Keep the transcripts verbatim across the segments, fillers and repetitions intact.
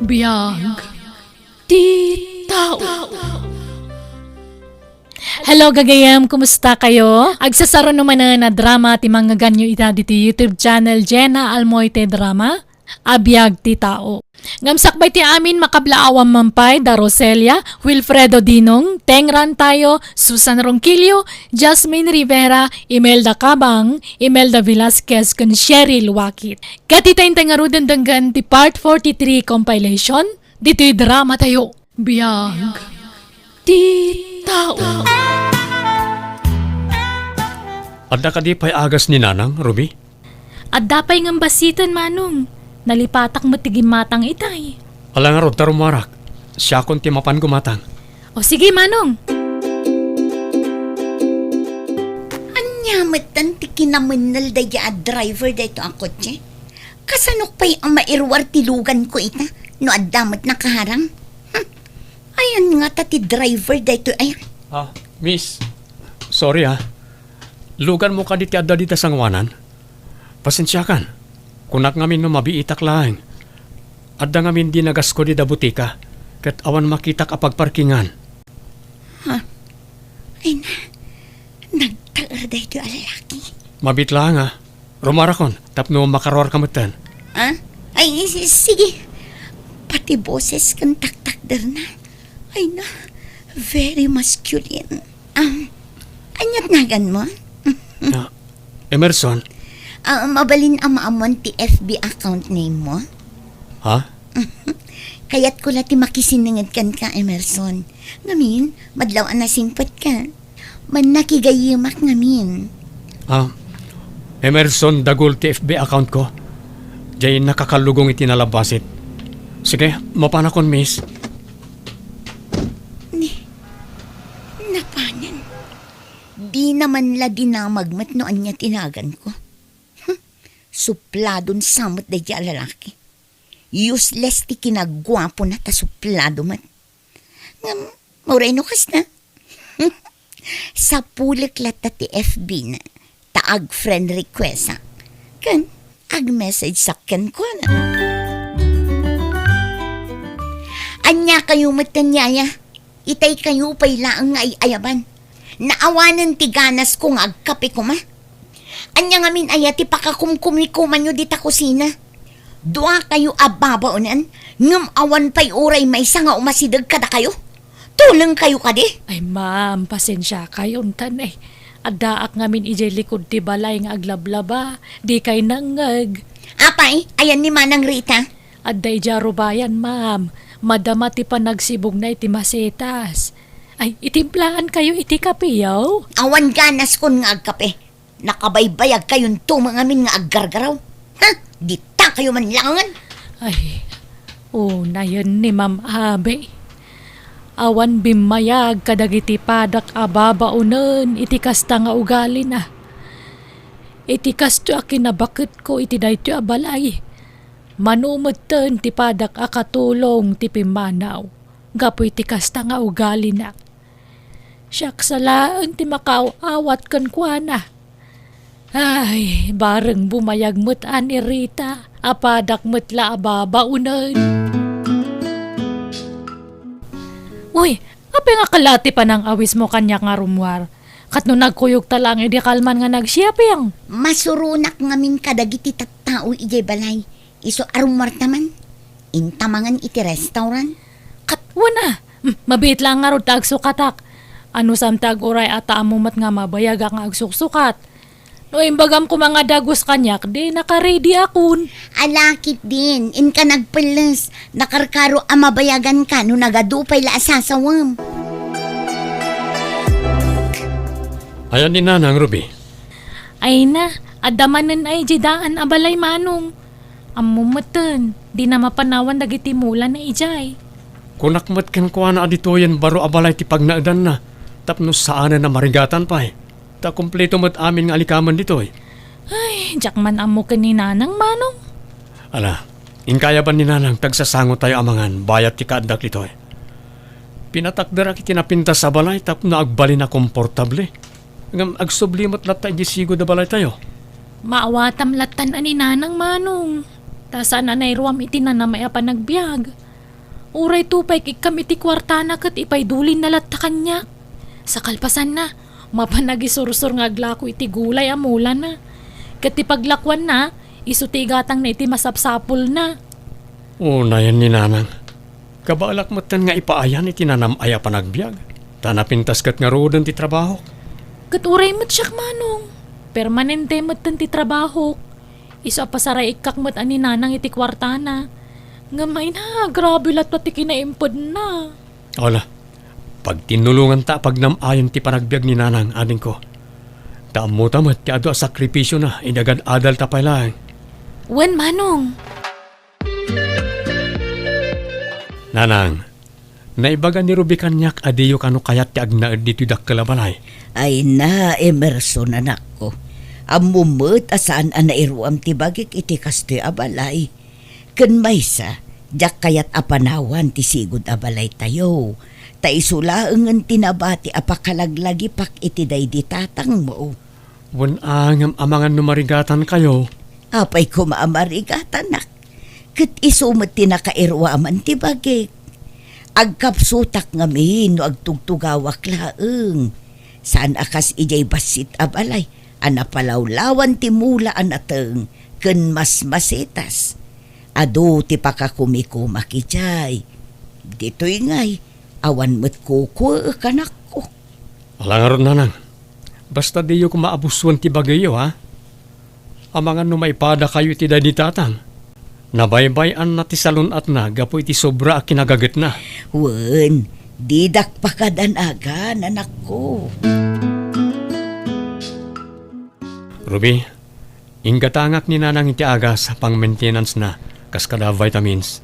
Biag ti tao. Hello, gagayem. Kumusta kayo? Agsasaruno manen a drama ti mangngeganyo ita ditoy YouTube channel, Jenna Almoite Drama, a Biag ti Tao. Ngem sakbay ti amin, makablaawan man pay da Roselia, Wilfredo Dinong, Teng Rantayo, Susan Ronquillo, Jasmine Rivera, Imelda Cabang, Imelda Velasquez, ken Cheryl Wakit. Ket ita intay ngaruden denggen ti Part forty-three compilation ditoy drama tayo. Biag ti tao. Adda kadi pay agas ni Nanang, Ruby? Adda pay ngem bassiten, Manong. Nalipatak met ti gimmatang itay. Ala ngarud ta rumuarak. Siakon ti mapan gumatang. O sige, Manong. Ania metten ti kinamennel daydi a driver daytoy a kotse? Kasanok pay a mairuar ti luganko ita no adda met nakaharang? Hmm. Ayan ngata ti driver daytoy aya. Ah, miss. Sorry, ah. Luganmo kadi ti adda dita sangoanan? Pasensiakan. Kunak ngamin no mabiitak laeng. Adda ngamin di nagasko dida butika, ket awan makitak a pagparkingan. Ha? Ay na, nagtaer daytoy a lalaki. Mabiit laeng, ah. Rumuarakon, tapno makaruarka metten. Ah? Ay, si-, sige. Pati boses ken taktakderna. Ay na, very masculine. Um, ania't naganmo? Ah, Emerson. Ah, mabalin a maammoan ti F B account name mo? Ha? Kayatko la ti makisinenged kenka, Emerson. Ngamin, madlaw a nasingpetka. Mannakigayemak ngamin. Ah, Emerson Dagul ti F B account ko. Diay nakakallugong iti nalabbasit. Sige, mapanakon, miss. Ni, napanen. Dina man la dinamag met no ania ti naganko. Hmm, supladon sa met daydi a lalaki. Useless ti kinaguapona ta suplado met. Ngem, uray no kasta, sapulek latta ti F B na, ta ag-friend request-ak. Ken, ag-message-ak kenkuana. Ania kayo met ken yaya? Itay kayo pay laeng nga ay-ayaban. Naawanen ti ganasko nga agkape koma. Ania ngamin aya ti pakakumkumikomanyo dita kusina? Dua kayo a babaonen, ngem awan pay uray maysa nga umasideg kadakayo? Tuleng kayo kadi? Ay, ma'am, pasensia kayo, untan, eh. Addaak ngamin idiay likud ti balay nga aglablaba, di kay nangngeg. Apay, ayan ni Manang Rita? Adda idiay rubayan, ma'am. Madama ti panagsibugna iti masetas. Ay, itimplaankayo iti kape, yaw? Awan ganaskon nga agkape. Nakabaybayagkayonto met ngamin nga aggargaraw. Ha? Ditakayo man laengen. Ay, unayen ni Ma'am Abi. Awan bimmayag kadagiti padak a babaonen iti kasta nga ugalina. Iti kastoy a kinabaketko iti daytoy a balay, mano metten ti padak a katulong ti pimmanaw gapu iti kasta nga ugalina. Siak sa laeng ti makaaw-awat kenkuana. Ay, bareng bumayag met a ni Rita, a padak met la a babaonen. Uy, apay nga kala ti panang-awismo kaniak nga rummuar? Ket no nagkuyogta laeng idi kalman nga nagsiaping? Masuronak ngamin kadagiti tattao idiay balay. Isu a rummuarta man, intamangan iti restaurant. Ket wen a, hmm, mabiit laeng ngarud ta agsukatak. Anusam ti aguray a ta ammo met nga mabayagak nga agsuksukat. No imbagam koma nga dagus kaniak, di naka-ready akon. Ala ketdin, inka nagpelles, nakarkaro a mabayaganka no nagadu pay la a sasawem. Ayan ni Nanang, Ruby. Ay na, adda manen ay di daan a balay, Manong. Ammom metten, dina mapanawan dagiti mulana idiay. Kunak met kenkuana a ditoyen baro a balay ti pagnaedanna, tapno saanen a marigatan pay. Ta kumpleto met amin nga alikamen ditoy. Ay, diak man ammo ken ni Nanang, Manong. Ala, inkayaban ni Nanang ti agsasangotayo a mangan bayat ti kaaddak ditoy. Pinatakderak iti napintas a balay tapno agbalin a komportable. Ngem agsubli met latta idiay sigud a balaytayo. Maawatam lattan a ni Nanang, Manong. Ta saan a nairuam iti nanamay a panagbiag. Uray tupay ikkam iti kuartana ket ipaidulinna latta kaniak. Sa kalpasanna, mapan agisursor nga aglako iti gulay a mulana. Ket ti paglakuanna, isu ti igatangna iti masapsapulna. Unayen ni Nanang. Kabaelak metten nga ipaayan iti nanam-ay a panagbiag. Ta napintas ket ngaruden ti trabahok. Ket uray met siak, Manong. Permanente metten ti trabahok. Isu a pasarayikkak met a ni Nanang iti kuartana. Ngem ay na, grabe latta ti kinaimpedna. Ala, pagtinnulonganta a pagnam-ayen ti panagbiag ni Nanang, adingko. Ta ammota met ti adu a sakripisiona idi agad-adalta pay laeng. Wen, Manong. Nanang, naibaga ni Ruby kaniak a diyo kano kayat ti agnaed ditoy dakkel a balay. Ay na, Emerson, anakko. Ammom met a saan a nairuam ti bagik iti kastoy a balay. Ken maysa, diak kayat a panawan ti sigud a balaytayo. Ta isu laengen ti nabati a pakalaglagipak iti daydi tatangmo. Wen a, ngem amangan no marigatankayo. Apay koma a marigatanak? Ket isu met ti nakairuaman ti bagik. Agkapsutak ngamin no agtugtugawak laeng. Saan a kas idiay bassit a balay a napalawlawan ti mula a nateng ken masmasetas. Adu ti pakakumikumak idiay. Ditoy ngay, awan met kukuek, anakko. Ala ngarud, Nanang. Basta diyo koma abusoen ti bagiyo, ha? Amangan no maipadakayo iti daydi tatang. Nabaybay-anna ti salun-atna gapu iti sobra a kinagagetna. Wen, didak pakadanagan, anakko. Ruby, inggatangak ni Nanang iti agas a pang-maintenance-na kas kada vitamins.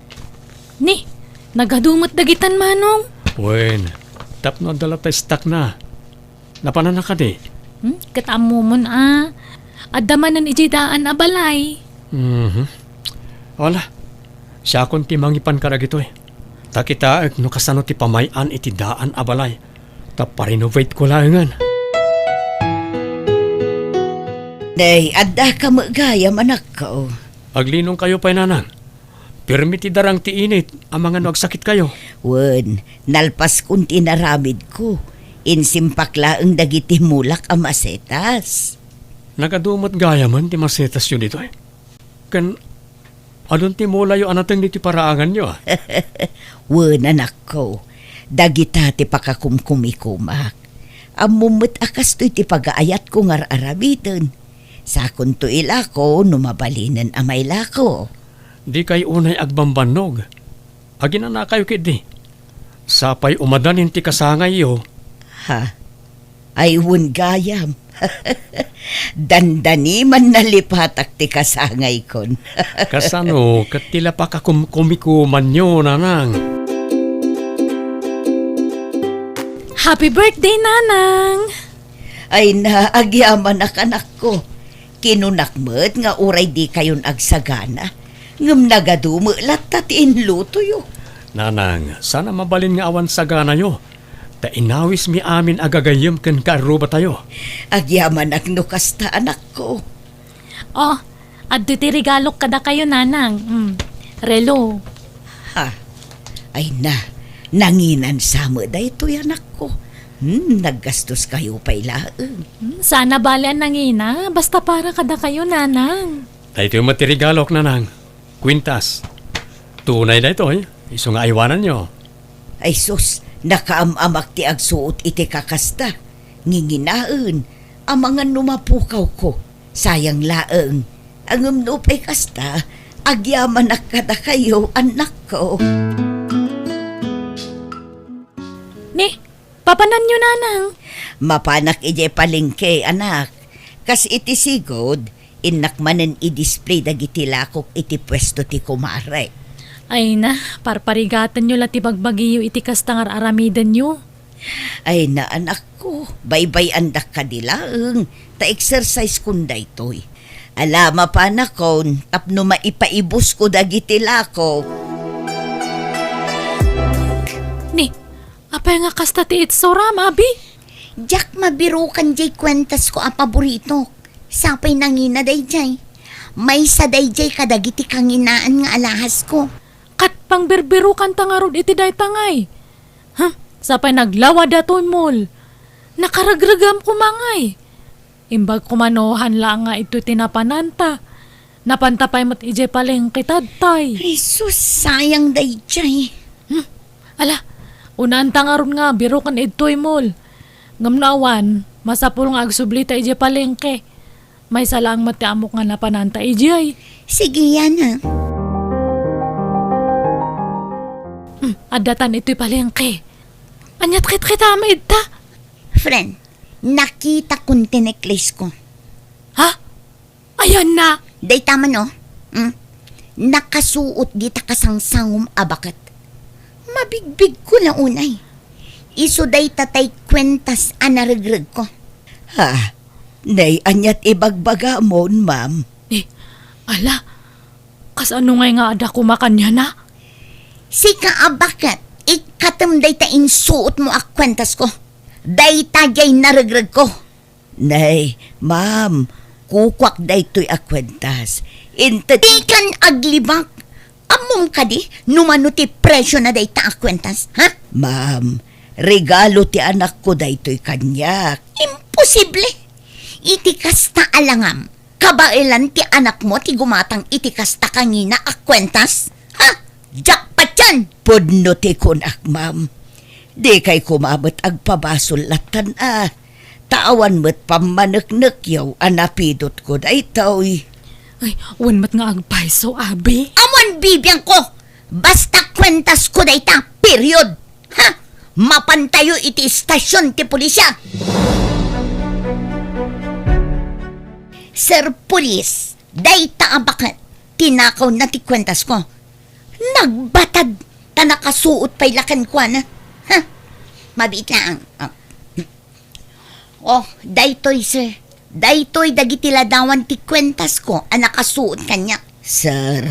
Ni, nagadu met dagitan, Manong. Wen, tapno adda latta stock-na. Napananna kadi? Hmm? Ket ammomon a, adda manen idiay daan a balay. Mhm. Wala. Siakon ti mangipan kadagitoy. Ta kitaek no kasano ti pamay-an iti daan a balay. Ta pa-renovate ko laengen. Nay, adda ka met gayam, anakko. Aglinongkayo pay, Nanang. Pirmi ti darang ti init, amangan no agsakitkayo. Wen, nalpaskon ti inaramidko. Insimpak laeng dagiti mulak a masetas. Nagadu met gayamen ti masetasyo ditoy. Ken adun ti mulayo a nateng ditoy paraanganyo, a? Wen, anakko, dagita ti pakakumkumikumak. Ammom met a kastoy ti pagaayatko nga ar-aramiden. Sakonto ilako no mabalinen a mailako. Dikay unay agbambannog. Aginanakayo ketdi. Sapay umadanin ti kasangayyo. Ha? Ay, wen gayam. Dandani man nalipatak ti kasangaykon. Kasano ket ti lapakakumkumikumanyo, Nanang? Happy birthday, Nanang! Ay na, agyamanak, anakko. Kinunak met nga uray dikayon agsagana, ngem nagadu met latta ti inlutoyo. Nanang, saan a mabalin nga awan saganayo, ta inawismi amin a gagayyem ken kaarrubatayo. Agyamanak no kasta, anakko. Oh, adtoy ti regalok kadakayo, Nanang. Mm, relo. Ha? Ay na, nanginan sa met daytoy, anakko. Hmm, naggastoskayo pay laeng. Hmm, saan a bale a nangina, basta para kadakayo, Nanang. Daytoy met ti regalok, Nanang. Kwintas. Tunay daytoy, isu nga aywananyo. Ay sus, nakaam-amak ti agsuot iti kakasta. Nginginaen, amangan no mapukawko. Sayang laeng. Ngem nupay kasta, agyamanak kadakayo, annakko. Ni, papananyo, Nanang? Mapanak idiay palengke, anak. Kas iti sigud, innak manen i-display dagiti lakok iti puesto ti kumarek. Ay na, parparigatanyo la ti bagbagiyo iti kasta nga ar-aramidenyo. Ay na, anakko, baybay-andak kadi laeng, ta exercise-kon daytoy. Ala, mapanakon, tapno maipaibusko dagiti lakok. Ni, apay nga kasta ti itsuram, abi? Diak mabirukan diay kuentasko a paboritok. Sapay nangina daydiay. Maysa daydiay kadagiti kanginaan nga alahasko. Ket Pangbirbirokanta ngarud iti dayta ngay. Huh, sapay naglawa datoy mall. Nakaregregam koma ngay. Imbag koma no han laeng nga idtoy ti napananta. Napanta pay met idiay palengke ta tay. Jesus, sayang daydiay. Hmm. Ala, unaanta ngarud nga biroken idtoy mall. Ngem no awan, masapul nga agsublita idiay palengke. Maysa laeng met ti ammok nga napananta idiay. Sige, Yana. Hmm, addatan itoy palengke. Aniat kitkita met ita? Friend, nakitakon ti necklace ko. Ha? Ayanna? Dayta man, oh. Hmm? Nakasuot dita kasangsangom a baket. Mabigbigko la unay. Isu dayta tay kuentas a naregregko. Ha? Nay, aniat ibagbagamon, ma'am? Eh, ala, kasano ngay nga adda koma kaniana? Sika a baket, ikkatem dayta insuotmo a kuentasko. Dayta diay naregregko. Nay, ma'am, kukuak daytoy a kuentas. Inted- Dikan aglibak! Ammom kadi no mano ti presio na dayta a kuentas, ha? Ma'am, regalo ti anakko daytoy kaniak. Imposible! Iti kasta a langam, kabaelan ti anakmo ti gumatang iti kasta kangina a kuentas? Ha? Jackpot yan! Pudno ti kunak, ma'am. Dikay koma met agpabasol lattan a. Ta awan met pammaneknekyaw a napidotko daytoy. Ay, wen met nga agpayso, abi. Awan bibiangko! Basta kuentasko dayta, period! Ha? Mapantayo iti istasion ti pulisya! Sir Police, dayta a baket, tinakawna ti kuentasko. Nagbatad, ta nakasuot pay la kenkuana. Ha? Mabiit laeng. Oh. Oh, daytoy, sir. Daytoy dagiti ladawan ti kuentasko a nakasuot kaniak. Sir,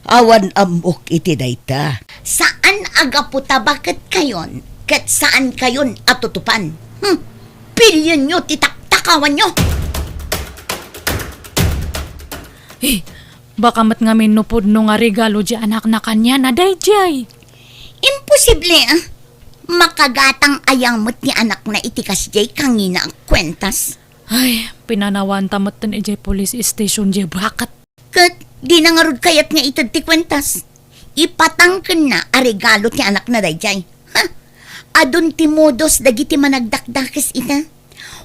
awan ammok iti dayta. Saan a gapu ta baketkayon ket saankayon a tutupan. Hmm. Pilionyo ti taktakawanyo. Eh, baka met ngamin no pudno nga regalo ti anakna kaniana daydiay. Imposible, ah. Makagatang aya met ti anakna iti kasdiay kangina a kuentas? Ay, pinanawanta metten idiay police station diay baket. Ket dina ngarud kayat nga ited ti kuentas. Ipatangkenna a regalo ti anakna daydiay. Ha? Adun ti modus dagiti managdakdakes ita.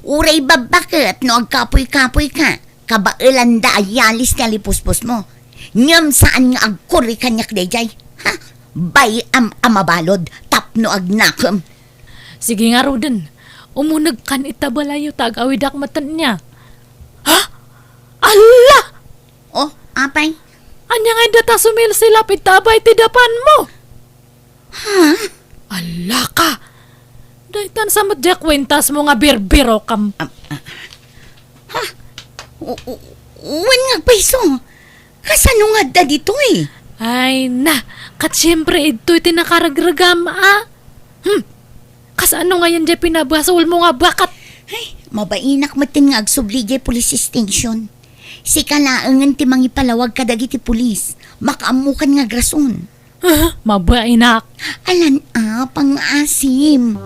Uray babbaket no agkapuy-kapuyka, kabaelanda a yalis ti alipuspusmo. Ngem saan nga agkurri kaniak daydiay. Ha? Bay-am a mabalud tapno agnakem. Sige ngaruden, umunegkan ita balayyo ta agawidak metten inia. Ha? Alla! Oh, apay? Ania nga dayta sumilsilap ita abay ti dapanmo? Ha? Alla ka! Daytan sa met diay kuentasmo nga birbirokam. Am-, ah. Ha? U-, u-, wen nga agpayso. Kasano nga adda ditoy? Ay, na, ket siempre, idtoy ti nakaregregam, a? Hmm. Kasano ngayen diay pinabasolmo nga baket? Ay, mabainak metten nga agsubli diay police station. Sika laengen ti mangipalawag kadagiti pulis. Makaammokan nga agrason. Ah, mabainak. Alan a, pangngaasim.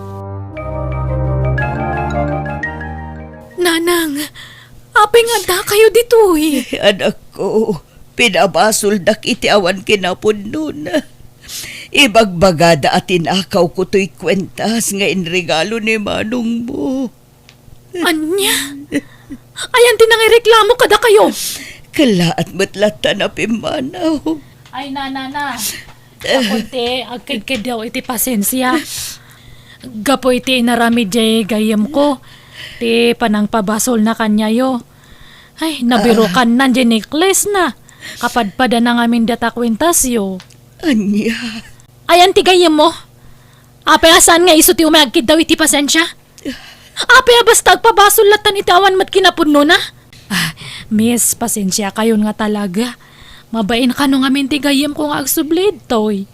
Nanang, apay nga addakayo ditoy? Anakko, pinabasoldak iti awan kinapudnona. Ibagbagada a tinakawko toy kuentas nga inregalo ni manongmo. Ania? Ayan ti nangireklamo kadakayo? Kellaat met latta a pimmanaw. Ay, nanana. Gapu ti agkedkeddaw iti pasensia. Gapu iti inaramid diay gayyemko, ti panangpabasolna kaniayo. Ay, nabirokanna diay necklace na. Kapadpadana ngamin dayta kuentasyo. Ania? Ayan ti gayyemmo? Apay a saan nga isu ti umay agkiddaw iti pasensia? Apay a basta agpabasol lattan iti awan met kinapudnona? Ah, miss, pasensiakayon nga talaga. Mabain kano ngamin ti gayyemko nga agsubli ditoy.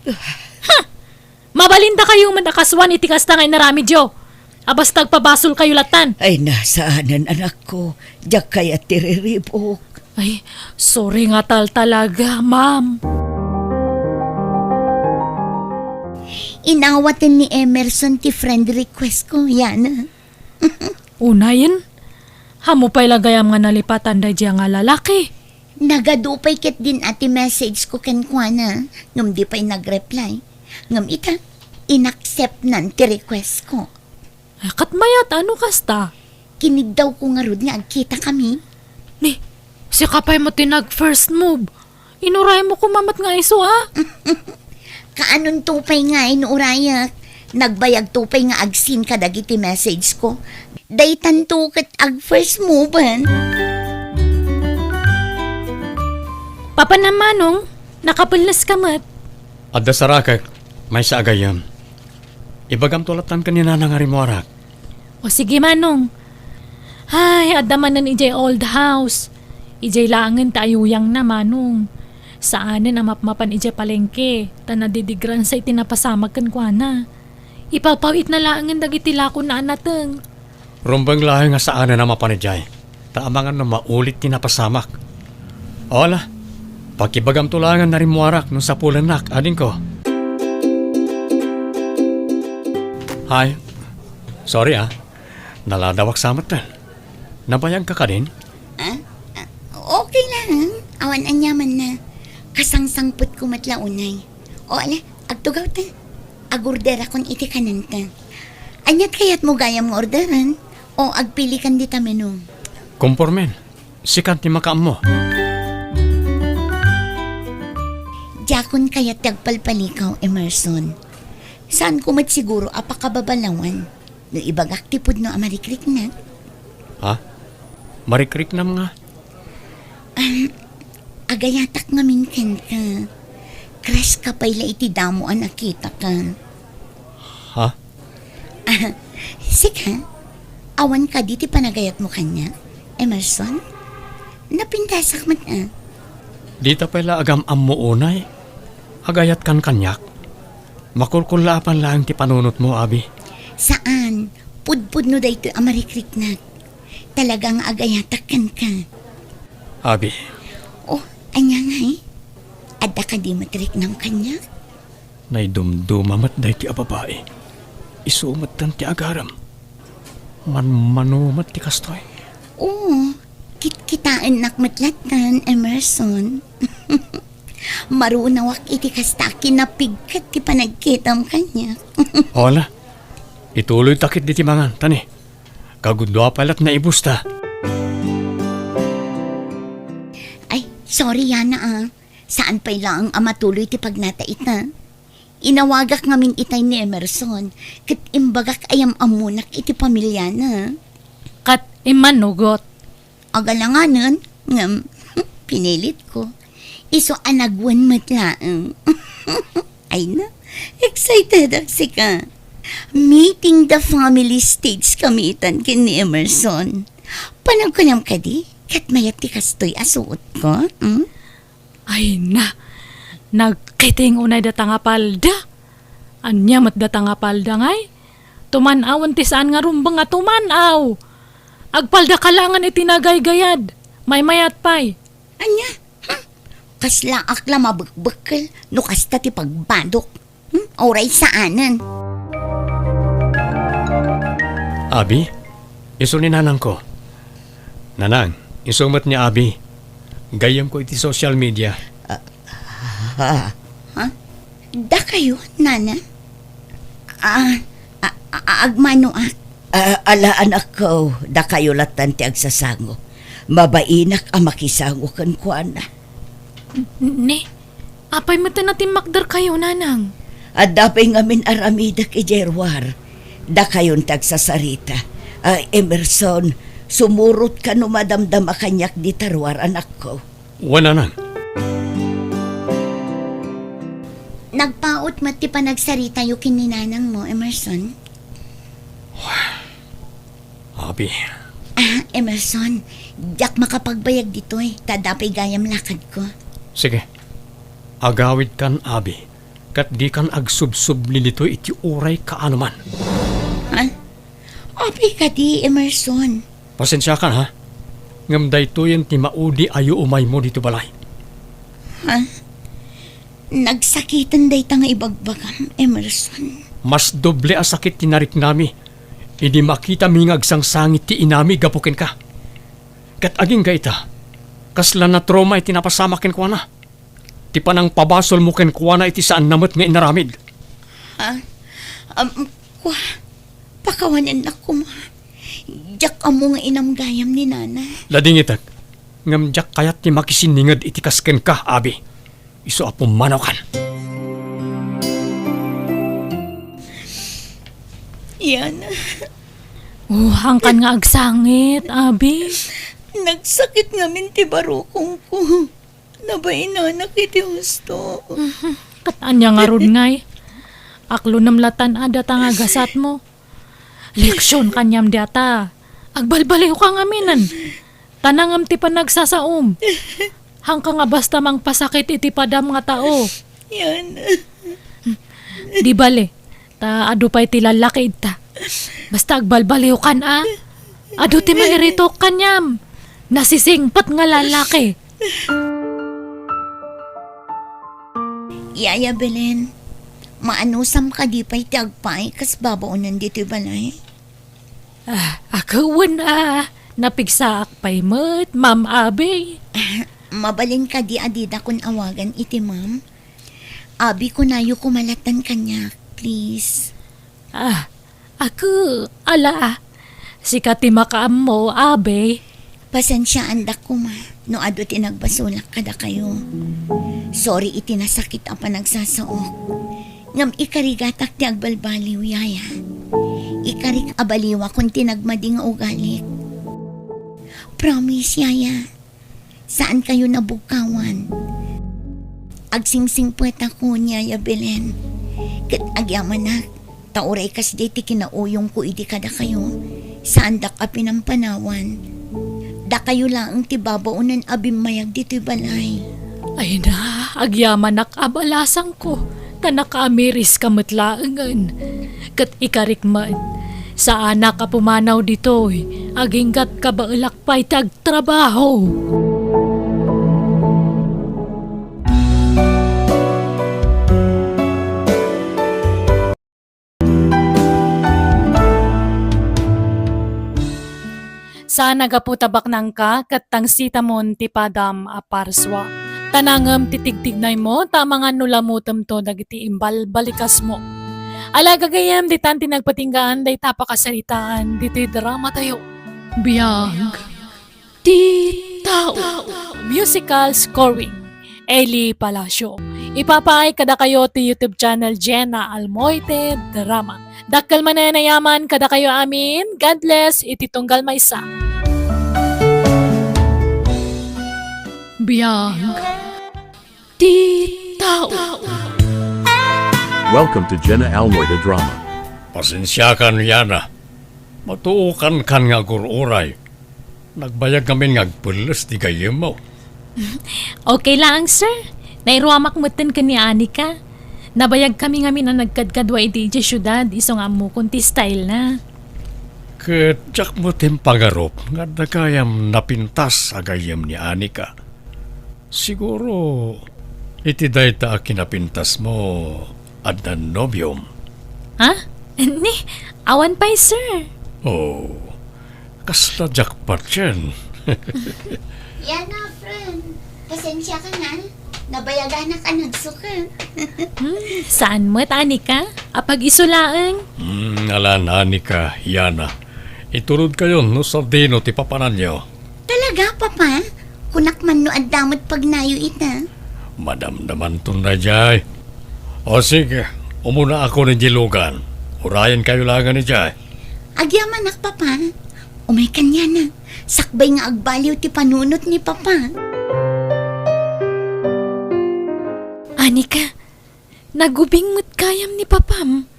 Huh! Mabalindakayo met a kasuan iti kasta nga inaramidyo. A basta agpabasolkayo lattan. Ay, na, saanen, anakko. Diak kayat ti riribuk. Ay, sorry nga tal talaga, ma'am. Inawaten ni Emerson ti friend request ko, Yana. Unayen, ammo pay la gayam nga nalipatan daydiay nga lalaki. Nagadu pay ketdin a ti message ko kenkuana, ngem di pay nag-reply. Ngem ita, inacceptnan ti request ko. Ay, ket mayat, no kasta? Kinigdawko ngarud nga agkitakami. Ni, sika pay met ti nag-first move. Inuraymo koma met nga isu, a? Kaanonto pay nga inurayak? Nagbayagto pay nga ag-seen kadagiti message ko. Daytanto ket ag-first moven. Papanam, Manong, nakapelles ka met. Adda sarakek, maysa a gayyem. Ibagamto lattan ken ni Nana nga rimmuarak. O sige, Manong. Ay, adda manen idiay old house. Idiay laengen ti ayuyangna, Manong. Saanen a mapmapan idiay palengke, ta nadidigransay ti napasamak kenkuana. Ipawpawitna laengen dagiti lakonna a nateng. Rumbeng laeng nga saanen a mapan idiay, ta amangan no maulit ti napasamak. O ala, pakibagamto laeng a narimmuarak no sapulennak, adingko. Hay, sorry, a. Naladawak sa metten. Nabayagka kadin? Ah? Ah, okay lang. Awan aniamanna. Kasangsangpetko met la unay. O ala, agtugawta. Agorderakon iti kanenta. Ania ti kayatmo gayam nga orderen? O agpilikan dita menu? Kompormen. Sikan ti makaammo. Diakon kayat ti agpalpalikaw, Emerson. Saanko met siguro a pakababalawan no ibagak ti pudno a marikriknak. Ha? Marikriknam nga? Ah, agayatak ngamin kenka. Crush ka pay la iti damo a nakitaka. Ha? Ah, sika? Awan kadi ti panagayatmo kaniak, Emerson? Napintasak met, a. Dita pay la agam-ammo unay. Agayatkan kaniak. Makulkullaapan laeng ti panunotmo, Abi. Saan? Pudpudno daytoy a marikriknak. Talaga nga agayatak kenka. Abi. Oh, ania ngay? Adda kadi met riknam kaniak? Naidumduma met daytoy a babai. Isu metten ti agarem. Manmano met ti kastoy. Oo, kitkitaennak met lattan, Emerson. Marunawak iti kasta a kinapigket ti panagkitam kaniak. Ala, ituloyta ketdi ti mangan, ta ni, kagudua pay lat naibusta. Ay, sorry, Yana, a. Saan pay laeng a matuloy ti pagnata ita. Inawagak ngamin itay ni Emerson, ket imbagak a yam-ammonak iti pamiliana. Ket immanugot. Agalanganen, ngem, pinilitko. Isu a nagwen met laeng. Ay na, excitedak sika. Meeting the family stage kami itan ken ni Emerson. Panagkunam kadi, ket mayat ti kastoy a suotko, hmm? Ay na, nagkiting unay data nga palda. Ania met data nga palda ngay? Tuman-awen ti saan nga rumbeng a tuman-aw. Agpalda ka laengen iti nagaygayad. Maymayat pay. Ania? Hmm? Kaslaak la mabekbekkel no kasta ti pagbadok. Hmm? Uray saanen. Abi, isu ni nanangko. Nanang, isu met ni Abi. Gayyemko iti social media. Ah, ha? Ha? Dakayo, Nana? Ah, a-, a-, agmanoak. Ah, ala, anakko, dakayo lattan ti agsasango. Mabainak a makisango kenkuana. N-, ni? Apay met a natimmakderkayo, Nanang? Adda pay ngamin aramidek idiay ruar. Dakayon ti agsasarita. Ah, Emerson, sumurotka no madamdama kaniak dita ruar, anakko. Wen, Nanang. Nagpaut met ti panagsaritayo ken ni Nanangmo, Emerson. Abi. Ah, Emerson, diak makapagbayag ditoy, ta adda pay gayam lakadko. Sige. Agawidkan, Abi, ket dikan agsubsubli ditoy iti uray kaanoman. Ha? Abi kadi, Emerson. Pasensiakan, ha? Ngem daytoyen ti maudi a yuumaymo ditoy balay. Ha? Nagsakiten dayta nga ibagbagam, Emerson. Mas doble a sakit ti nariknami idi makitami nga agsangsangit ti inami gapu kenka. Ket agingga ita, kasla natrauma iti napasamak kenkuana. Ti panangpabasolmo kenkuana iti saanna met nga inaramid. Ah, um, kua, pakawanennak koma. Diak ammo nga inam gayam ni Nana. Ladingitek, ngem diak kayat ti makisinninged iti kas kenka, Abi. Isu a pumanaw kan. Yana. Oh, hangkan nga agsangit, Abi. Nagsakit ngamin ti barukongko. Nabainanak iti husto. Ket ania ngarud ngay? Aklonem latta data nga gasatmo. Leksion kaniam data. Agbalbaliwka ngaminen. Ta nangem ti panagsasaom. Hangka nga basta mangpasakit iti padam nga tao. Yana. Di bale, ta adu pay ti lallaki ita. Basta agbalbaliwkan a. Adu ti mairitok kaniam. Nasisingpet nga lallaki. Yaya Belen, maanusam kadi pay ti agpaay kas babaonan ditoy balay? Ah, a, wen a, napigsaak pay met, Ma'am Abi. Mabalin kadi a didakon awagan iti ma'am? Abi, kunayo koma lattan kaniak, please. Ah, a, ala, sika ti makaammo, Abi. Pasensiaandak koma no adu ti nagbasolak kadakayo. Sorry iti nasakit a panagsasaok. Ngem ikarigatak ti agbalbaliw, yaya. Ikarik a baliwakon ti nagmadi nga ugalik. Promise, yaya. Saankayo nabugkawan. Agsingsingpetako ni Yaya Belen. Ket agyamanak, ta uray kasdiay ti kinauyongko idi kadakayo, saandak a pinampanawan. Dakayo laeng ti babaonan a bimmayag ditoy balay. Ay na, agyamanak a balasangko, ta nakaamiriska met laengen. Ket ikarik met, saanak a pumanaw ditoy, agingga't kabaelak pay ti agtrabaho. Saan a gapu ta baknangka ket tangsitamon ti padam a parsua. Ta nangem ti tigtignaymo ta amangan no lamutemto dagiti imbalbalikasmo. Ala, gagayyem, ditan ti nagpatinggaan dayta a pakasaritaan ditoy dramatayo. Biag ti tao. Musical scoring, Eli Palacio. Ipapaay kadakayo ti YouTube channel Jenna Almoite Drama. Dakkel manen a yaman kadakayo amin. God bless iti tunggal maysa. Biag ti tao. Welcome to Jenna Almoite Drama. Pasensiakan, Yana. Matuokankan nga agur-uray. Nagbayag ngamin nga agpelles ti gayyemmo. Okay laeng, sir. Nairuamak metten ken ni Anika. Nabayag kami ngamin a nagkadkadua iti idiay siudad, isu nga ammokon ti style na. Ket diak met impagarup nga adda gayam napintas a gayyem ni Anika. Siguro, iti dayta a kinapintasmo, adda nobiom? Ha? Ni, awan pay, sir. Oh, kasla jackpot yan. Yana, friend. Pasensiakan, ha. Nabayaganak a nagsuka. Hmm, saan met, Anika? Apag-isu laeng? Hmm, alan, Anika, Yana. Iturodkayon no sadino ti papananyo. Talaga, Papa? Kunak man no adda met pagnayo ita. Madamdamanton daydiay. O sige, umunaakon idiay lugan. Urayenkayo laengen idiay. Agyamanak, Papa. Umaykan, Yana. Sakbay nga agbaliw ti panunot ni Papa. Anika, nagubing met gayam ni Papam,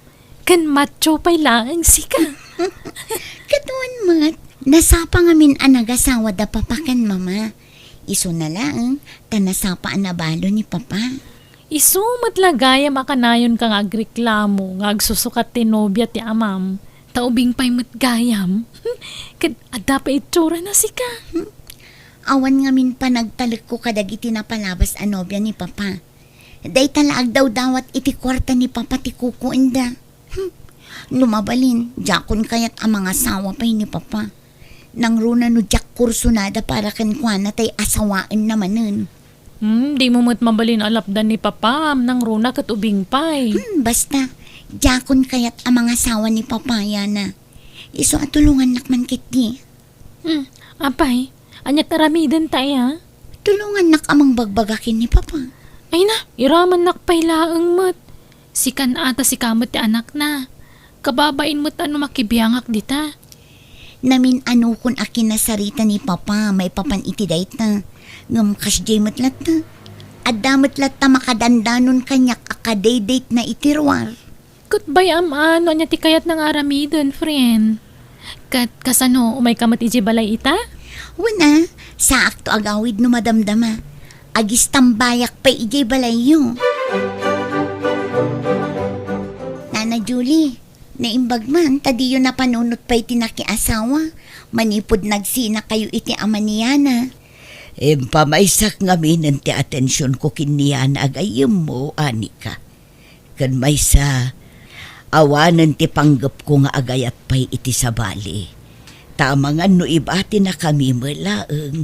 ken macho pay laeng sika. Ket wen met, nasapa ngamin a nagasawa da Papa ken Mama. Isuna laeng, ta nasapa a nabalo ni Papa. Isu met la gayam a kanayonka nga agreklamo nga agsusukat ti nobia ti amam, ta ubing pay met gayam. Ket adda pay itsurana sika. Hmm. Awan ngamin panagtalekko kadagiti napalabas a nobia ni Papa. Dayta la agdawdawat iti kuarta ni Papa ti kukuenda. Hmm. No mabalin, diakon kayat a mangasawa pay ni Papa. Nangruna no diak kursonada para kenkuana tay asawaenna manen. Hmm, dimo met mabalin a lapdan ni Papa, nangruna ket ubing pay. Hmm, basta, diakon kayat a mangasawa ni Papa, Yana. Isu a tulongannak man ketdi. Hmm, apay, ania ti aramidenta aya? Tulongannak a mangbagbaga ken ni Papa. Ay na, iramannak pay laeng met. Sikan a ta sika met ti anakna. Kababain met a no makibiangak dita. Namin-anokon a kinasarita ni Papa maipapan iti dayta. Ngem kasdiay met latta. Adda met latta makadandanon kaniak a kadaydatna iti ruar. Ket bay-am a no ania ti kayatna nga aramiden, friend. Ket kasano, umayka met idiay balay ita? Wen a, saakto agawid no madamdama. Agistambayak pay idiay balayyo. Nana Julie, naimbag man ta diyo napanunot pay ti nakiasawa manipud nagsinakayo iti ama ni Yana. Impamaysak ngaminen ti atensionko ken ni Yana a gayyemmo, Anika. Ken maysa, awanen ti panggepko nga agayat pay iti sabali. Ta amangan no ibatinakami met laeng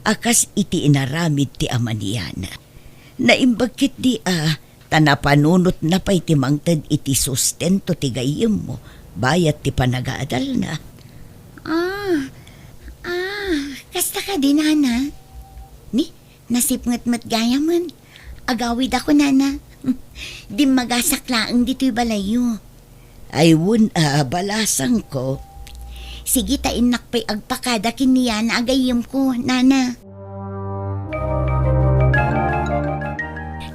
a kas iti inaramid ti ama ni Yana. Naimbag ketdi a, ta napanunotna pay ti mangted iti sustento ti gayyemmo, bayat ti panagaadalna. Ah, ah, kasta kadi, Nana? Ni, nasipnget met gayamen. Agawidakon, Nana. Dimmagasak laeng ditoy balayyo. Ay, wen a, balasangko. Sige, ta innak pay agpakada ken ni Yana a gayyemko, Nana.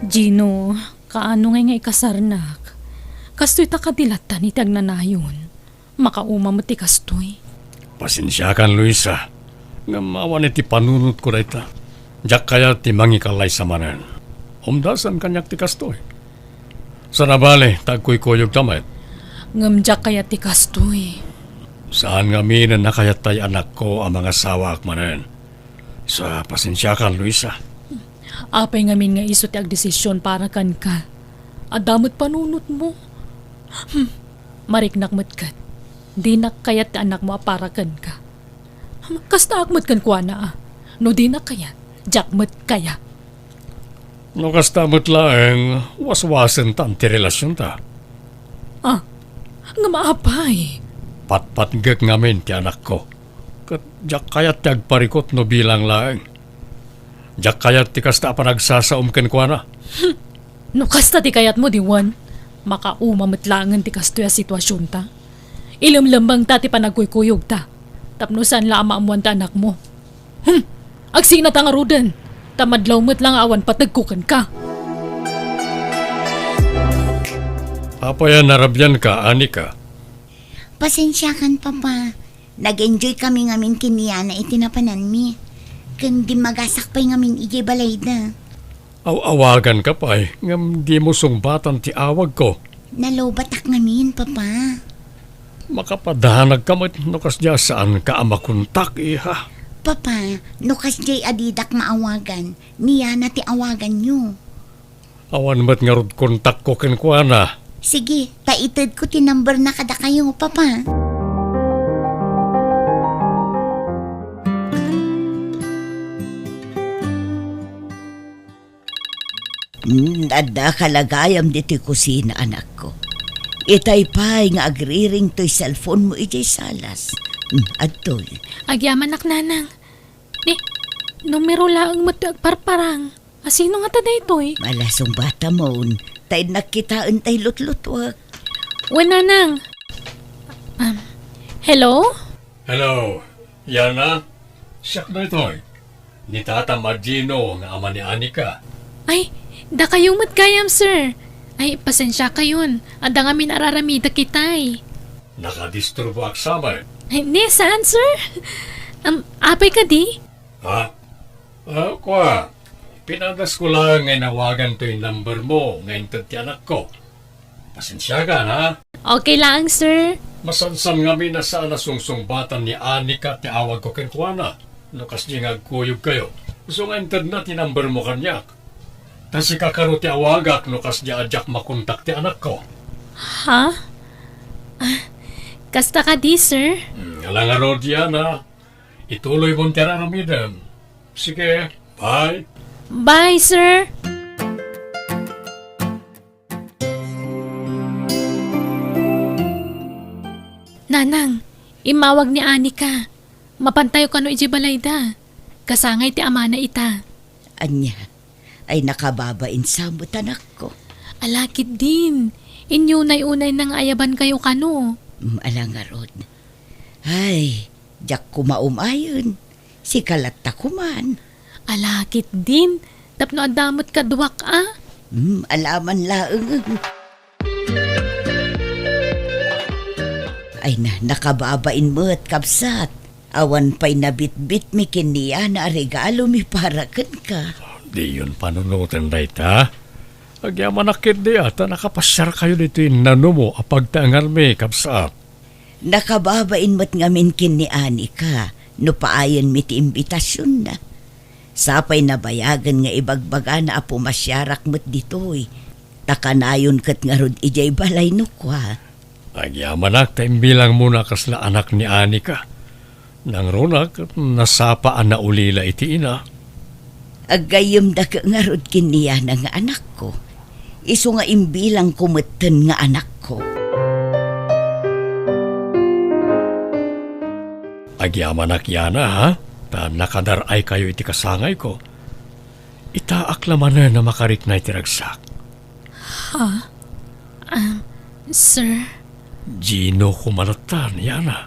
Gino, kaano ngay nga ikasarnak? Kastoy ta kadi latta iti agnanayon. Makauma met ti kastoy. Pasensiakan, Luisa. Ngem awan iti panunotko dayta. Diak kayat ti mangikalaysa manen. Umdasan kaniak ti kastoy. Saan a bale, ta agkuykuyogta met. Ngem diak kayat ti kastoy. Saan ngamin a kayat tay anakko a mangasawaak manen. Sa pasensiakan, Luisa. Apay ngamin nga isu ti agdesisyon para kenka? Adda met panunotmo. Hmm, mariknak met ket. Dinak kayat ti anakmo a para kenka. Hmm, kastaak met kenkuana a. No dinak kayat, diak met kayat. No kasta met laeng, waswasentan ti relasionta. Ah, ngem apay? Patpatgek ngamin ti anakko. Ket diak kayat ti agparikut no bilang laeng. Diak kayat ti kasta a panagsasaom kenkuana. Hmm. No kasta ti kayatmo, di wen, makauma met laengen ti kastoy a situasionta. Ilemlemmengta ti panagkuykuyogta, tapno saan la a maammoan ti anakmo. Hmm! Agsinata ngaruden, ta madlaw met la nga awan pategko kenka. Apay a narabianka, Anika? Pasensiakan, Papa. Nag-enjoy kami ngamin ken ni Yana iti napananmi. Ken dimmagasak pay ngamin idiay balayda. Aw-awaganka pay, ngem dimo sungbatan ti awagko. Nalobatak ngamin, Papa. Makapadanagka met no kasdiay a saanka a makontak, iha. Papa, no kasdiay a didak maawagan, ni Yana ti awaganyo. Awan met ngarud kontakko kenkuana. Sige, ta itedko ti numberna kadakayo, Papa. Hmm, addaka la gayam ditoy kusina, anakko. Itay pay nga agriring toy cellphone mo idiay salas. Hmm, adtoy. Agyamanak, Nanang. Ni, numero laeng met ti agparparang. A, sino ngata daytoy? Malasong batamon, ta innak kitaen tay lutlutuak. Wen, Nanang. Um, hello? Hello, Yana? Siak daytoy. Ni Tata Magino nga ama ni Anika. Ay, dakayo met gayam, sir. Ay, pasensiakayon. Adda ngamin a raramidek itay. Nakadisturboak sa met? Ay, ni, saan, sir? Um, apay kadi? Ha? Ah, kua, pinadasko laeng nga inawagan toy number mo nga inted ti anakko. Pasensiakan, ha? Okay laeng, sir. Masansan ngamin a saan a sungsungbatan ni Anika ti awagko kenkuana no kasdiay nga agkuyogkayo. Isu nga intedna ti number mo kaniak. Ta sika kano ti awagak no kasdiay a diak makontak ti anakko. Ha? Ah, kasta kadi, sir? Hmm, ala ngarud, Yana. Ituloymon ti ar-aramidem. Sige, bye. Bye, sir. Nanang, immawag ni Anika. Mapantayo kano idiay balayda. Kasangay ti amana ita. Ania? Ay, nakababain sa met, anakko. Ala ketdin. Inyunay-unayna nga ayabankayo kano. Mm, ala ngarud. Ay, diak koma umayen. Sika latta koman. Ala ketdin. Tapno adda met kaduak a. Mm, ala man laeng. Ay na, nakababain met, kabsat. Awan pay nabitbitmi ken ni Yana a regalomi para kenka. Diyon panunoten dayta. Agyamanak ketdi a ta nakapasiarkayo ditoy nanumo a pagtaenganmi, kabsat. Nakababain met ngamin ken ni Anika no paayenmi ti imbitasionna. Sapay nabayagen nga ibagbagana a pumasiarak met ditoy, ta kanayon ket ngarud idiay balay no kua. Agyamanak ta imbilangmona a kasla anak ni Anika. Nangruna ket nasapa a naulila iti ina. Aggayyemda ket ngarud ken ni Yana nga anakko. Isu nga imbilangko metten nga anakko. Agyamanak, Yana, ha? Ta nakadar-aykayo iti kasangayko. Itaak la manen a makarikna iti ragsak. Ha? Um, sir? Gino koma lattan, Yana.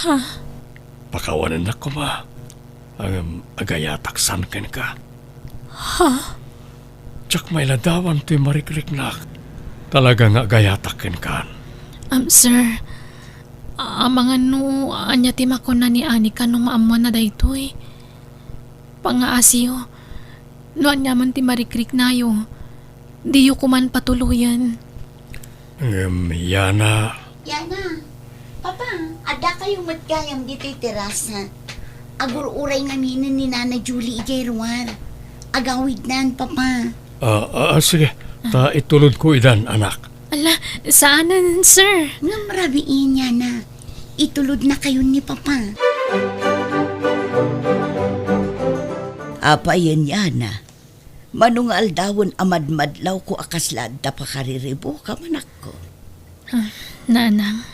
Ha? Pakawanennak koma. Ngem agayatak saan kenka. Ha? Diak mailadawan toy marikriknak. Talaga nga agayatak kenkan. Um, sir, amangan no ania ti makuna ni Anika no maammuanna daytoy. Pangngaasiyo, no aniaman ti marikriknayo, diyo koman patuloyen. Ngem, Yana. Yana, Papa, addakayo met gayam ditoy terasa. Agur-uray ngaminen ni Nana Julie idiay ruar. Agawidnan, Papa. Ah, ah, sige. Ta itulodko idan, anak. Ala, saanen, sir? Ngem rabiin, Yana. Itulodnakayon ni Papa. Apayen, Yana? Mano nga aldawen a madmadlawko a kasla adda pakariribukam, anakko? Ah, nanang.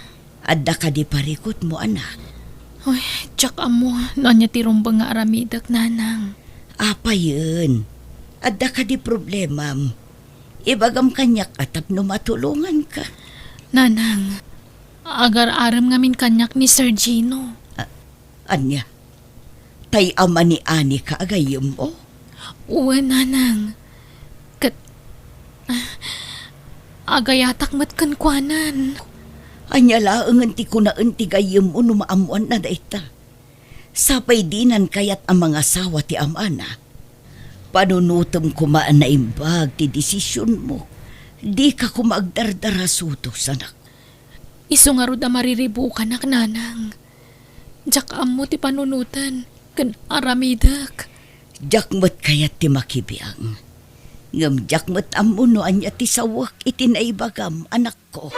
Adda kadi parikutmo, anak? Uy, diak ammo no ania ti rumbeng nga aramidek, nanang. Apayen? Adda kadi problemam? Ibagam kaniak a tapno matulonganka. Nanang, agar-arem ngamin kaniak ni Sir Gino. A-, ania? Tay ama ni Anika a gayyemmo? Wen, nanang. Ket, ah, agayatak met kenkuanan. Ania laengen ti kunaen ti gayyemmo no maammoanna dayta? Sapay dinan kayat a mangasawa ti amana. Panunotem koma a naimbag ti desisionmo. Dika koma agdardarasudos, anak. Isu ngarud a mariribukanak, nanang. Diak ammo ti panunoten ken aramidek. Diak met kayat ti makibiang. Ngem diak met ammo no ania ti sawek iti naibagam, anakko.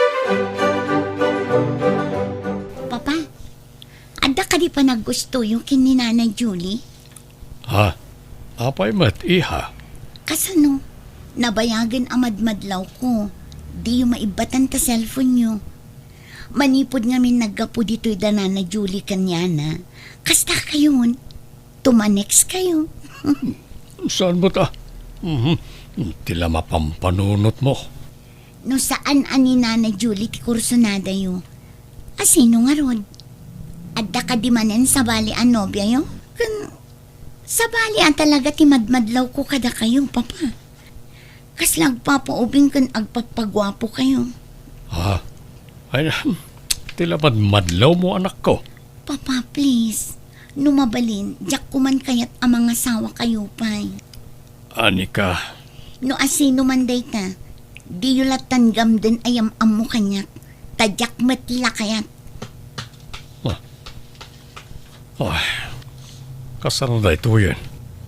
Papa, adda kadi panaggustoyo ken ni Nanay Julie? Ha? Apay met, iha? Kasano? Nabayagen a madmadlawko. Diyo maibbatan ta cellphone-yo. Manipud ngamin naggapu ditoy da Nana Julie ken Yana, kasta kayon, tumanekskayo. Saan met a? Mhm. Ti la mapampanunotmo. No saan a ni Nana Julie ti kursunadayo, a sino ngarud? Adda kadi manen sabali a nobiayo? Ken sabali a talaga ti madmadlawko kadakayo, Papa. Kasla agpapaubing ken agpappaguapokayo. Ah, ay, ti la madmadlawmo, anakko. Papa, please. No mabalin, diak koman kayat a mangasawakayo pay. Anika. No asino man dayta, diyo lattan gamden a yam-ammo kaniak, ta diak met la kayat. Ah. Ay, kasano daytoyen?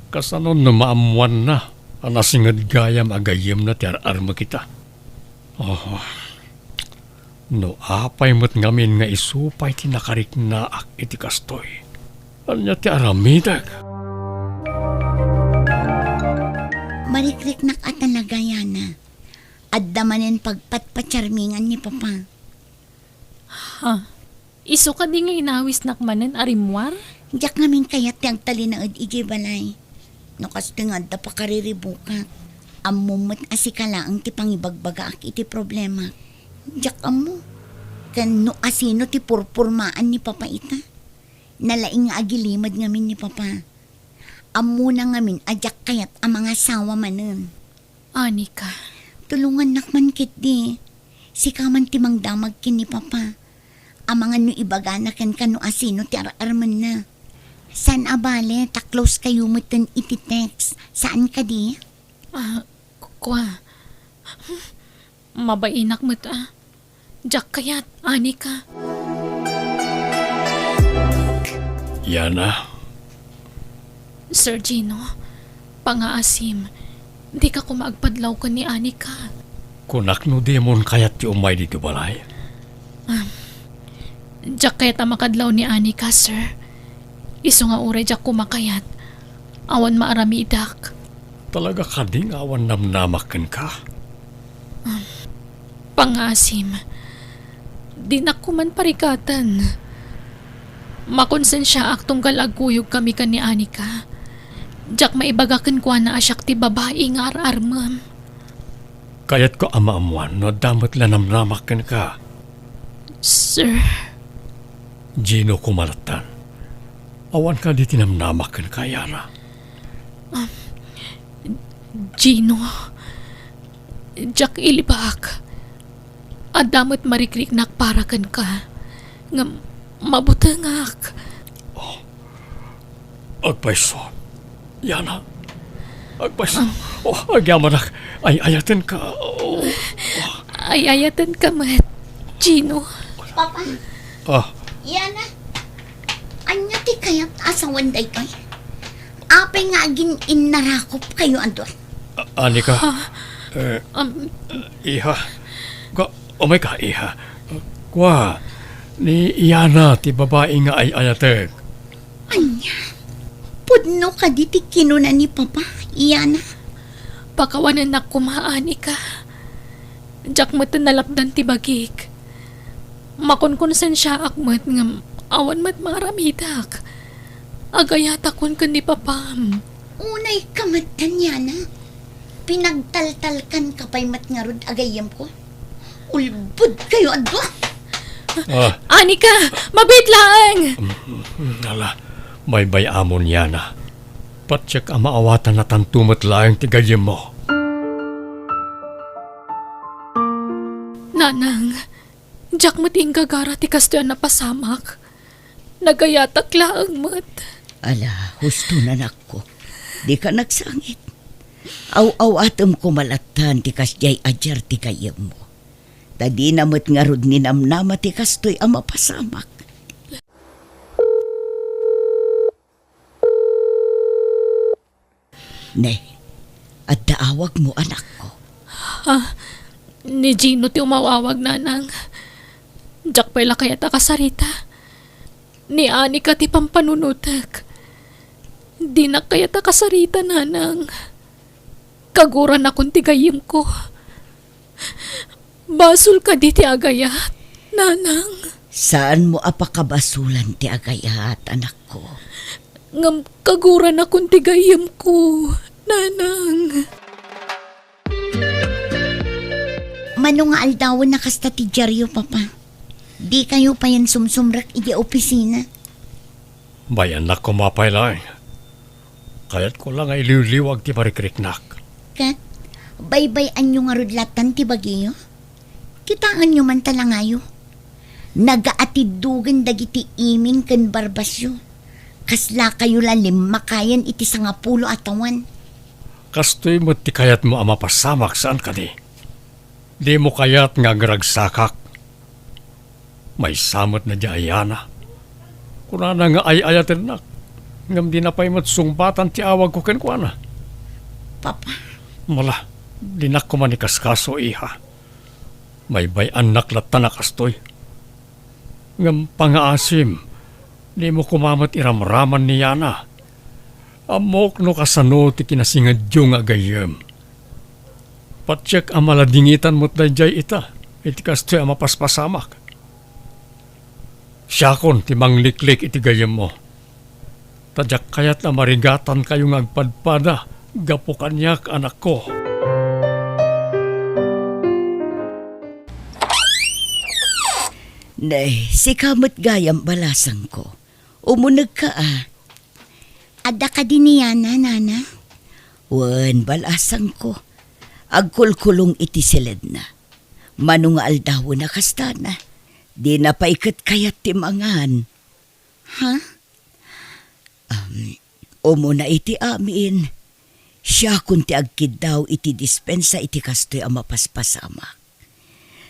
Kasano no maammoanna? Nasinged gayam a gayyemna ti ar-armek ita. Oh, no apay met ngamin nga isu pay ti nakariknaak iti kastoy, ania ti aramidek? Marikriknak a talaga, Yana. Adda manen pagpatpatiarmingan ni Papa. Ha? Isu kadi nga inawisnak manen a rimmuar? Diak ngamin kayat ti agtalinaed idiay balay. No kastoy nga adda pakariribukak, ammom met a sika laeng ti pangibagbagaak iti problemak. Diak ammo ken no asino ti purpurmaan ni Papa ita. Nalaing nga agilimed ngamin ni Papa. Ammona ngamin a diak kayat a mangasawa manen. Anika. Tulongannak man ketdi. Sika man ti mangdamag ken ni Papa. Amangan no ibagana kenka no asino ti ar-armenna. Saan a bale ta close kayo metten iti text. Saan kadi? Ah, kua. Mabainak met a. Diak kayat, Anika. Yana. Sir Gino, pangaasim, dika koma agpadlaw ken ni Anika. Kunak no dimon kayat ti umay ditoy balay? Ah, diak kayat a makadlaw ni Anika, sir. Isu nga uray diak koma kayat, awan maaramidak. Talaga kadi nga awan namnamak kenka? Pangaasim, dinak koman parikaten. Makonsensiaak tunggal agkuyogkami ken ni Anika. Diak maibaga kenkuana a siak ti babai nga ar-armem. Kayatko a maammuan no adda met la namnamak kenka. Sir. Gino koma lattan. Awan kadi ti namnamak kenka, Yana? Um, Gino, diak ilibak. Adda met marikriknak para kenka. Ngem mabutengak. Oh. Agpayso. Yana. Agpayso. Ah. Oh, agyamanak. Ay-ayatenka. Oh. Ay-ayatenka met, Gino. Papa. Ah. Yana. Ania ti kayat a sawen daytoy? Apay nga agin-innarakop kayo a dua? A-, Anika? Ha? Eh, Um, iha. Ka-, umayka, iha. Kua, ni Yana ti babai nga ay-ayatek. Ania? Pudno kadi ti kinuna ni Papa, Yana? Pakawanennak koma, Anika. Diak met nalapdan ti bagik. Makonkonsensiaak met ngem awan met maaramidak. Agayatakon ken ni Papam. Unayka met, Yana. Pinagtaltalkanka pay met ngarud a gayyemko. Ulbod kayo a dua. Ah. Anika, mabiit laeng! Mm, mm, ala, baybay-amon, Yana. Patiek a maawatan a tanto met laeng ti gayyemmo. Nanang, diak met inggagara ti kastoy a napasamak. Nagayatak laeng met. Ala, husto, anakko. Dika nagsangit. Aw-awatem koma lattan ti kasdiay a diar ti gayyemmo. Ta dina met ngarud ninamnama ti kastoy a mapasamak. Ne, adda awagmo, anakko. Ah, ni Gino ti umaw-awag, Nanang. Diak pay la kayat a kasarita. Ni Anika ti pampanunotek. Dinak kayat a kasarita, Nanang. Kaguranakon ti gayyemko. Basol kadi ti agayat, Nanang? Saanmo a pakabasulan ti agayat, anakko. Ngem kaguranakon ti gayyemko, Nanang. Mano nga aldawen a kasta ti diaryo, Papa? Dikayo payen sumsumrek idiay opisina? Bayannak koma pay laeng. Kayatko la nga iliwliwag ti parikriknak. Ket, baybay-anyo ngarud lattan ti bagiyo? Kitaenyo man ta langayo. Nagaatiddogen dagiti iming ken barbasyo. Kaslakayo la limmakayen iti sangapulo a tawen. Kastoy met ti kayatmo a mapasamak, saan kadi? Dimo kayat nga agragsakak? Maysa met na di ayana. Kunana nga ay-ayatennak, ngem dina pay met sungbatan ti awagko kenkuana. Papa, Mala, dinak koma ni kaskaso, iha. Baybay-annak latta a kastoy. Ngem pangngaasim, dimo koma met iramraman ni Yana. Ammok no kasano ti kinasingedyo nga gayyem. Patiek a maladingitan met daydiay ita iti kastoy a mapaspasamak. Siakon ti mangliklik iti gayyemmo. Ta diak kayat a marigatankayo nga agpadpada gapu kaniak, anakko. Nay, sika met gayam, balasangko. Umunegka a. Adda kadi ni Yana, nana? Wen, balasangko. Agkulkulong iti siledna. Mano nga aldawen a kastana, dina pay ket kayat ti mangan. Ha? Um, umuna iti amin, siakon ti agkiddaw iti dispensa iti kastoy a mapaspasamak.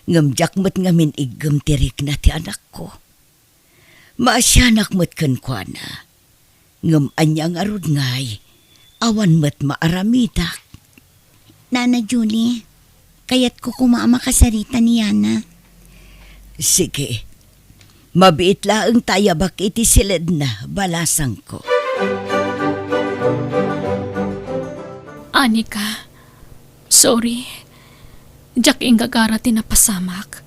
Ngem diak met ngamin iggem ti rikna ti anakko. Maasianak met kenkuana. Ngem ania ngarud ngay, awan met maaramidak. Nana Julie, kayatko koma a makasarita ni Yana. Sige. Mabiit laeng ta ayabak iti siledna, balasangko. Anika, sorry. Diak inggagara ti napasamak.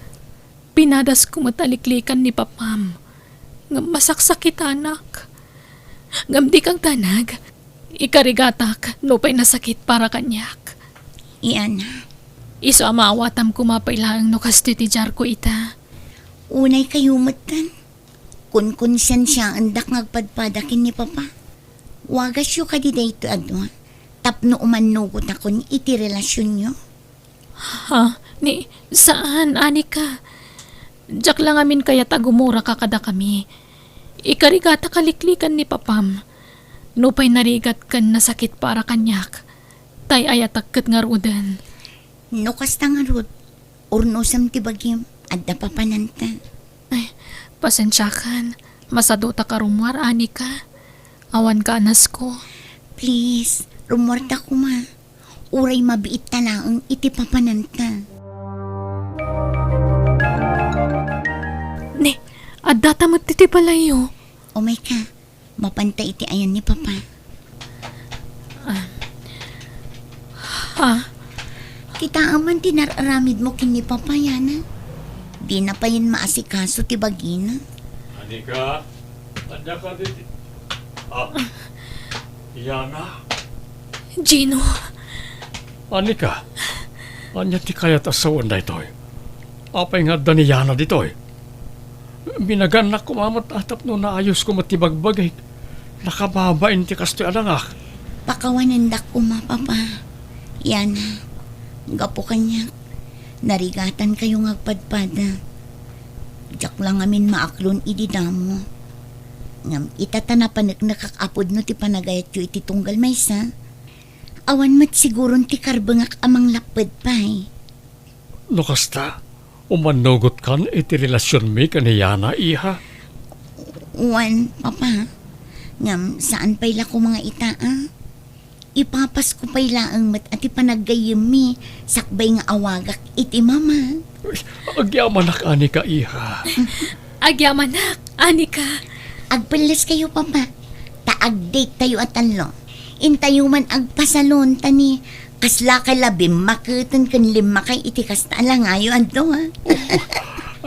Pinadasko met a liklikan ni papam, ngem masaksakitanak. Ngem dika agdanag, ikarigatak nupay nasakit para kaniak. Yana. Isu a maawatam koma pay laeng no kastoy ti diarko ita. Unay kayo metten. Kunkonsensiaendak nga agpadpada ken ni Papa. Wagasyo kadi daytoy a dua tapno umannugotakon iti relasionyo? Ha? Ni, saan, Anika. Diak la ngamin kayat a gumuraka kadakami. Ikarigatak a liklikan ni Papam. Nupay narigat ken nasakit para kaniak, tay ayatak ket ngaruden. No kasta ngarud, urnosem ti bagim, adda papananta. Ay, pasensiakan. Masadutak a rummuar, Anika. Awan kaanasko. Please, rummuarta koma. Uray mabiitta laeng iti papananta. Ne, addata met iti balayyo. Umayka, mapanta iti ayan ni Papa. Ah. Ha? Kitaem man ti nar-aramidmo ken ni Papa, Yana. Dina payen maasikaso ti bagina. Anika, ania kadi ti, ah, Yana? Gino. Anika, ania ti kayat a sawen daytoy? Apay nga adda ni Yana ditoy? Binagannak koma met a tapno naayosko met ti bagbagik. Nakababain ti kastoy a nangak. Pakawanendak koma, Papa. Yana, gapu kaniak, narigatankayo nga agpadpada. Diak la ngamin maaklon idi damo. Ngem ita ta napaneknekak a pudno ti panagayatyo iti tunggal maysa, awan met siguron ti karbengak a manglapped pay. No kasta, umannugotkan iti relasionmi ken ni Yana, iha? Wen, Papa. Ngem saan pay la koma nga ita, a? Ipapasko pay laeng met a ti panaggayyemmi sakbay nga awagak iti mama. Agyamanak, Anika, iha. Agyamanak, Anika. Agpelleskayo, Papa. Ta agdate tayo a tallo. Intayo man agpasalon, ta ni kasla kay la bimmaketen ken limmakay iti kasta a langayo, adto, ha?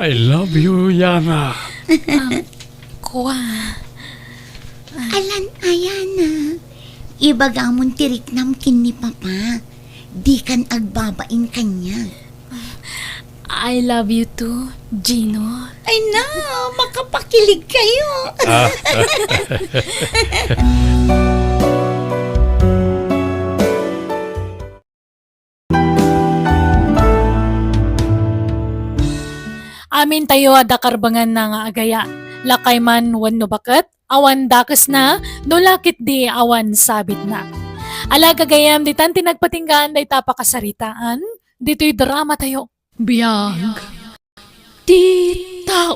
I love you, Yana. Ah, kua. Alan a, Yana. Ibagamon ti riknam ken ni Papa. Dikan agbabain kaniak. I love you too, Gino. Ay na, makapakilig kayo. Ah. Amintayo adda karbenganna nga agaya, lakay man wenno baket, awan dakesna, no la ketdi awan sabitna. Ala, gagayem, ditan ti nagpatinggaan dayta a pakasaritaan, ditoy dramatayo. Biag ti tao.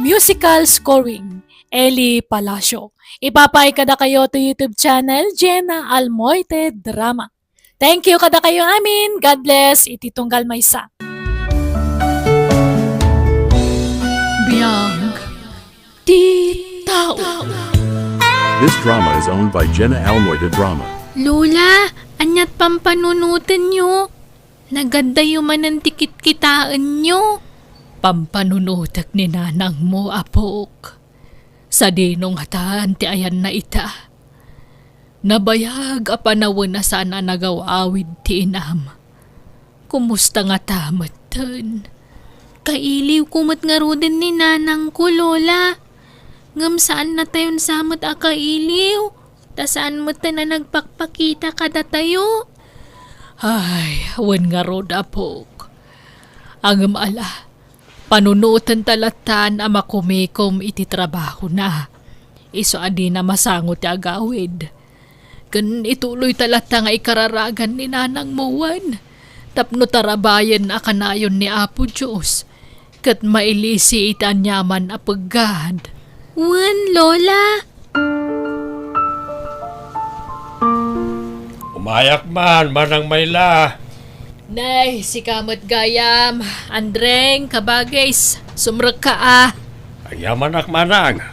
Musical scoring, Eli Palacio. Ipapaay kadakayo to YouTube channel, Jenna Almoite Drama. Thank you kadakayo amin. God bless. Iti tunggal maysa. Biag ti tao. This drama is owned by Jenna Almoy de Drama. Lola, aniat pampanunotenyo? Nagaddayo manen ti kitkitaenyo? Pampanunotek ni nanangmo, apok. Sadino ngatan ti ayanna ita? Nabayag a panawen a saan a nagaw-awid ti inam. Kumusta ngata metten? Kailiwko met ngaruden ni nanangko, Lola. Ngem saannatayon sa met a kailiw, ta saan metten a nagpakpakita kadatayo. Ay, wen ngarud, apok. Ngem ala, panunotenta lattan a makumikom iti trabahona. Isu a dina masango ti agawid. Ken ituloyta latta nga ikararagan ni nanangmo wen tapno tarabayen a kanayon ni Apo Dios ket mailisi iti aniaman a peggad. Wen, Lola. Umayak man, Manang Mayla. Nay, sika met gayam, Andreng, kabagis, sumrekka a. Agyamanak, Manang.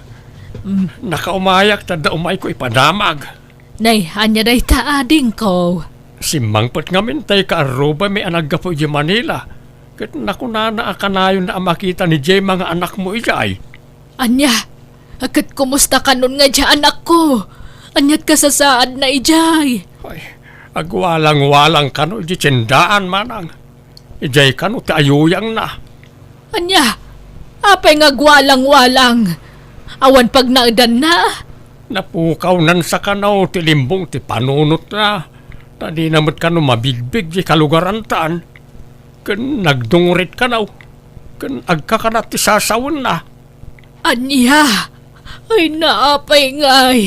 Mm. Nakaumayak ta adda umayko ipadamag. Nay, ania dayta, adingko? Simmangpet ngamin tay kaarrubami a naggapu idiay Manila, ket nakunana a kanayonna a makita ni Gemma nga anakmo idiay. Ania? Ket kumusta kanon nga idiay anakko? Aniat kasasaadna idiay? Ay, agwalangwalang kano idiay tiendaan, Manang. Idiay kano ti ayuyangna. Ania? Apay nga agwalangwalang? Awan pagnaedanna? Napukawnan sa kano ti limbong ti panunotna, ta dina met kano mabigbig ti kalugarantan. Ken nagdungrit kano, ken agkakana ti sasawenna. Ania? Ay, naapay ngay?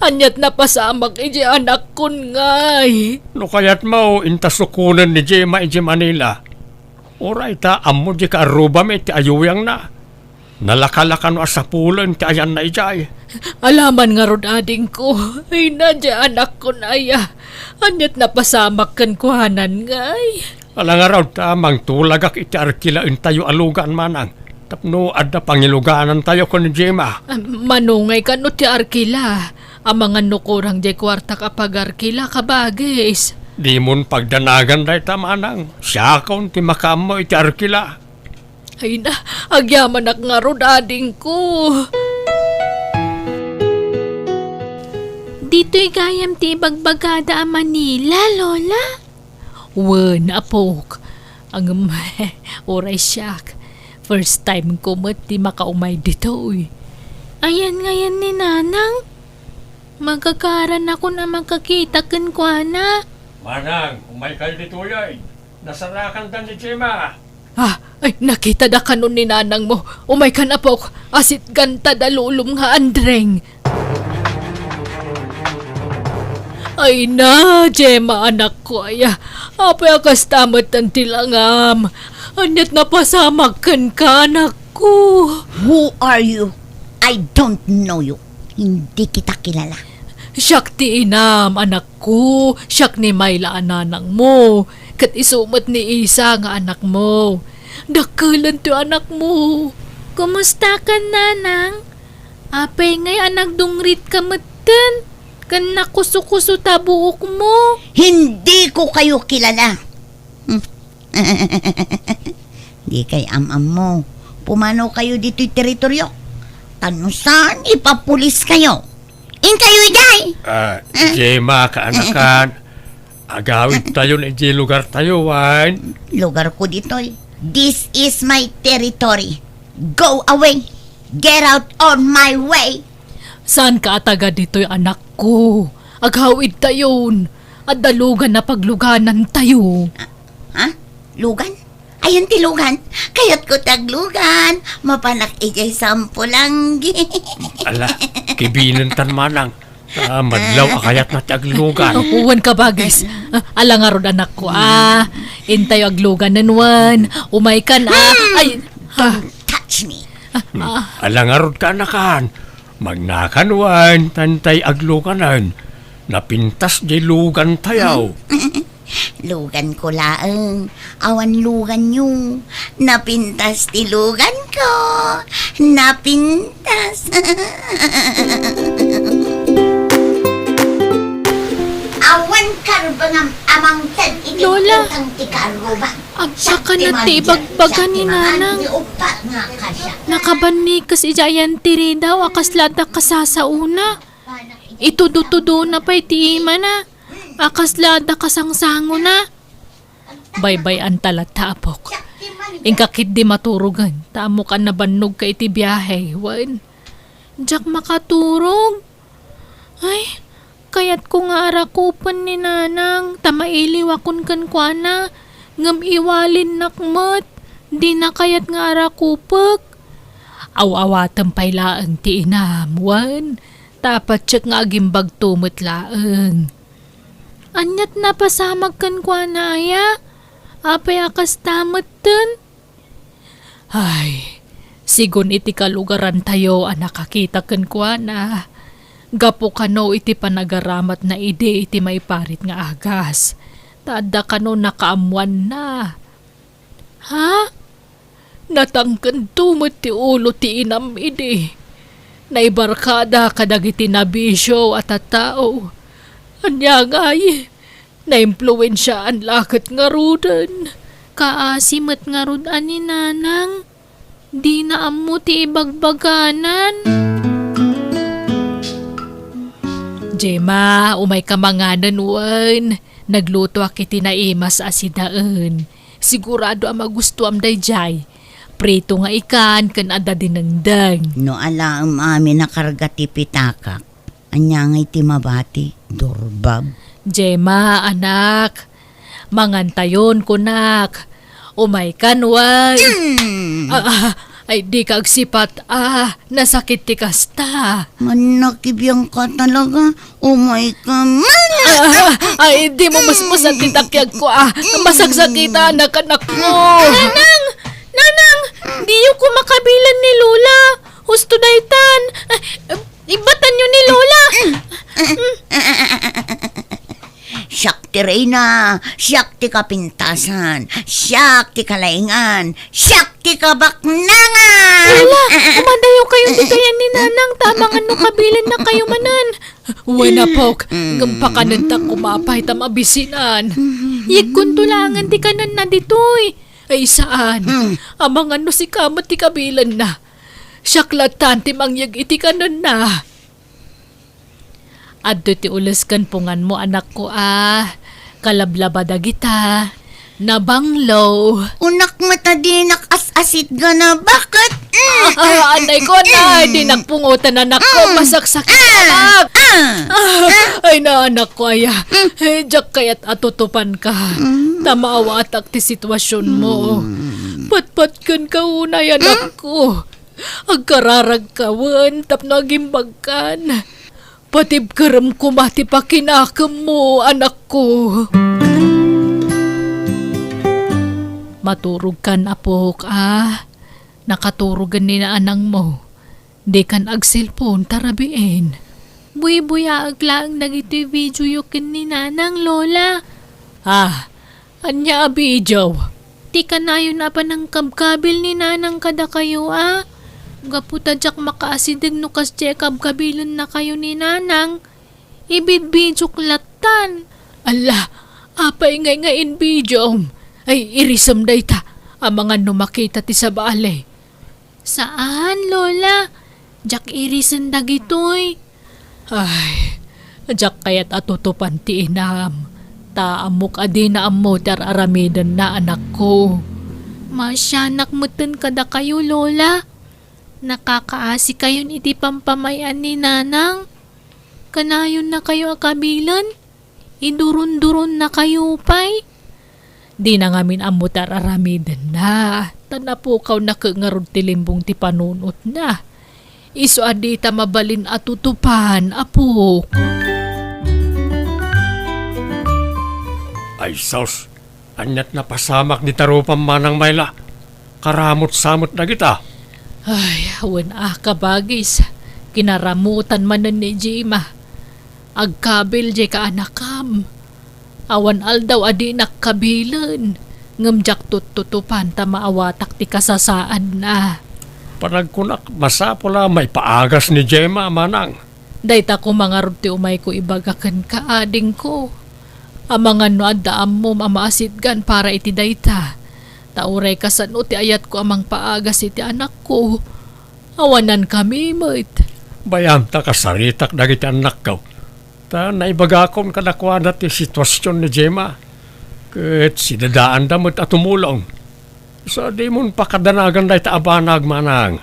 Aniat napasamak idiay anakkon ngay? No kayatmo, inta sukonen ni Gemma idiay Manila. Uray ta ammo di kaarrubami ti ayuyangna. Nalakalakano a sapulen ti ayanna idiay. Alaman ngarud, adingko. Ay, na, diay anakkon aya. Aniat napasamak kenkuanan ngay? Ala ngarud ta mangtulagak iti arkilaentayo a lugan, Manang, tapno adda pangiluganantayo ken ni Gemma. Ah, mano ngay kano ti arkila? Amangan no kurang diay kuartak a pagarkila, kabagis. Dimon pagdanagan dayta, Manang. Siakon ti makaammo iti arkila. Ay na, agyamanak ngarud, adingko. Ditoy gayam ti ibagbagada a Manila, Lola? Wen, apok. Ngem, uray siak. First time ko met ti makaumay ditoy. Ayan ngayan ni Nanang? Magagaranakon a makakita kenkuana. Manang, umaykayo ditoy, ay. Nasarakandan ni Gemma. Ah, ay, nakitada kanon ni nanangmo. Umaykan, apok. Asitganta da lulom nga Andreng. Ay na, Gemma, anakko, aya. Apay a kasta met ti langam? Aniat napasamak kenka, anakko? Who are you? I don't know you. Hindi kita kilala. Siak ti inam, anakko. Siak ni Mayla a nanangmo. Ket isu met ni Isa nga anakmo. Dakkelentayo anakmo. Kumustakan, nanang? Apay ngay a nagdungritka metten? Ken nakusukuso ta buokmo? Hindi ko kayo kilala. Hmm. Di kay am-ammo. Pumano kayo ditoy teritoryo. Ta no saan, ipapulis kayo. Inkayo idiay. Ah, Gemma, kaanakan. Agawid tayo na idiay lugar tayo, wen. Lugar ko ditoy. This is my territory. Go away. Get out on my way. Saan ka a taga ditoy, anakko? Agawid tayon. Adda lugan a pagluganantayo. Ha? Lugan? Ayan ti lugan. Kayatko ti aglugan. Mapanak idiay Sampulanggi. Ala, kibinentan manang. Ah, madlaw a kayatna ti aglugan. Wen, kabagis. Ah, ala ngarud, anakko, ah. Intayo agluganen wen. Umaykan, ah. Hmm. Ay, ah. Touch me. Ah, ah. Ala ngarud, kaanakan. Magnakan wen, ta intay agluganen. Napintas diay lugantayo. Luganko laeng, awan luganyo. Napintas ti luganko. Napintas. Awan karbengam a mangted iti Lola, utang ti karrubang. Agpakana ti ibagbaga ni Nanang. Nakabannikes idiay ayan ti ridaw a kasla adda kasasaona. Itudo-tudona pay ti imana a kasla adda kasangsangona. Baybay-anta latta, apok. Inka ketdi maturogen, ta ammok a nabannogka iti biahe, wen. Diak makaturog. Ay, kayatko nga arakupen ni Nanang, ta mailiwakon kenkuana, ngem iwalinnak met, dina kayat nga arakupek. Aw-awatem pay laeng ti inam, wen, ta patiek nga agimbagto met laeng. Aniat napasamak kenkuana aya? Apay a kasta metten? Ay, sigun iti kalugarantayo a nakakita kenkuana, gapu kano iti panagaramatna idi iti maiparit nga agas, ta adda kano nakaammoanna. Ha? Natangkento met ti ulo ti inam idi. Naibarkada kadagiti nabisio a tattao. Ania ngay? Naimpluensiaan la ket ngaruden. Kaasi met ngarud a ni Nanang. Dina ammo ti ibagbaganan. Gemma, umayka manganen wen. Naglutoak iti naimas a sidaen. Sigurado a magustuam daydiay. Prito nga ikan ken adda dinengdeng. No alaem amin a karga ti pitakak, ania ngay ti mabati, durbab? Gemma, anak, mangantayon, kunak. Umaykan wen. Mm. Ah, ah, ay, dika agsipat, ah. Nasakit ti kasta. Mannakibiangka talaga. Umayka man. Ah, ah, ay, di mo musmusan ti takiagko, ah. Masaksakitan, anak-anakko. Nanang! Nanang! Diyo ko makabilen ni Lola. Husto daytan. Ah, ibatanyo ni Lola. Siak ti reyna, siak ti kapintasan, siak ti kalaingan, siak ti kabaknangan! Ala, kumadayo kayo ti kayan ni Nanang, ta amangan no kabilenna kayo manen. Wen, apok, ngem pakanenta koma apay ta mabisinan. Yegkonto laengen ti kanenna ditoy. Ay, saan? Mm. Amangan no sika met ti kabilenna. Siak lattan ti mangyeg iti kanenna. Adtoy ti ules ken punganmo, anakko, a. Kalablaba dagita. Nabanglo. Unak met a dinak as-asitgana. Bakit? Mm. Ah, anay ko, anay. Mm. Dinak pungotan, anakko. Mm. Masaksakit, ah, anak. Ah. Ah, ay na, anakko, aya. Mm. Eh, diak kayat a tutupanka. Mm. Ta maawaatak ti sitwasionmo. Mm. Patpat kenka unay, anakko. Agkararagka wen tapno agimbagkan. Patibkerem koma ti pakinakemmo, anakko. Maturogkan, apok, a. Nakaturogen ni Nanangmo. Dikan agselpon ta rabiin. Buybuyaek laeng dagitoy videoyo ken ni Nanang, Lola. Ah, ania a video? Ti kanayon a panangkabkabil ni Nanang kadakayo a. Gapu ta diak makaasideg no kasdiay kabkabilennakayo ni Nanang, ibidbidiok lattan. Alla, apay ngay nga inbidiom? Ay, irisem dayta, amangan no makita ti sabali. Saan, Lola. Diak irisen dagitoy. Ay, diak kayat a tutupan ti inam. Ta ammok a dina ammo ti ar-aramidenna, anakko. Maasianak metten kadakayo, Lola. Nakakaasikayon iti pampamay-an ni Nanang. Kanayonnakayo a kabilen? Iduronduronnakayo pay? Dina ngamin ammo ti ar-aramidenna, ta napukawna ket ngarud ti limbong ti panunotna. Isu a dita mabalin a tutupan, apok. Ay sus, aniat napasamak dita rupam, Manang Mayla? Karamutsamot dagita. Ay, wen a, kabagis. Kinaramutan manen ni Jima. Agkabil diay kaanakam. Awan aldaw a dinak kabilen, ngem diak tuttutupan ta maawatak ti kasasaadna. Panagkunak, masapul a maipaagas ni Gemma, manang. Dayta koma ngarud ti umayko ibaga kenka, adingko. Amangan no adda ammom a maasitgan para iti dayta. Ta uray kasano ti ayatko a mangpaagas iti anakko, awanan kami met. Bayam ta kasaritak dagiti annakko. Ta naibagakon kadakuada ti situasion ni Gemma, ket sidadaanda met a tumulong. Sa dimon pakadanagan dayta a banag, manang.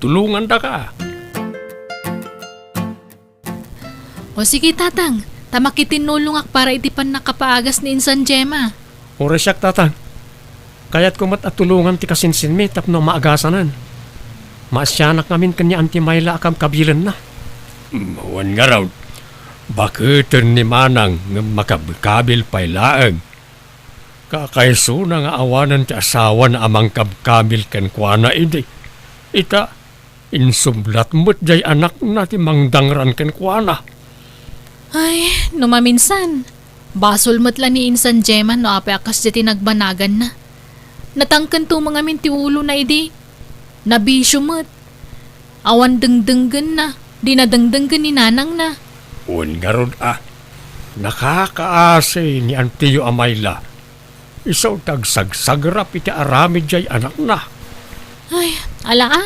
Tulongandaka. O sige, Tatang, ta makitinnulongak para iti pannakapaagas ni insan Gemma. Uray siak, Tatang. Kayatko met a tulongan ti kasinsinmi tapno maagasanan. Maasianak ngamin ken ni Auntie Myla a kabkabilenna. Mm, wen ngarud, baketen ni Manang ngem makabkabil pay laeng. Kakaisuna nga awanen ti asawana a mangkabkabil kenkuana idi. Ita, insublat met jay anakna ti mangdangran kenkuana. Ay, no maminsan, basol met la ni insan Gemma no apay a kasdiay ti nagbanaganna. Natangken tumeng amin ti ulona idi. Nabisio met. Awan dengdenggenna. Di nadengdenggen ni nanangna. Wen ngarud a, nakakaasi ni antiyo a Myla. Isu ti agsagsagrap iti aramid jay anakna. Ay, ala a.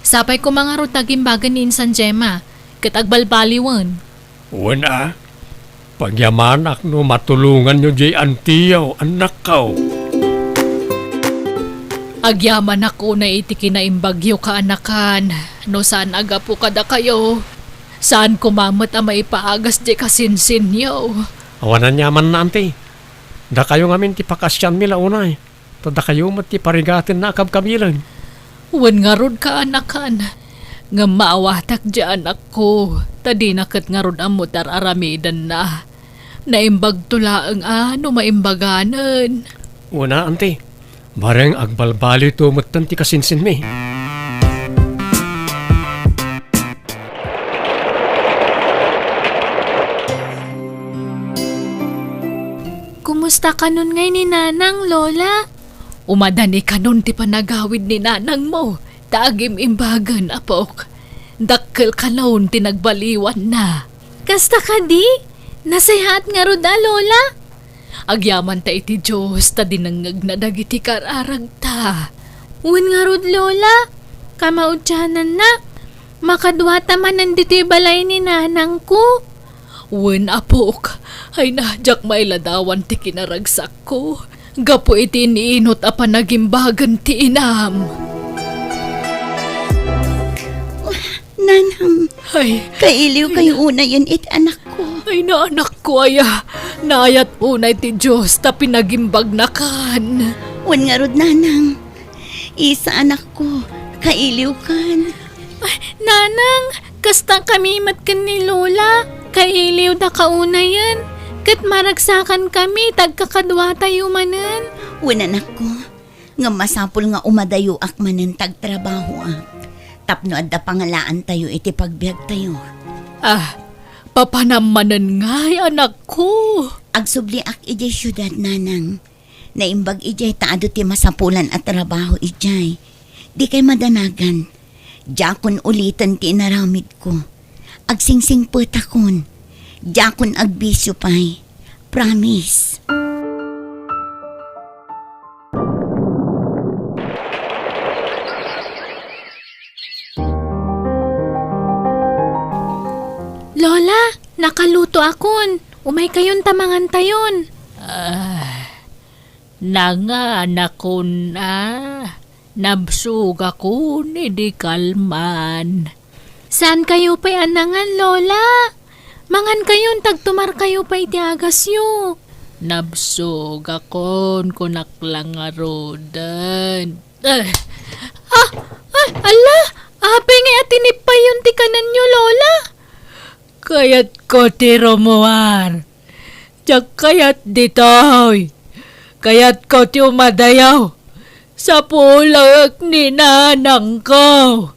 Sapay koma ngarud ta agimbagen ni insan Gemma, ket agbalbaliwen. Wen a, pagyamanak no matulonganyo jay antiyo, annakko. Agyamanak unay iti kinaimbagyo, kaanakan, no saan a gapu kadakayo. Saan koma met a maipaagas jay kasinsinyo. Awan aniamanna, anti. Dakayo ngamin ti pakaasianmi la unay, ta dakayo met ti parigatenna a kabkabilen. Wen ngarud, kaanakan, ngem maawatak jay anakko, ta dina ket ngarud ammo ti ar-aramidenna. Naimbagto laeng a no maimbaganen. Wen a, anti. Bareng agbalbaliwto metten ti kasinsinmi. Kumusta kanon ngay ni Nanang, Lola? Umadani kanon ti panagawid ni nanangmo, ta agim-imbagen, apok. Dakkel kanon ti nagbaliwanna. Kasta kadi? Nasayaat ngarud a, Lola? Agyamanta iti Dios ta dinengngegna dagiti kararagta. Wen ngarud, Lola, kamaudiananna, makaduata manen ditoy balay ni nanangko. Wen, apok, ay na, diak mailadawan ti kinaragsakko gapu iti iniinut a panagimbagen ti inam. Nanang, ay, kailiw kayo unayen iti anakko. Ay, naanakko aya, naayat unay ti Dios ta pinagimbagnakan. Wen ngarud, Nanang, Isa, anakko, kailiwkan. Ay, Nanang, kasta kami met ken ni Lola, kailiwda kaunayen, ket maragsakan kami ta agkakaduatayo manen. Wen, anakko, ngem masapul nga umadayoak manen ta agtrabahoak, tapno adda pangalaantayo iti pagbiagtayo. Ah, papanam manen ngay, anakko? Agsubliak idiay siudad, Nanang. Naimbag idiay ta adu ti masapulan a trabaho idiay. Dikay madanagan. Diakon uliten ti inaramidko. Agsingsingpetakon. Diakon agbisio pay. Promise. Lola, nakalutoakon. Umaykayon ta mangantayon. Ah, nanganakon a. Nabsogakon idi kalman. Saankayo pay a nangan, Lola? Mangankayon ta agtumarkayo pay iti agasyo. Nabsogakon, kunak la ngaruden. Eh. Ah! Ah! Ala! Apay ngay a tinippayon ti kanenyo, Lola? Kayatko ti rumuar. Diak kayat ditoy. Kayatko ti umadayo. Sapulek ni nanangko.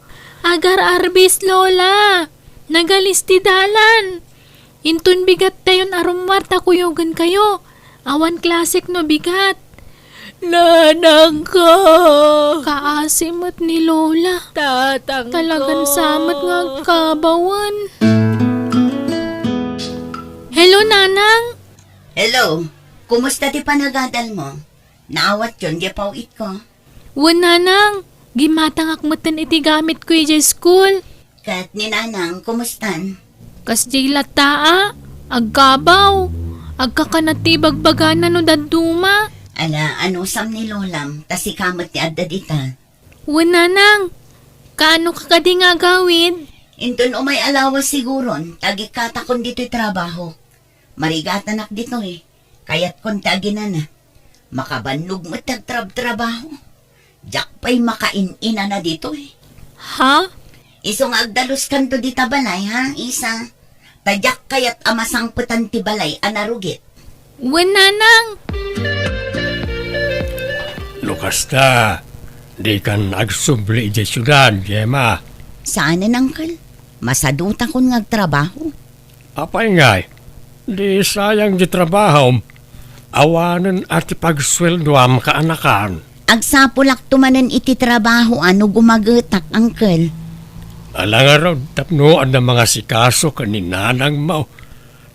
Agar-arbis, Lola. Nagalis ti dalan. Inton bigattayon a rummuar ta kuyogenkayo. Awan klasek no bigat. Nanangko! Kaasi met ni Lola. Tatangko! Talagan sa met nga agkabawen. Hello, Nanang! Hello! Kumusta ti panagadal mo? Naawatyon di paw-itko? Wen, Nanang, gimmatangak metten iti gamitko idiay school. Ket ni Nanang, kumustan? Kasdiay latta a, agkabaw. Agkakanat ti ibagbagana no dadduma. Ala, anusam ni Lolam, ta sika met ti adda dita. Wen, Nanang, kaano ka kadi nga agawid? Inton umay a lawas siguron, ta agikkatakon ditoy trabaho. Marigatanak ditoy. Kayatkon ti aginana. Makabannog met ti agtrabtrabaho. Diak pay makain-inana ditoy. Ha? Isu nga agdaloskanto dita balay, ha, Isa? Ta diak kayat a masangpetan ti balay a narugit. Wen, Nanang! No kasta, dikan agsubli idiay siudad, Gemma. Saanen, Uncle. Masadutakon nga agtrabaho. Apay ngay, di sayang di trabahom. Awanen a ti pagsueldoam kaanakan. Agsapulakto manen iti trabaho a no gumagetak, Uncle. Ala ngarud, tapno adda mangasikaso ken ni nanangmo.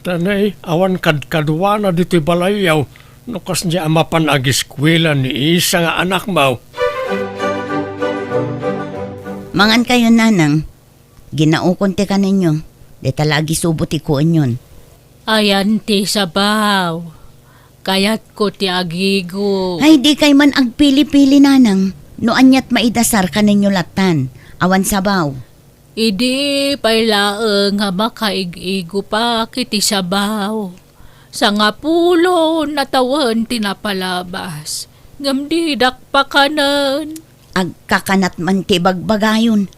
Ta nay, awan kadkaduana ditoy balayyo, no kasdiay a mapan agiskuela ni Isa nga anakmo. Mangan kayo, Nanang. Ginaokon ti kanenyo. Dayta la agisubo ti kuenyon. Ayan ti sabaw. Kayatko ti agigo. Ay, di kay man agpili-pili, Nanang. No aniat maidasar kanenyo lattan. Awan sabaw. Idi pay laeng nga makaig-igopak iti sabaw. Sangapulo na tawen ti napalabas. Ngem didak pakanen. Agkakanat man ti bagbagayon.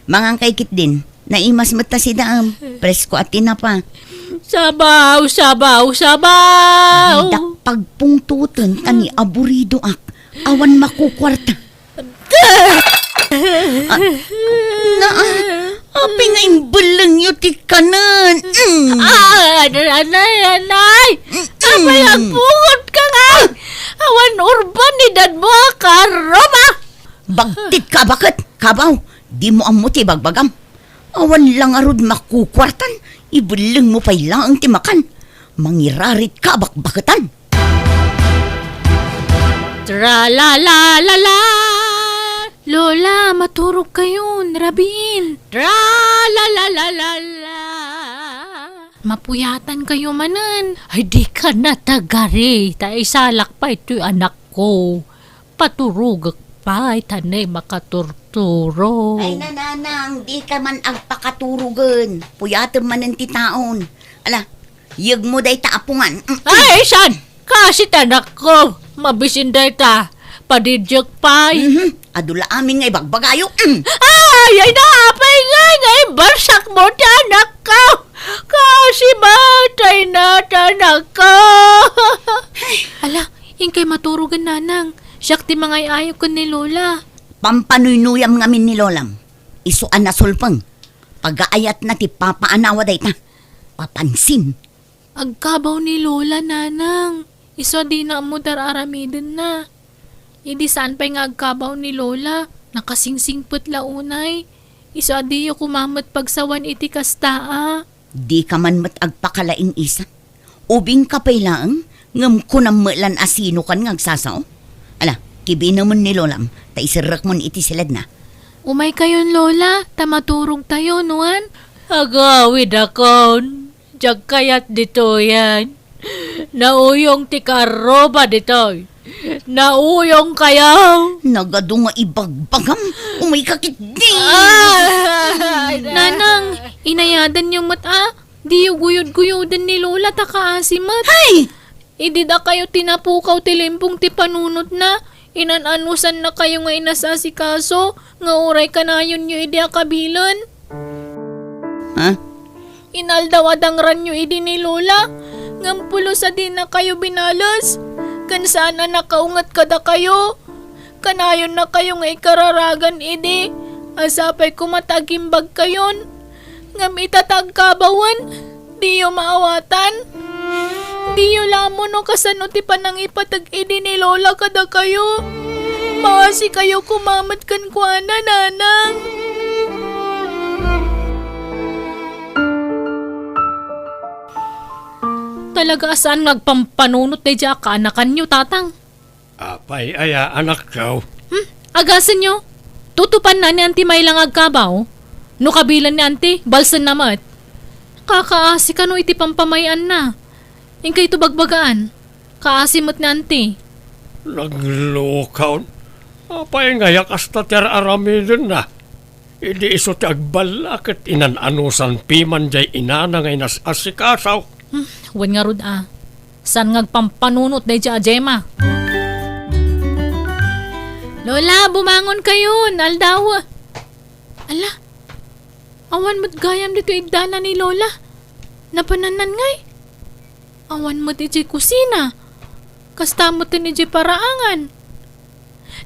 Mangan kay ketdin, naimas met ta sidaem, presko a tinapa. Sabaw, sabaw, sabaw! Didak pagpungtoten ta ni aburidoak, awan makukuarta. Ah, na, ah, apay nga imbellengyo ti kanen? Mm. Ah, anay, anay, anay! Mm. Apay agpungot ka nga? Awan urban ni dadmo a kaarruba! Bagtit ka, baket, kabaw, dimo ammo ti bagbagam. Awan la ngarud makukuartan, ibellengmo pay laeng ti makan. Mangirarit ka, bakbaketan. Tra-la-la-la-la! Lola, maturog kayon, rabiin. Tra-la-la-la-la-la! Mapuyatan kayo manen. Ay, di ka natagari, ta isalak pay toy anakko. Paturogek pay, ta nay makaturturo. Ay, nanang, di ka man agpakaturogen. Puyatem manen ti taon. Ala, yegmo dayta a pungan. Mm-mm. Ay, saan? Kasi ti anakko, mabisin dayta, padidiek pay. Mhm. Adu la amin nga ibagbagayo. Mm. Ay, ay, naapay nga, nga imbarsakmo ti anakko. Kasi matay na ti anakko. Ala, inkay maturogen, nanang. Siak ti mangay-ayo ken ni Lola. Pampanuynuyam ngamin ni Lolam. Isu a nasulpeng. Pagaayatna ti papaanawa dayta. Papansin. Agkabaw ni Lola, nanang. Isu a dina ammo dar-aramidenna. Idi saan pay nga agkabaw ni Lola, nakasingsingpet la unay. Isu a diyo koma met pagsawan iti kasta a. Dika man met agpakalaing-isan. Ubingka pay laeng, ngem kunam met lan a sinokan nga agsasao. Ala, kibinemen ni Lolam, ta iserrekmon iti siledna. Umaykayon, Lola, ta maturogtayo, nuan? Agawidakon. Diak kayat ditoyen. Nauyong ti kaarruba ditoy. Nauyongkayo. Nagadu nga ibagbagam. Umayka ketdi. Ay, Nanang, inayadanyo met a. Diyo guyod-guyoden ni Lola ta kaasi met. Hay! Idi dakayo ti napukaw ti limpong ti panunotna, inan-anusannakayo nga inasasikaso nga uray kanayonyo idi a kabilen. Ha? Inaldaw a dangranyo idi ni Lola, ngem pulos a dinakayo binales, ken saan a nakaunget kadakayo. Kanayonnakayo nga ikararagan idi, a sapay koma ta agimbagkayon. Ngem ita ta agkabawen, diyo maawatan. Diyo la ammo no kasano ti panangipateg idi ni Lola kadakayo. Maasikayo koma met kenkuana, Nanang. Talaga a saan nga agpampanunot daydiay a kaanakanyo, Tatang. Apay aya, anakko? Hmm, agasenyo. Tutupanna ni Auntie May la nga agkabaw. No kabilen ni Auntie, balsenna met. Kakaasi kano iti pampamay-anna. Inkayto bagbagaan. Kaasi met ni Auntie. Naglukaw. Apay ngay a kasta ti ar-aramidenna? Idi isu ti agballa ket inan-anusan piman diay inana nga inas-asikaso. Hmm, wen ngarud a. Saan nga agpampanunot daydiay a Gemma? Lola, bumangon kayon, aldaw. Ala, awan met gayam ditoy iddana ni Lola. Napanannan ngay? Awan met idiay kusina. Kasta met idiay paraangan.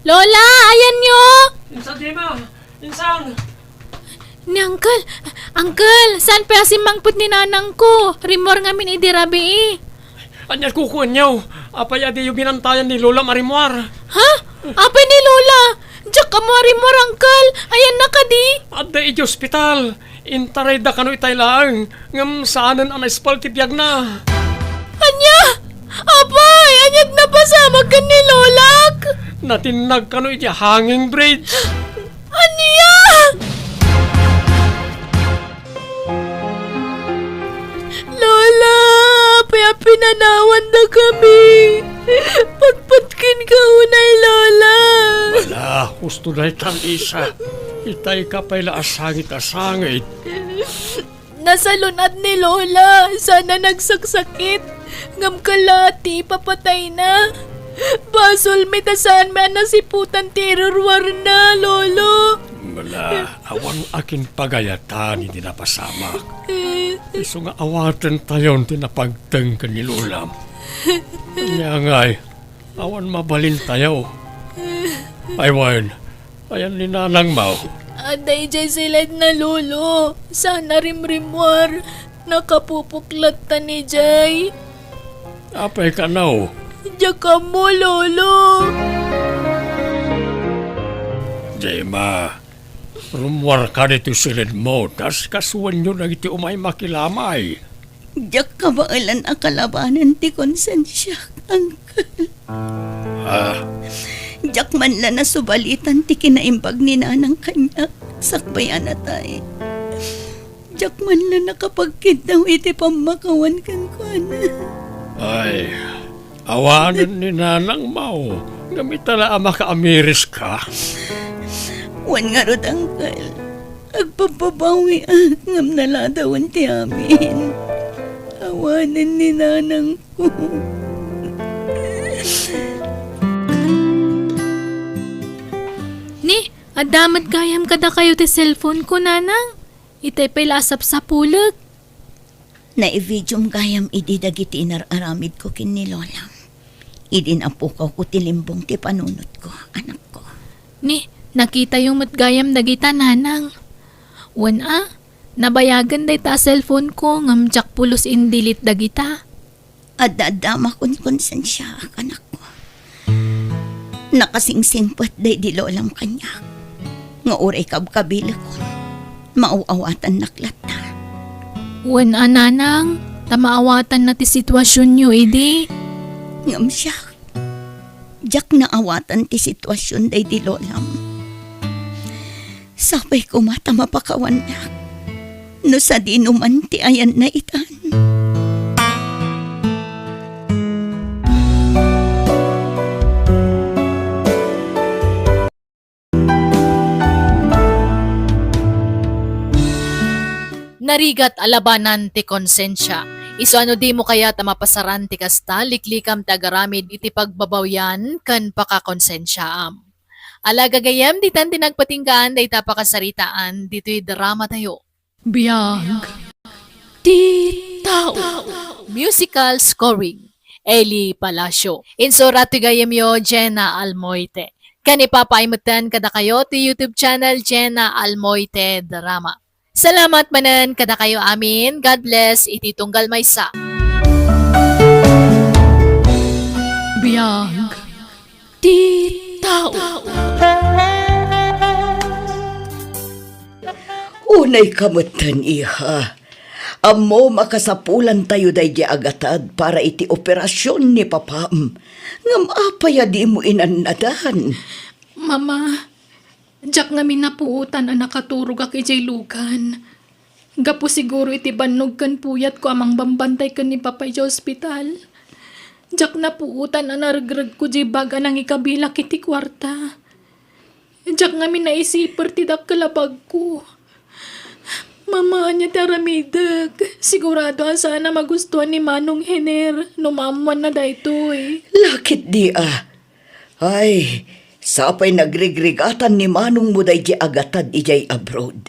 Lola, ayanyo! Insan, Gemma! Insan! Ni Uncle! Uncle, saan pay a simmangpet ni nanangko? Rimmuar ngamin idi rabii. Ania ti kukuenyo? Apay a diyo binantayan ni Lola a rimmuar? Ha? Apay ni Lola? Diak ammo a rimmuar, Uncle. Ayanna kadi? Adda idiay ospital. Intarayda kano itay laeng, ngem saanen a naispal ti biagna. Ania? Apay, ania't napasamak ken ni Lolak? Natinnag kano idiay hanging bridge. Ania? Lola, apay a pinanawandakami? Patpat kenka unay, Lola. Ala, husto dayta, Lisa. Itayka pay la a sangit a sangit. Nasalun-at ni Lola, saan a nagsaksakit. Ngem kalaat ti ipapatayna. Basolmi ta saanmi a nasiputan ti iruruarna, Lolo. Ala, awan a kinpagayatan iti napasamak. Isu nga awatentayon ti napagteng ken ni Lolam. Ania ngay, awan mabalintayo. Ay wen, ayan ni nanangmo? Adda idiay siledna, Lolo. Saan a rimrimmuar. Nakapupuklatta idiay. Apay kano? Diak ammo, Lolo. Gemma, rummuarka ditoy siledmo, ta asikasuenyo dagiti umay makilamay. Diak kabaelan a kalabanen ti konsensiak, Uncle. Ah. Diak man la nasubalitan ti kinaimbag ni Nanang kaniak sakbay a natay. Diak man la nakapagkiddaw iti pammakawan kenkuana. Ay, awanen ni nanangmo, ngem ita la a makaamiriska. Wen ngarud, Uncle, agpagbabawiak ngem naladawen ti amin. Awanen ni nanangko. Ni, adda met gayam kadakayo ti cellphone ko, Nanang. Itay pay la a sapsapulek. Naivideom gayam idi dagiti inar-aramidko ken ni Lola. Idi napukawko ti limbong ti panunotko, anakko. Ni, nakitayo met gayam dagita, Nanang. Wen a, nabayagen dayta a cellphone ko ngem diak pulos in-delete dagita. Adda-adda a makonkonsensiaak, anakko. Nakasingsingpet daydi Lolam kaniak nga uray kabkabilekon, maaw-awatannak latta. Wen a, Nanang, ta maawatanna ti situasionyo idi. Ngem siak, diak naawatan ti situasion daydi Lolam. Sapay koma ta mapakawannak no sadino man ti ayanna itan. Narigat a labanan ti konsensia. Isu a no dimo kayat a mapasaran ti kasta, liklikam ti agaramid iti pagbabawian ken pakakonsensiaam. Ala gagayyem, ditan ti nagpatinggaan dayta a pakasaritaan ditoy dramatayo. Biag ti tao. Musical scoring, Eli Palacio. Insurat ti gayyemyo, Jenna Almoite. Ken ipapaay metten kadakayo ti YouTube channel, Jenna Almoite Drama. Salamat manen kadakayo amin. God bless iti tunggal maysa. Biag ti tao. Unay ka metten, iha. Ammom a kasapulantayo daydi agatad para iti operasion ni papam. Ngem apay a dimo inannadan? Mama, diak ngamin napuotan a nakaturogak idiay lugan. Gapu siguro iti bannog ken puyatko a mangbambantay ken ni Papa idiay ospital. Diak napuotan a naregregko diay bag a nangikabilak iti kuarta. Diak ngamin naisiper ti dakkel a bagko. Mama, ania ti aramidek? Sigurado a saan a magustuan ni Manong Hener no maammoanna daytoy. Lakit di a. Ay, sapay nagrigrigatan ni manongmo daydi agatad idiay abroad.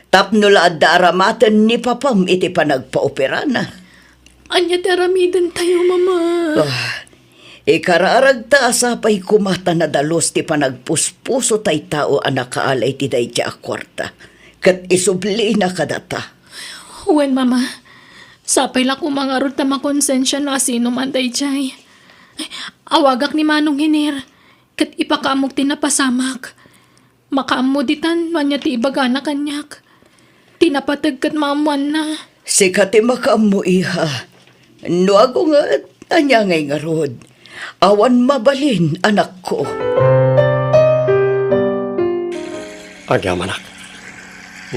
Tapno la adda aramaten ni papam iti panagpaoperana. Ania ti aramidentayo, Mama? Ah, ikararagta a sapay koma ta nadalus ti panagpuspuso tay tao a nakaala iti daydi a kuarta, ket isublina kadata. Wen, Mama. Sapay la koma ngarud ta makonsensia no asino man daydiay. Awagak ni Manong Hiner, ket ipakaammok ti napasamak. Makaammo ditan no ania ti ibagana kaniak. Ti napateg ket maammoanna. Sika ti makaammo, iha. No agunget, ania ngay ngarud? Awan mabalin, anakko. Agyamanak,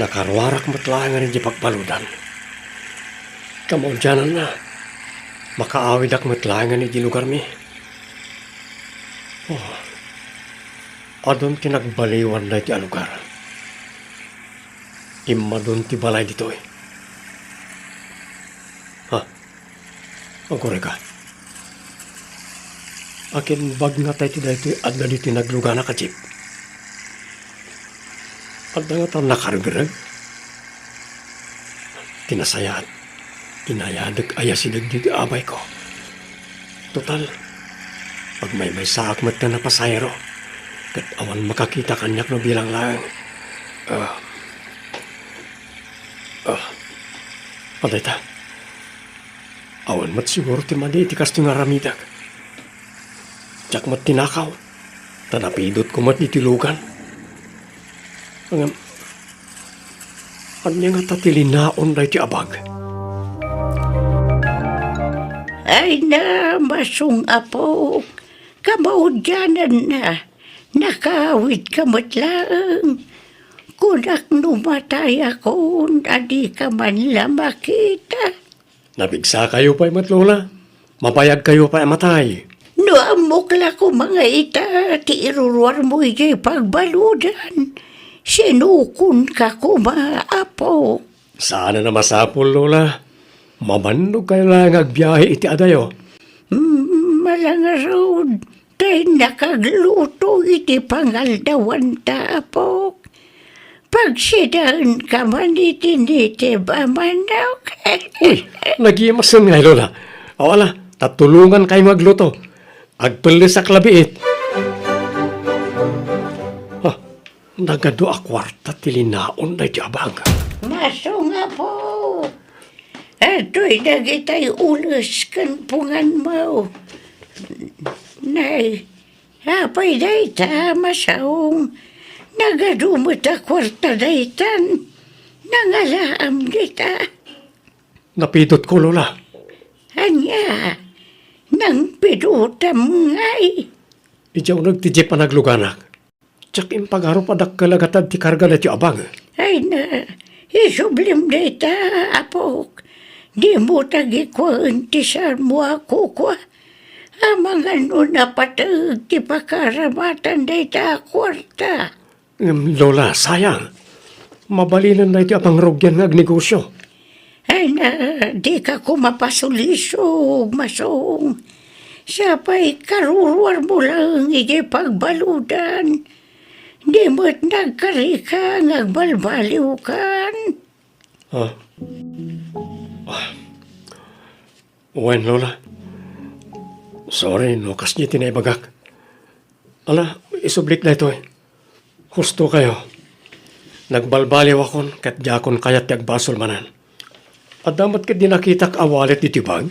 nakaruarak met laengen idiay pagbaludan. Kamaudiananna, makaawidak met laengen idiay lugarmi. Oh, adun ti nagbaliwan daytoy a lugar. Immadun ti balay ditoy. Ha? Aguray ka. Akin bag nga tay ti daytoy adda ditoy nagluganak a jeep. Adda nga ta nakaregreg. Ti nasayaat, inayadek a yasideg ditoy abayko. Total, agmaymaysaak met ta napasahero, ket awan makakita kaniak no bilang laeng. Ah. Ah. Adayta. Awan met siguro ti madi iti kastoy nga aramidek. Diak met tinakaw, ta napidotko met iti lugan. Ngem, ania ngata ti linaon daytoy a bag? Ay na, masong apok, kamaudiananna, nakaawidka met laeng. Kunak no matayakon a dika man la makita. Napigsakayo pay met, Lola. Mabayagkayo pay a matay. No ammok la koma nga ita ti iruruarmo idiay pagbaludan, sinukonka koma, apo. Saan a masapul, Lola. Mamannogkayo la nga agbiahe iti adayo. Mm, malangarud. Tay nakagluto iti pangaldawanta, apok. Pagsidaenka man iti nitib a manok. Uy, nagimasen ngay, Lola. Aw, ala, ta tulongankayo nga agluto. Agpellesak la biit. Ah, nagadu a kuarta ti linaon daydi a bag. Masong, apo. Adtoy dagitay ules ken punganmo. Nay, apay dayta, masong? Nagadu met a kuarta daytan. Nangalaam dita. Napidotko, Lola. Ania? Nangpidotam ngay? Idiay uneg ti jeep a nagluganak. Diak impagarup a dakkel a gatad ti karga daytoy a bag. Ay na, isublim dayta, apok. Dimo tagikuaen ti sarmo a kukua. Amangan no napateg ti pakaramatan dayta a kuarta. Ngem, Lola, sayang. Mabalinen daytoy a pangrugian nga agnegosio. Ay na, dika koma pasulisog, masong. Sapay karuruarmo laeng idiay pagbaludan. Di met nagkarika nga agbalbaliwkan. Ah. Ah. Wen, Lola. Sorry no kasdi ti naibagak. Ala, isublik daytoy. Husto kayo. Nagbalbaliwakon ket diakon kayat ti agbasol manen. Adda met ketdi nakitak a wallet ditoy bag,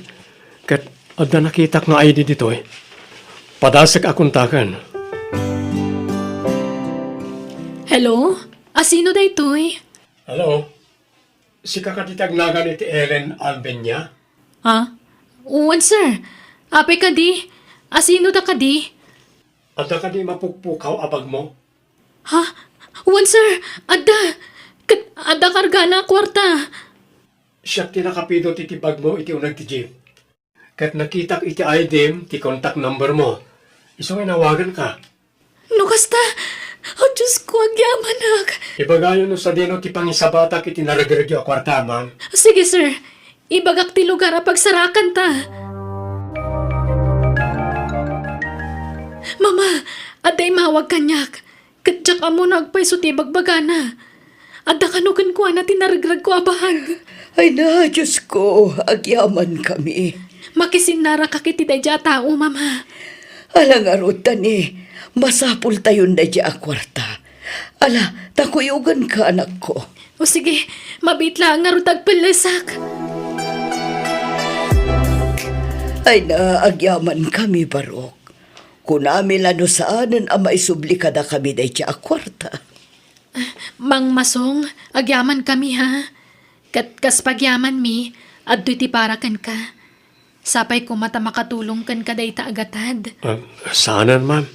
ket adda nakitak nga I D ditoy. Padasek a kontaken. Hello? Asino daytoy? Hello? Sika kadi ti agnagan iti Ellen Albenia? Ha? Wen, sir. Apay kadi? Asino da kadi? Adda kadi mapukpukaw a bagmo? Ha? Wen, sir. Adda. Ket adda kargana a kuarta. Siak ti nakapidot iti bagmo iti uneg ti jeep. Ket nakitak iti I D-m ti contact number mo. Isu nga inawaganka. No kasta, oh, Diyos ko, agyamanak. Ibagayo no sadino ti pangisabatak iti naregregyo a kuarta, ma'am. Sige, sir. Ibagak ti lugar a pagsarakanta. Mama, adda imawag kaniak. Ket diak ammo no agpayso ti ibagbagana. Adda kano kenkuana ti naregregko a bag. Ay na, Diyos ko, agyamankami. Makisinnarakak iti daydiay a tao, Mama. Ala ngarud, Tani, masapultayon daydiay a kuarta. Ala, ta kuyoganka, anakko. O sige, mabiit laeng ngarud ta agpellesak. Ay na, agyamankami, Barok. Kunami la no saanen a maisubli kadakami daydiay a kuarta. Mangmasong, agyamankami, ha? Ket kas pagyamanmi, adtoy ti para kenka. Sapay koma ta makatulong kenka dayta a gatad. Ah, saanen, ma'am.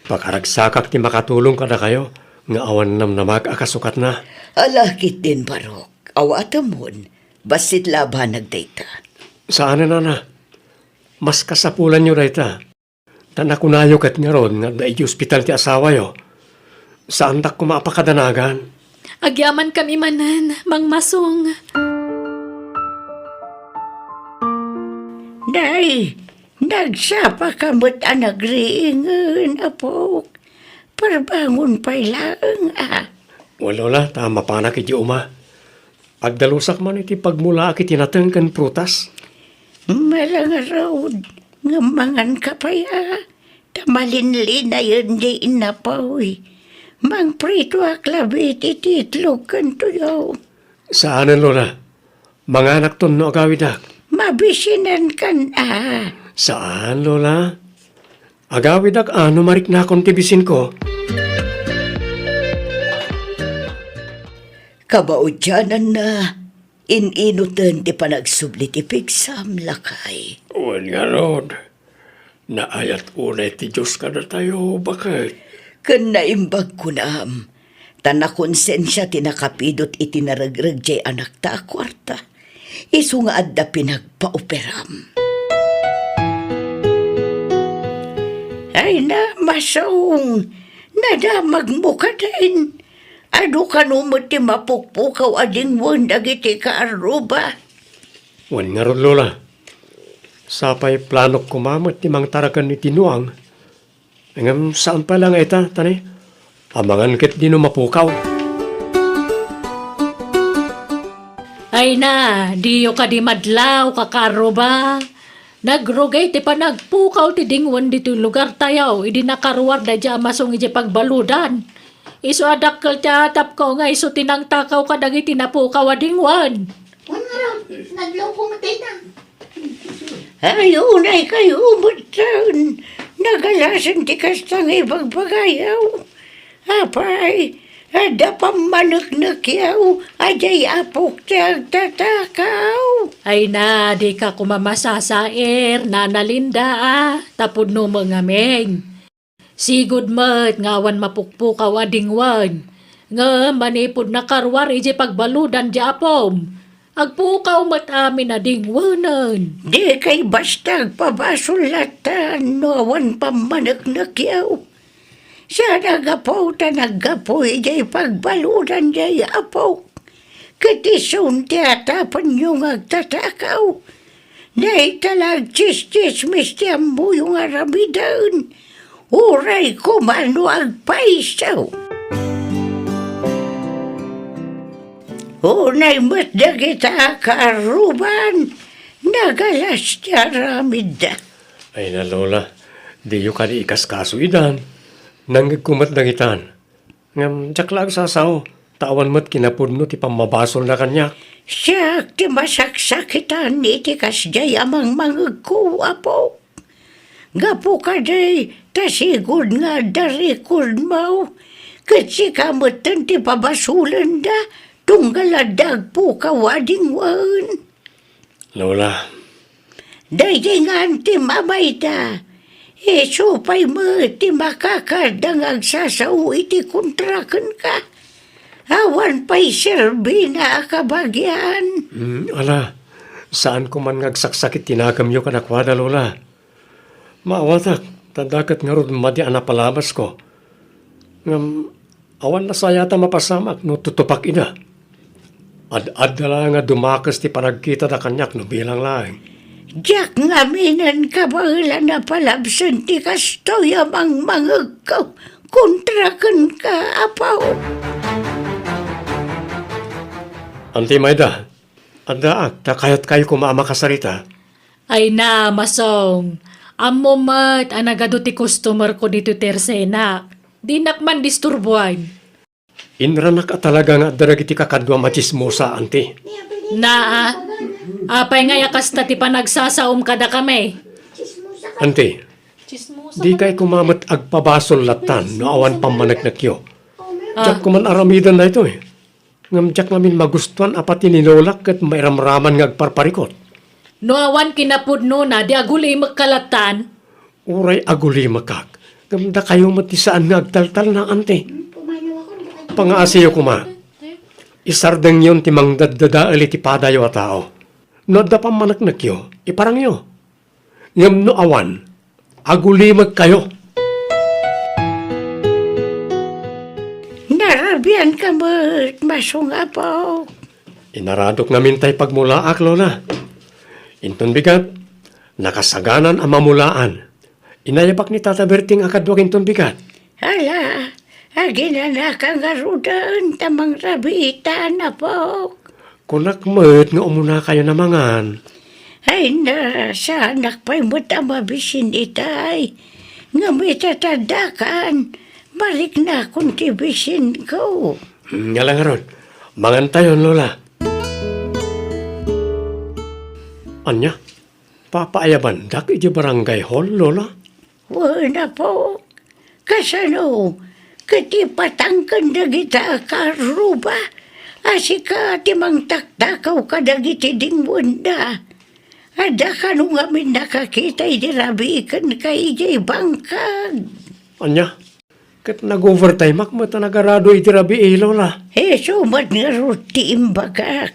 Pakaragsakak ti makatulong kadakayo nga awan namnamak a kasukatna. Ala ketdin, Barok. Awatemon, bassit la a banag dayta. Saanen, nana. Mas kasapulanyo dayta. Ta nakunayo ket ngarud nga adda iti ospital ti asawayo. Saandak koma a pakadanagan. Agyamankami manen, Mangmasong. Nay, nagsapaka met a nagriingen, apok. Parbangon pay laeng, a. Wen, Lola, ta mapanak idiay uma. Agdalusak man iti pagmulaak iti nateng ken prutas. Ala ngarud, ngem manganka pay, a, ta malinlinayen diay innapoy. Mangpritoak labi iti itlog ken tuyo. Saanen, Lola. Manganakton no agawidak. Mabisinankan, a. Saan, Lola. Agawidak a no mariknakon ti bisinko. Kabauddiananna, in-inuten ti panagsubli ti pigsam, lakay. Wen ngarud, naayat unay ti Dios kadatayo, baket. Ken naimbag kunam, ta nakonsensia ti nakapidot iti naregreg diay anakta a kuarta. Isu nga adda pinagpaoperam. Ay na, Masong, nadamagmo kadin. Adu kano met ti mapukpukaw a dingwen dagiti kaarruba? Wen ngarud, Lola. Sapay planok koma met ti mangtaraken iti nuang. Ngem saan pay la nga ita, Tani. Amangan ketdi no mapukaw. Ay na, diyo kadi madlaw, kakaarruba. Nagrugay ti panagpukaw ti dingwen ditoy lugartayo idi nakaruar daydiay a Masong idiay pagbaludan. Isu a dakkel ti atapko nga isu ti nangtakaw kadagiti napukaw a dingwen. Wen ngarud, nadlawko met dayta. Ay, unay kayo metten. Nagalasen ti kasta nga ibagbagayo. Apay, adda pammaneknekyo a diay apok ti agtatakaw. Ay na, dika koma masasair, Nana Linda, a, ta pudno met ngamin. Sigud met nga awan mapukpukaw a dingwen. Ngem manipud nakaruar idiay pagbaludan diay apom, agpukaw met amin a dingwenen. Dikay basta agpabasol latta no awan pammaneknekyo. Saan a gapu ta naggapu idiay pagbaludan diay apok. Ket isun ti atapenyo nga agtatakaw. Dayta la agtsistsismis ti ammoyo nga aramiden. Uray koma no agpayso. Unay met dagita a kaarruban, nagalas ti aramidda. Ay na, Lola, diyo kadi ikaskaso idan. Nangngegko met dagitan. Ngem diak la agsasao, ta awan met kinapudno ti pammabasolna kaniak. Siak ti masaksakitan iti kasdiay a mangmangegko, Apo. Gapu kadi ta sigud nga adda record mo, ket sika metten ti pabasolenda, tunggal adda agpukaw a dingwen. Lola. Daydi ngan ti mamayda. Isu pay met ti makakadda nga agsasao iti kontra kenka. Awan pay serbina a kabagian. Hmm, ala, saanko man nga agsaksakit ti nagemyo kadakuada, Lola. Maawatak, ta adda ket ngarud madi a napalabasko. Ngem awan nasayaat a mapasamak no tutupak ida. Ad-adda la nga dumakes ti panagkitada kaniak no bilang laeng. Diak ngaminen kabaelan a palabsen ti kastoy a mangmangegko kontra kenka, Apo. Anti Mayda, addaak ta kayatkayo koma a makasarita. Ay na, Masong. Ammom met a nagadu ti customer-ko ditoy tersenak. Dinak man disturbuan. Inranak a talaga nga adda dagiti kakaduam a tsismosa, anti. Naa, apay ngay a kasta ti panagsasaom kadakami? Anti, dikay koma met agpabasol lattan no awan pammaneknekyo. Ah. Diak koman aramiden daytoy. Ngem diak ngamin magustuan a pati ni Lolak ket mairamraman nga agparparikot. No awan kinapudnona, di agulimekka lattan. Uray agulimekak, ngem dakayo met ti saan nga agtaltalna, anti. Pangaasiyo koma. Isardengyon ti mangdaddadael iti padayo a tao. No adda pammaneknekyo, iparangyo. Ngem no awan, agulimekkayo. Narabianka met, Masong Apo. Inaradok ngamin tay pagmulaak, Lola. Inton bigat, nakasaganan a mamulaan. Inayabak ni Tata Berting a kaduak inton bigat. Ala, aginanaka ngaruden ta mangrabiitan, Apok. Kunak met nga umunakayon a mangan. Ay na, saanak pay met a mabisin itay. Ngem ita ti addakan, mariknakon ti bisinko. Hmm, ala ngarud, mangantayon, Lola. Ania? Papaayabandak iti barangay hall, Lola? Wen, Apo. Kasano? Ket ipatangken dagita a kaarruba a sika ti mangtaktakaw kadagiti dingwenda. Adda kano ngamin nakakita idi rabii kenka idiay bangkag? Ania? Ket nag-overtimeak met a nagarado iti rabii, Lola. Isu met ngarud ti imbagak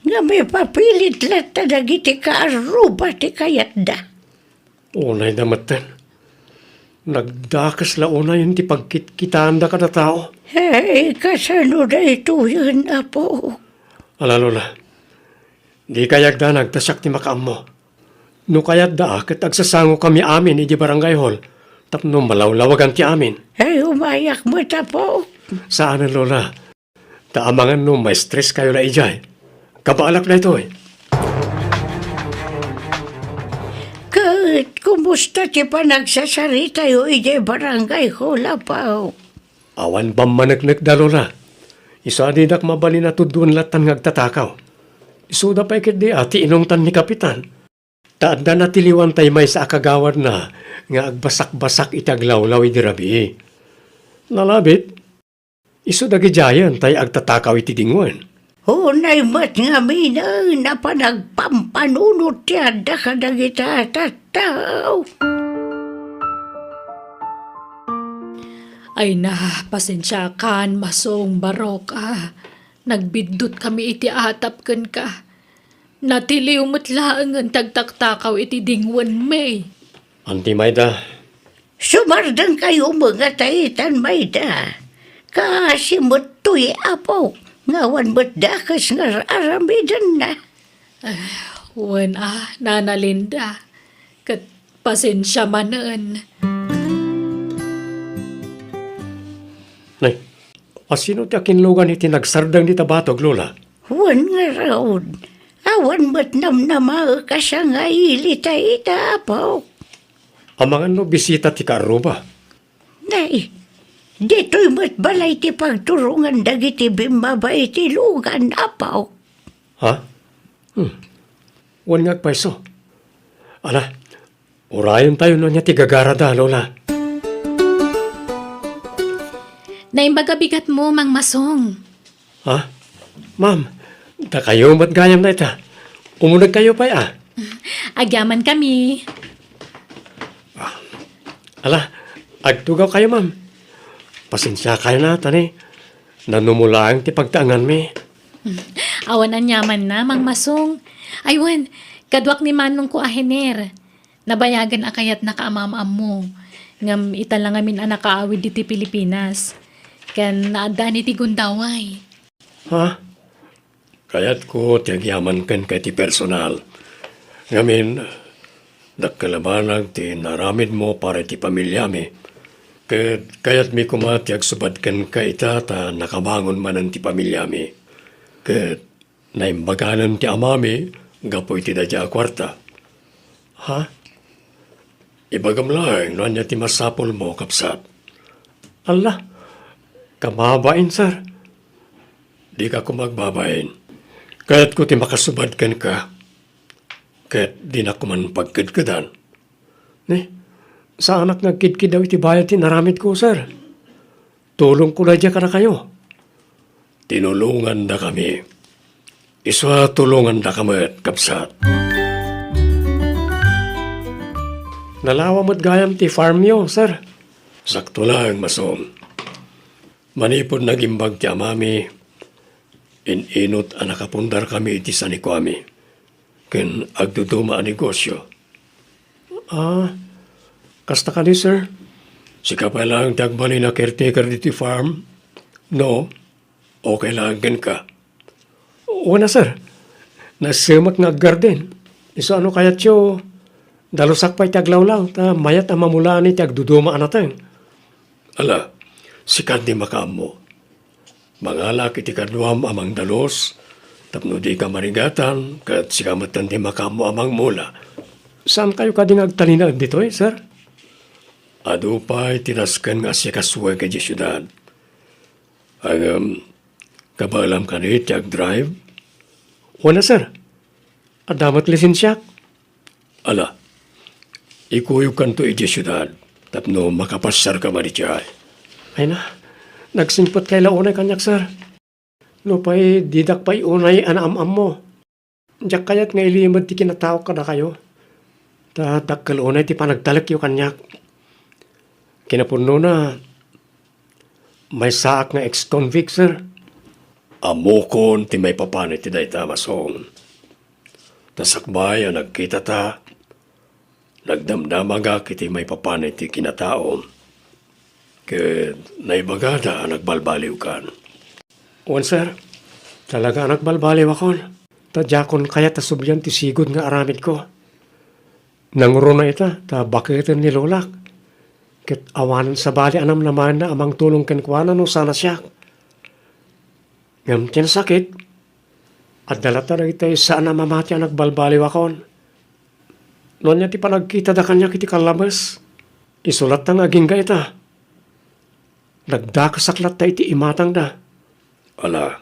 nga mapapilit latta dagiti kaarruba ti kayatda. Unayda metten. Nagdakes la unayen ti pagkitkitaanda kada tao. Hey, kasano daytoyen, Apo? Ala, Lola. Dikay agdanag ta siak ti makaammo. No kayatda, ket agsasangokami amin iti barangay hall tapno malawlawagan ti amin. Ay, umayak met, Apo. Saanen, Lola. Ta amangan no ma-stress kayo la idiay. Kabaalak daytoy. Ket kumusta ti panagsasaritayo idiay barangay hall, Apo? Awan pammaneknekda, Lola. Isu a didak mabalin a tuddoen lattan nga agtatakaw. Isuda pay ketdi a ti inungtan ni Kapitan. Ta adda natiliwan tay maysa a kagawadna nga agbasakbasak iti aglawlaw idi rabii. Nalabit, isu dagidiayen tay agtatakaw iti dingwen. Unay met ngaminen a panagpampanunot ti adda kadagita a tattao. Ay na, pasensiakan, Masong Barok, a. Nagbiddut kami iti atap kenka. Natiliw met laengen ti agtaktakaw iti dingwenmi. Anti Mayda. Sumardengkayo met nga taitan, Mayda. Kaasi met toy, Apo, nga awan met dakes nga ar-aramidenna. Ah, wen a, Nana Linda. Ket pasensia manen. Nay, asino ti akinlugan iti nagsardeng dita batog, Lola? Wen ngarud, awan met namnamaek a sangaili ta ita, Apo. Amangan no bisita ti kaarruba? Nay, ditoy met balay ti pagturongan dagiti bimmaba iti lugan, Apo. Ha? Hmm. Wen nga agpayso. Ala, Urayentayo no ania ti gagarada, Lola. Naimbag a bigatmo, Mang Masong. Ha? Ma'am, dakayo met gayam dayta. Umunegkayo pay a. Agyamankami. Ala, agtugawkayo, ma'am. Pasensiakayo a, ta ni, nanumo laeng ti pagtaenganmi. Awan aniamanna, Mang Masong. Ay wen, kaduak ni manongko a Hener. Nabayagen a kayatnaka a maam-ammo, ngem ita la ngamin a nakaawid ditoy Pilipinas, ken naaddaan iti gundaway. Ha? Kayatko ti agyaman kenka iti personal. Ngamin, dakkel a banag ti naaramidmo para iti pamiliami. Ket kayatmi koma ti agsubad kenka ita ta nakabangon manen ti pamiliami. Ket naimbaganen ti amami gapu iti dayta a kuarta. Ha? Ibagam laeng no ania ti masapulmo, kabsat. Alla, kababain, sir. Dika koma agbabain. Kayatko ti makasubad kenka. Ket dinak koman pagkedkedan. Ni, saanak nga agkidkidaw iti bayad ti inaramidko, sir. Tulongko daydiay kadakayo. Tinulongandakami. Isu a tulongandaka met, kabsat. Nalawa met gayam ti farmyo, sir. Sakto laeng, Masong. Manipud nagimbag ti amami, in-inut a nakapundarkami iti sanikuami ken agduduma a negosio. Ah, kasta kadi, sir? Sika pay laeng ti agbalin a caretaker ditoy farm? No? Okay laeng kenka? Wen a, sir. Nasemek nga aggarden. Isu a no kayatyo, dalusak pay ti aglawlaw, ta mayat a mamulaan iti agduduma a nateng. Ala, sika ti makaammo. Mangalaak iti kaduam a mangdalus, tapno dika marigatan, ket sika metten ti makaammo a mangmula. Saankayo kadi nga agtalinaed ditoy, sir? Adu pay ti nasken nga asikasuek idiay siudad. Ngem, kabaelam kadi ti agdrive? Wen a, sir. Adda met lisensiak. Ala, ikuyogkanto idiay siudad tapno makapasiarka madi idiay. Ay na, nagsingpetkay la unay kaniak, sir. Nupay didak pay unay a naam-ammo. Diak kayat nga ilimed ti kinataok kadakayo. Ta dakkel unay ti panagtalekyo kaniak. Kinapudnona, maysaak nga ex-convict, sir. Ammokon ti maipapan iti dayta, Masong. Ta sakbay a nagkitata, nagdamdamagak iti maipapan iti kinataom. Ket naibagada a nagbalbaliwkan. Wen, sir. Talaga a nagbalbaliwakon. Ta diakon kayat a sublian ti sigud nga aramidko. Nangruna ita ta baketen ni lolak. Ket awanen sabali a namnamaenna a mangtulong kenkuana no saan a siak. Ngem ti nasakit, adda latta dagiti saan a mamati a nagbalbaliwakon. No ania ti panagkitada kaniak iti kallabes, isu latta nga agingga ita. Nagdakasak latta iti imatangda. Ala,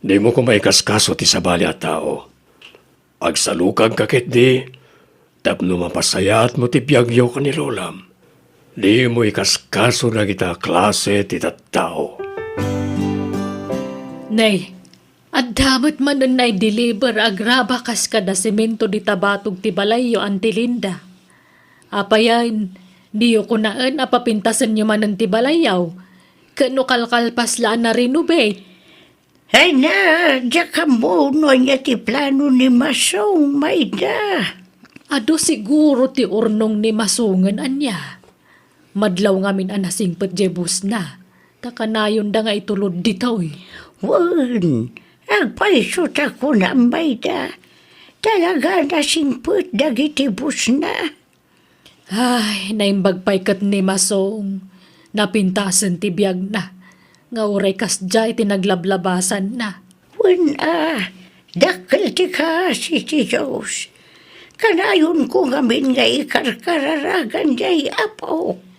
dimo koma ikaskaso ti sabali a tao. Agsalukagka ketdi tapno mapasayaatmo ti biagyo ken ni lolam. Dimo ikaskaso dagita klase ti tattao. Nay, adda met manen naideliver a graba kas kada semento dita batog ti balayyo, Auntie Linda. Apayen, diyo kunaen a papintasenyo manen ti balayyaw, ken no kalkalpas la a na-renovate? Ay na, diak ammo no ania ti plano ni Masong, Mayda. Adu siguro ti urnong ni Masongen ania. Madlaw ngamin a nasingpet diay busna, ta kanayonda nga itulod ditoy. Wen, agpayso ta kunam, Mayda. Talaga a nasingpet dagiti busna. Ay, naimbag pay ket ni Masong. Napintasen ti biagna, nga uray kasdiay ti naglablabasanna. Wen a, dakkel ti kaasi ti Dios. Kanayonko ngamin nga ikarkararagan diay apok.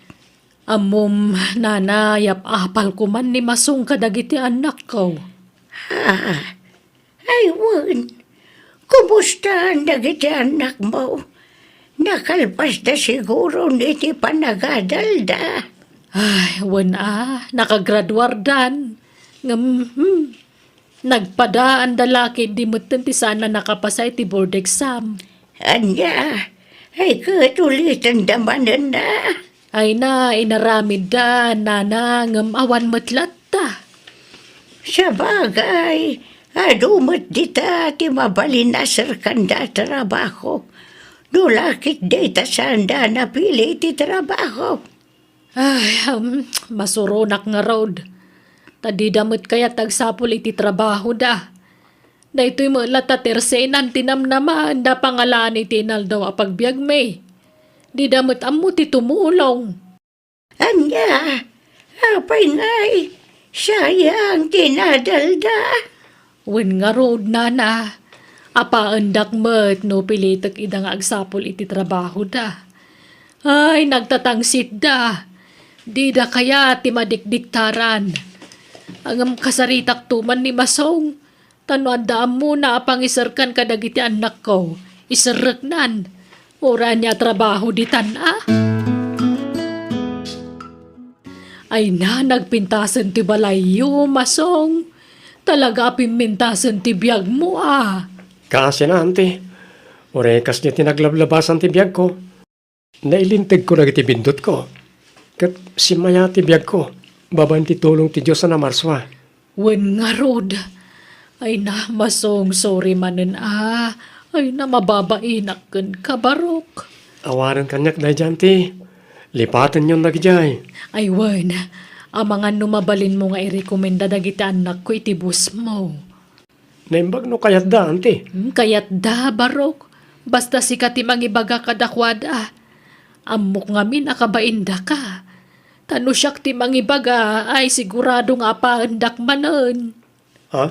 Ammom, nana, yap-apal koman ni Masong kadagiti annakko. Ha? Ay, wen. Kumustaan dagiti annakmo? Nakalpasda siguron iti panagadalda. Ay, wen a, nakagraduardan. Ngem, hmm, nagpadaanda la ketdi metten ti saan a nakapasa iti board exam. Ania? Ay, ket ulitenda manen a? Ay na, inaramidda, nana, ngem awan met latta. Sabagay, adu met dita ti mabalin a serkanda a trabaho. No la ket dayta saanda a napili iti trabaho. Ay, um, masuronak ngarud. Ta dida met kayat agsapul iti trabahoda. Daytoy met latta ti ersenan ti namnamaen da pangalaan iti inaldaw a pagbiagmi. Dida met ammo ti tumulong. Ania? Apay ngay? Sayang ti nadalda. Wen ngarud, nana, apaendak met no pilitek ida nga agsapul iti trabahoda. Ay, nagtatangsitda. Dida kayat ti madikdiktaran. Ngem kasaritakto man ni Masong. Ta no adda ammona a pangiserkan kadagiti annakko, iserreknan. Uray ania a trabaho ditan a? Ay na, nagpintasen ti balayyo, Masong. Talaga a pimmintasen ti biagmo a. Kaasina, anti. Uray kasdiay ti naglablabasan ti biagko. Nailintegko dagiti bindutko, ket simmaya ti biagko babaen ti tulong ti Dios a namarsua. Wen ngarud, ay na, Masong, sorry manen a, ay na, mababainak kenka, Barok. Awanen kaniak daydiay, anti. Lipatenyon dagidiay. Ay wen, amangan no mabalinmo nga irekomenda dagiti annakko iti bossmo. Naimbag no kayatda, anti. Hmm, kayatda, Barok. Basta sika ti mangibaga kadakuada. Ammok ngamin a kabaindaka. Ta no siak ti mangibaga, ay sigurado nga apaendak manen. Ha?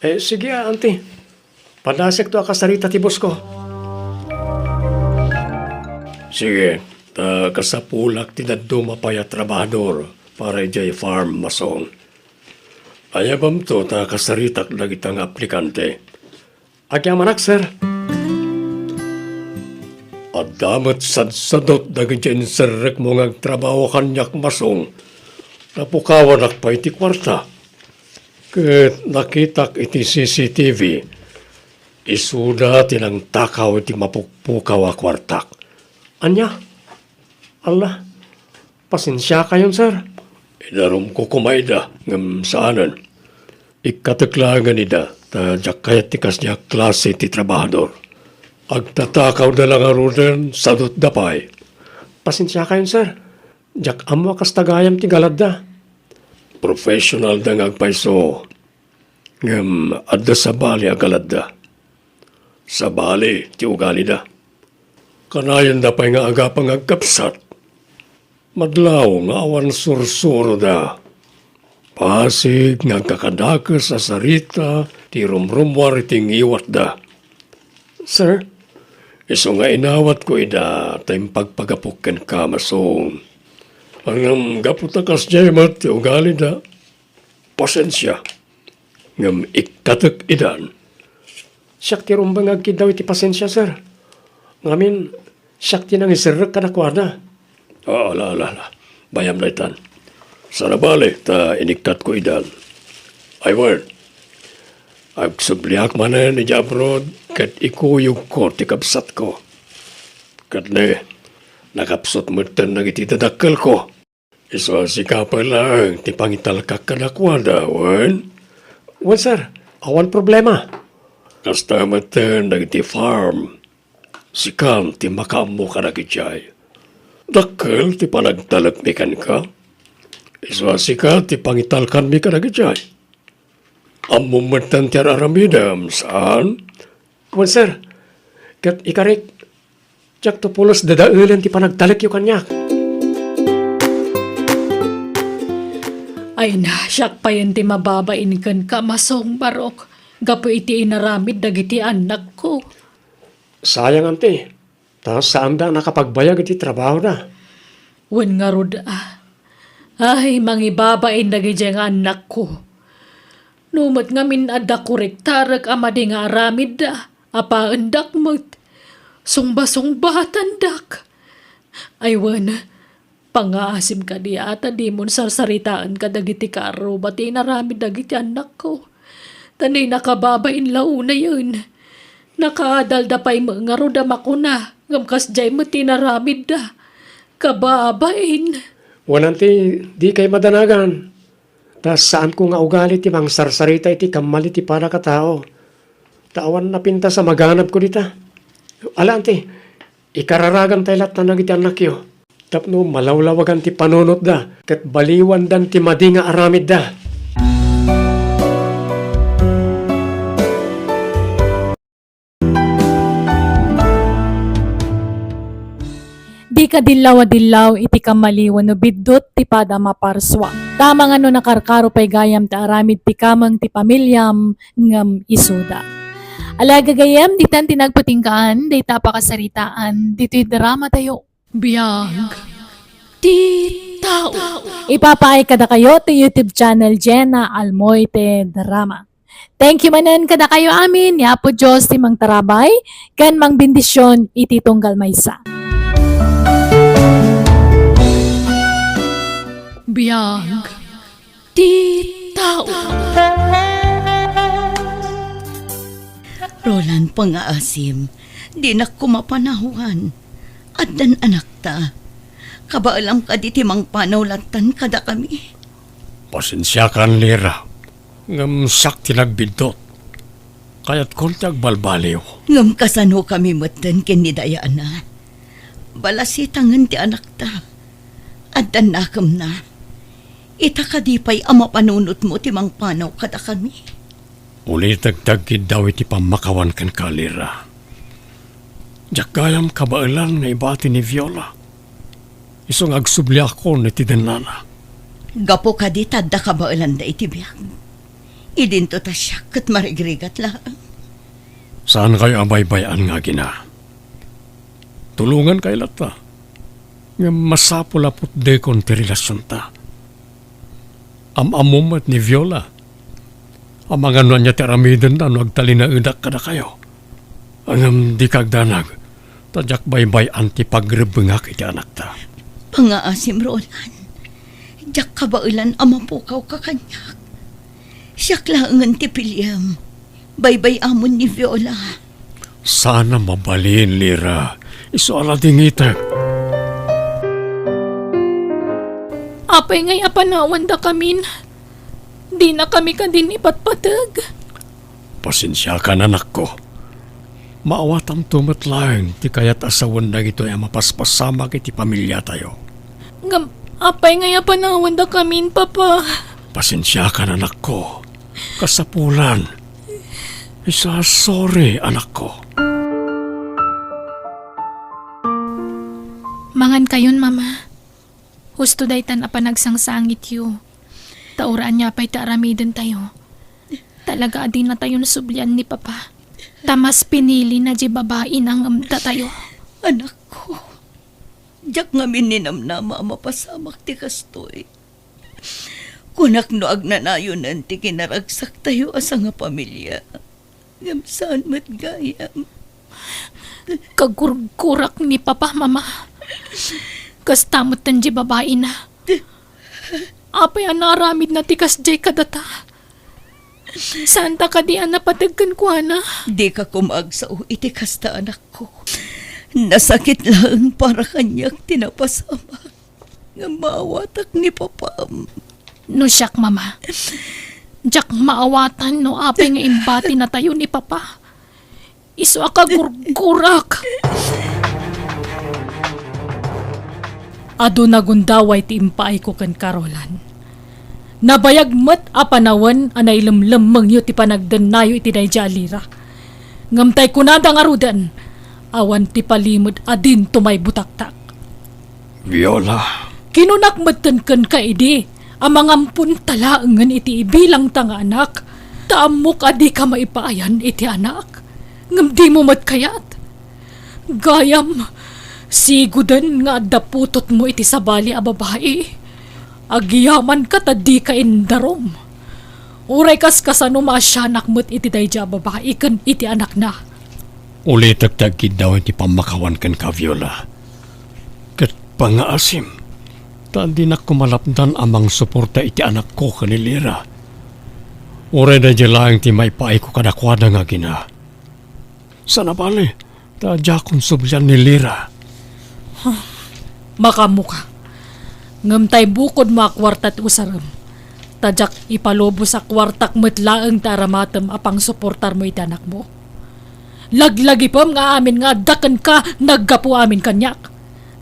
Eh, sige, anti. Padasekto a kasarita ti boss ko. Sige, ta kasapulak ti dadduma pay a trabahador para idiay farm, Masong. Ayabamto ta kasaritak dagita nga aplikante. Agyamanak, sir. Adda met sadsadot dagiti inserrekmo nga agtrabaho kaniak, Masong. Napukawanak pay ti kuarta. Ket nakitak iti C C T V, isuda ti nangtakaw iti mapukpukaw a kuartak. Ania? Alla, pasensiakayon, sir. Idarumko koma ida, ngem saanen. Ikkatek laengen ida, ta diak kayat ti kasdiay a klase ti trabahador. Agtatakawda la ngaruden, sadotda pay. Pasensiakayon, sir. Diak ammo a kasta gayam ti galadda. Professionalda nga agpayso. Ngem adda sabali a galadda. Sabali ti ugalida. Kanayenda pay nga agapa nga agkabsat. Madlaw nga awan sursuroda. Pasig nga agkakadakes a sarita ti rumrummuar iti ngiwatda. Sir? Isu nga inawatko ida ta impagpagapok kenka, Masong. Ngem gapu ta kasdiay met ti ugalida, pasensia. Ngem ikkatek idan. Siak ti rumbeng nga agkiddaw iti pasensia, sir. Ngamin, siak ti nangiserrek kadakuada. Ah, ala, ala, ala. Bayam daytan. Saan a bale ta inikkatko idan. Ay, wen. Agsubliak manen idiay abroad ket ikuyogko ti kabsatko. Ket ne, nakapsut metten dagiti dadakkelko. Isu a sika pay laeng ti pangitalkak kadakuada, wen? Wen, sir. Awan problema. Kasta metten dagiti farm. Sikan ti makaammo kadagijay. Dakkel ti panagtalekmi kenka. Isu a sika ti pangitalkanmi kadagijay. Ammom metten ti ar-aramidem, saan? Wen, sir. Ket ikarik, diakto pulos dadaelen ti panagtalekyo kaniak. Ay na, siak payen ti mababain kenka, Masong Barok, gapu iti inaramid dagiti annakko. Sayang, anti. Ta saanda a nakapagbayag iti trabahoda. Wen ngarud a. Ay, mangibabain dagidiay nga annakko. No met ngamin adda kurektarek a madi nga aramidda, apaendak met. Sungba-sungbatandak. Ay wen, pangngaasim kadi a ta dimon sarsaritaen kadagiti kaarruba ti inaramid dagiti annakko. Ta ni nakababain la unayen. Nakaadalda pay met ngarud a makuna, ngem kasdiay met ti inaramidda. Kababain. Wen anti, dikay madanagan. Ta saanko nga ugali ti mangsarsarita iti kammal iti padakatao. Ta awan napintas a maganabko dita. Ala anti, ikararagantay latta dagiti annakyo. Tapno malawlawagan ti panunotda, ket baliwandan ti madi nga aramidda. Dika dillaw a dillaw iti kamali wenno biddut ti pada maparsua. Ta amangan no nakarkaro pay gayam ti aramid ti kameng ti pamiliam ngem isuda. Ala gagayem, ditan ti nagpatinggaan, dayta a pakasaritaan, ditoy drama tayo. Biag ti tao. Ipapaay kadakayo ti YouTube channel Jenna Almoite Drama. Thank you manen kadakayo amin, ni Apo Dios ti mangtarabay ken mangbendisyon iti tunggal maysa. Biag ti tao. Roland, pangngaasim, dinak koma panawan. Addan anakta. Kabaelam kadi ti mangpanaw lattan kadakami? Pasensiakan, Lira. Ngem siak ti nagbiddut. Kayatkon ti agbalbaliw. Ngem kasanokami metten ken ni Diana? Balasitangen ti anakta. Addan nakemna. Ita kadi pay a mapanunotmo ti mangpanaw kadakami? Ulitek ti agkiddaw iti pammakawan kenka, Lira. Diak gayam kabaelan nga ibati ni Viola. Isu nga agsubliakon iti dennana. Gapu kadi ta adda kabaelanda iti biag. Idinto ta siak ket marigrigat laeng. Saankayo a baybay-an nga agina. Tulongankay latta. Ngem masapul a putdekon ti relasionta. Am-ammom met ni Viola. Amangan no ania ti aramidenna no agtalinaedak kadakayo. Ngem dika agdanag, ta diak baybay-an ti pagrebbengak iti anakta. Pangngaasim, Roland. Diak kabaelan a mapukawka kaniak. Siak laengen ti piliem. Baybay-amon ni Viola. Saan a mabalin, Lira. Isu a ladingitek. Apay ngay a panawandakamin? Dinakami kadin ipatpateg? Pasensiakan, anakko. Maawatanto met laeng ti kayat a sawen dagitoy a mapaspasamak iti pamiliatayo. Ngem apay ngay a panawandakamin, Papa? Pasensiakan, anakko. Kasapulan. Isa, sorry, anakko. Mangankayon, Mama. Husto daytan a panagsangsangittayo. Ta uray ania pay ti aramidentayo, talaga a dinatayo nasublian ni Papa. Ta mas pinilina diay babaina ngem datayo. Anakko, diak ngamin ninamnama a mapasamak ti kastoy. Kunak no agnanayonen ti kinaragsaktayo a sangapamilia. Ngem saan met gayam. Kagurgurak ni Papa, Mama. Kasta met diay babaina. Apay a naaramidna ti kasdiay kadata? Saanta kadi a napateg kenkuana? Dika koma agsao iti kasta, anakko. Nasakit laeng para kaniak ti napasamak. Nga maawatak ni Papam. No siak, Mama, diak maawatan no apay nga imbatinatayo ni Papa. Isu a kagurgurak. Adu nagundaway ti impaayko kenka, Roland. Nabayag met a panawen a nailemlemmengyo ti panagdennayo iti daydiay a Lira. Ngem tay kunada ngaruden, awan ti palimed a dinto maibutaktak. Viola. Kinunak metten kenka idi a mangamponta laengen iti ibilangta nga anak, ta ammok a dika maipaayan iti anak, ngem dimo met kayat. Gayam, siguden nga adda putotmo iti sabali a babai. Agyamanka ta dika indarum. Uray kaskasano, maasianak met iti daydiay a babai ken iti anakna. Ulitek ti agkiddaw iti pammakawan kenka, Viola. Ket pangngaasim, ta dinak koma lapdan a mangsuporta iti anakko ken ni Lira. Uray daydiay laeng ti maipaayko kadakuada nga agina. Saan a bale, ta diakon sublian ni Lira. Makaammoka. Ngem tay bukodmo a kuarta ti usarem. Ta diak ipalubos a kuartak met laeng ti aramatem a pangsuportarmo iti anakmo. Laglagipem nga amin nga adda kenka naggapu amin kaniak.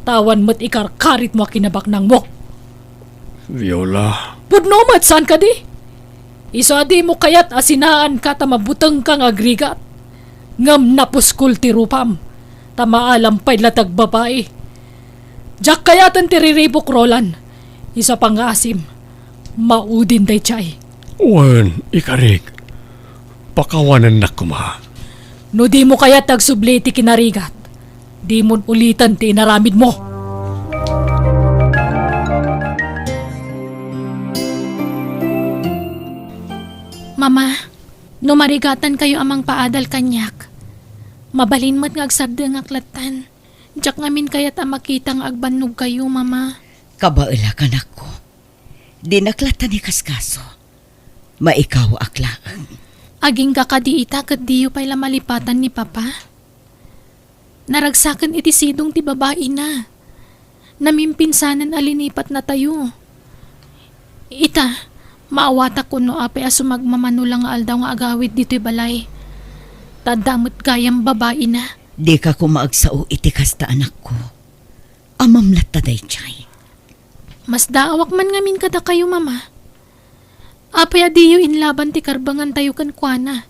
Ta awan met ikarkaritmo a kinabaknangmo. Viola. Pudno met, saan kadi? Isu a dimo kayat a sinaanka ta mabutengka nga agrigat. Ngem napuskol ti rupam, ta maalam pay la ti agbabai. Diak kayaten ti riribuk, Roland. Isu a pangngaasim, maudin daydiay. Wen, ikarik, pakawanennak koma. No dimo kayat ti agsubli iti kinarigat, dimon uliten ti inaramidmo. Mama, no marigatankayo a mangpaadal kaniak, mabalin met nga agsardengak lattan. Diak ngamin kayat a makita nga agbannogkayo, Mama. Kabaelak, anakko. Dinak lattan ikaskaso. Maikawaak laeng. Agingga kadi ita ket diyo pay la malipatan ni Papa? Naragsaken iti sidong ti babaina. Namimpinsanen a linipatnatayo. Ita, maawatak no apay a sumagmamano la nga aldaw nga agawid ditoy balay. Ta adda met gayam babaina. Dika koma agsao iti kasta, anakko. Amam latta daydiay. Masdaawak man ngamin kadakayo, Mama. Apay a diyo inlaban ti karbangantayo kenkuana?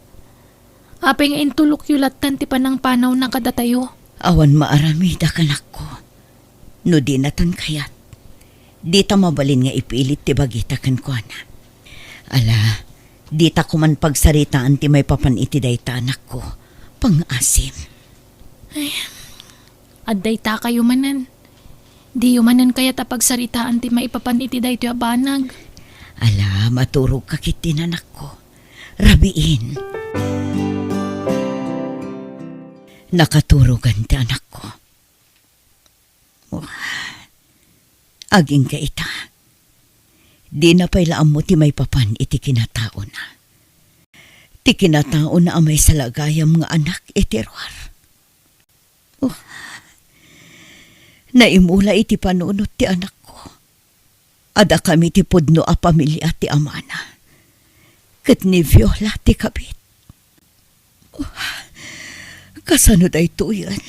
Apay nga intulokyo lattan ti panangpanawna kadatayo? Awan maaramidak, anakko. No dinatan kayat, dita mabalin nga ipilit ti bagita kenkuana. Ala, dita koman pagsaritaan ti maipapan iti dayta, anakko. Pangngaasim. Ay, adda itakayo manen. Diyo manen kayat a pagsaritaan ti maipapan iti daytoy a banag. Ala, maturogka ketdin, anakko. Rabiin. Nakaturogan ti anakko. Agingga ita. Dina pay la ammo ti maipapan iti kinataona. Ti kinataona a maysa la gayam nga anak iti ruar. Oh, naimula iti panunot ti anakko. Adda kami ti pudno a pamilia ti amana. Ket ni Viola ti kabit. Oh, kasano daytoyen?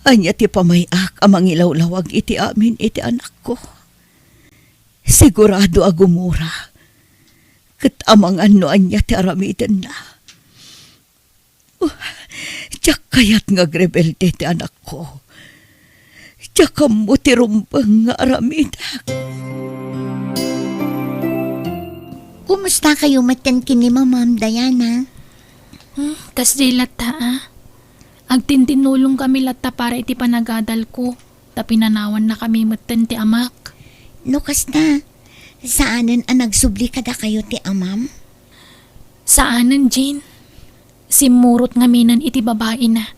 Ania ti pamay-ak a mangilawlawag iti amin iti anakko? Sigurado a gumura. Ket amangan no ania ti aramidenna. Oh, diak kayat nga agrebelde ti anakko. Diak ammo ti rumbeng nga aramidak. Kumustakayo metten ken ni Mamam, Diana? Hmm, kasdiay latta, a. Agtintinnulongkami latta para iti panagadalko, ta pinanawannakami metten ti amak. No kasta, saanen a nagsubli kadakayo ti amam? Saanen, Jane. Simmurot ngaminen iti babaina,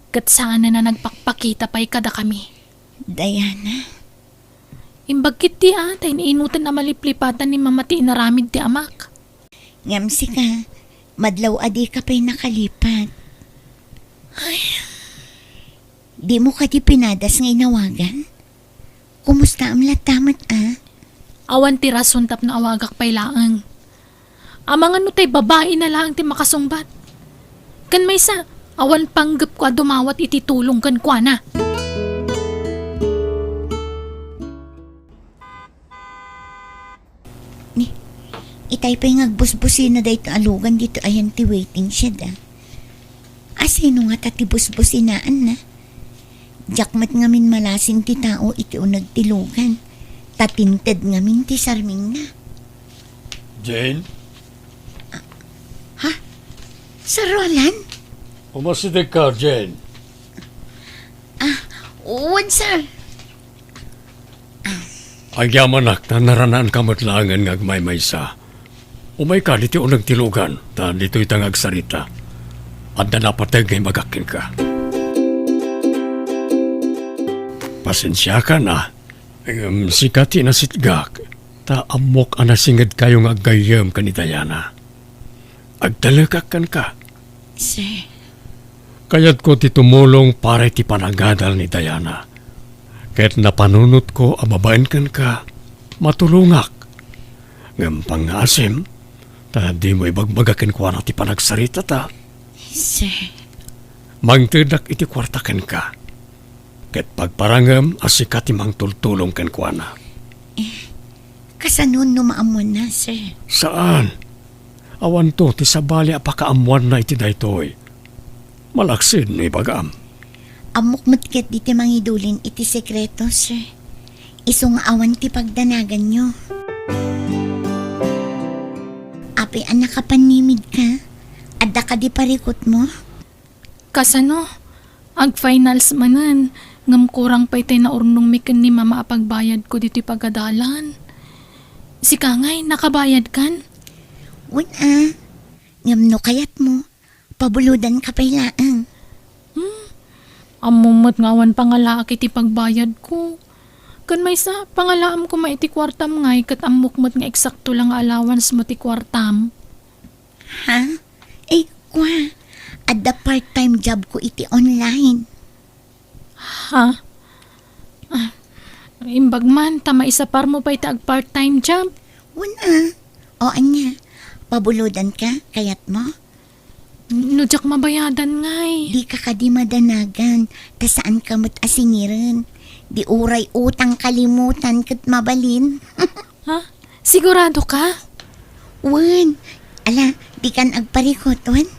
ket saanen a nagpakpakita pay kadakami. Diana. Imbag ketdi a, ta iniinoten a maliplipatan ni Mama ti inaramid ti amak. Ngem sika, madlaw a dika pay nakalipat. Ay. Dimo kadi pinadas nga inawagan? Kumustaam latta met, a? Awan ti rason tapno awagak pay laeng. Amangan no tay babaina laeng ti makasungbat. Ken maysa, awan panggepko a dumawat iti tulong kenkuana. Ni, itay pay nga agbusbusina daytoy a lugan ditoy ayan ti waiting shed, a. Asino ngata ti busbusinaanna? Diak met ngamin malasin ti tao iti uneg ti lugan, ta tinted ngamin ti sarmingna. Jane? Ha? Sir Roland? Umasidegka, Jane. Ah, wen, sir. Agyamanak, ta naranaanka met laengen nga agmaymaysa. Umayka ditoy uneg ti lugan, ta ditoyta nga agsarita. Adda napateg nga imbagak kenka. Pasensiakan a, ngem sika ti nasitgak, ta ammok a nasingedkayo nga aggayyem ken ni Diana. Agtalekak kenka. Sir. Kayatko ti tumulong para iti panagadal ni Diana. Ket napanunotko a babaen kenka, matulongak. Ngem pangngaasim, ta dimo ibagbaga kenkuana ti panagsaritata. Sir. Mangtedak iti kuarta kenka. Ket pagparangem a sika ti mangtultulong kenkuana. Kasanon no maammoanna, sir? Saan. Awanto ti sabali a pakaammoanna iti daytoy. Malaksid no ibagam. Ammok met ketdi ti mangidulin iti sekreto, sir. Isu nga awan ti pagdanaganyo. Apay a nakapannimidka? Adda kadi parikutmo? Kasano? Ag-finals manen, ngem kurang pay tay naurnongmi ken ni Mama a pagbayadko ditoy pagadalan. Sika ngay, nakabayadkan? Wen a. Ngem no kayatmo, pabulodanka pay laeng. Hmm. Ammom met nga awan pangalaak iti pagbayadko. Ken maysa, pangalaam koma iti kuartam ngay ket ammok met nga eksakto la nga allowance mo ti kuartam. Ha? Ay, kua, adda part-time job ko iti online. Ha? Ah, imbag man, ta maisaparmo pay ti ag-part-time job? Wen a. O, ania? Pabulodanka, kayatmo? No diak mabayadan ngay. Dika kadi madanagan, ta saanka met a singiren. Di uray utang kalimutan ket mabalin. Ha? Sigurado ka? Wen. Ala, dikan agparikut, wen?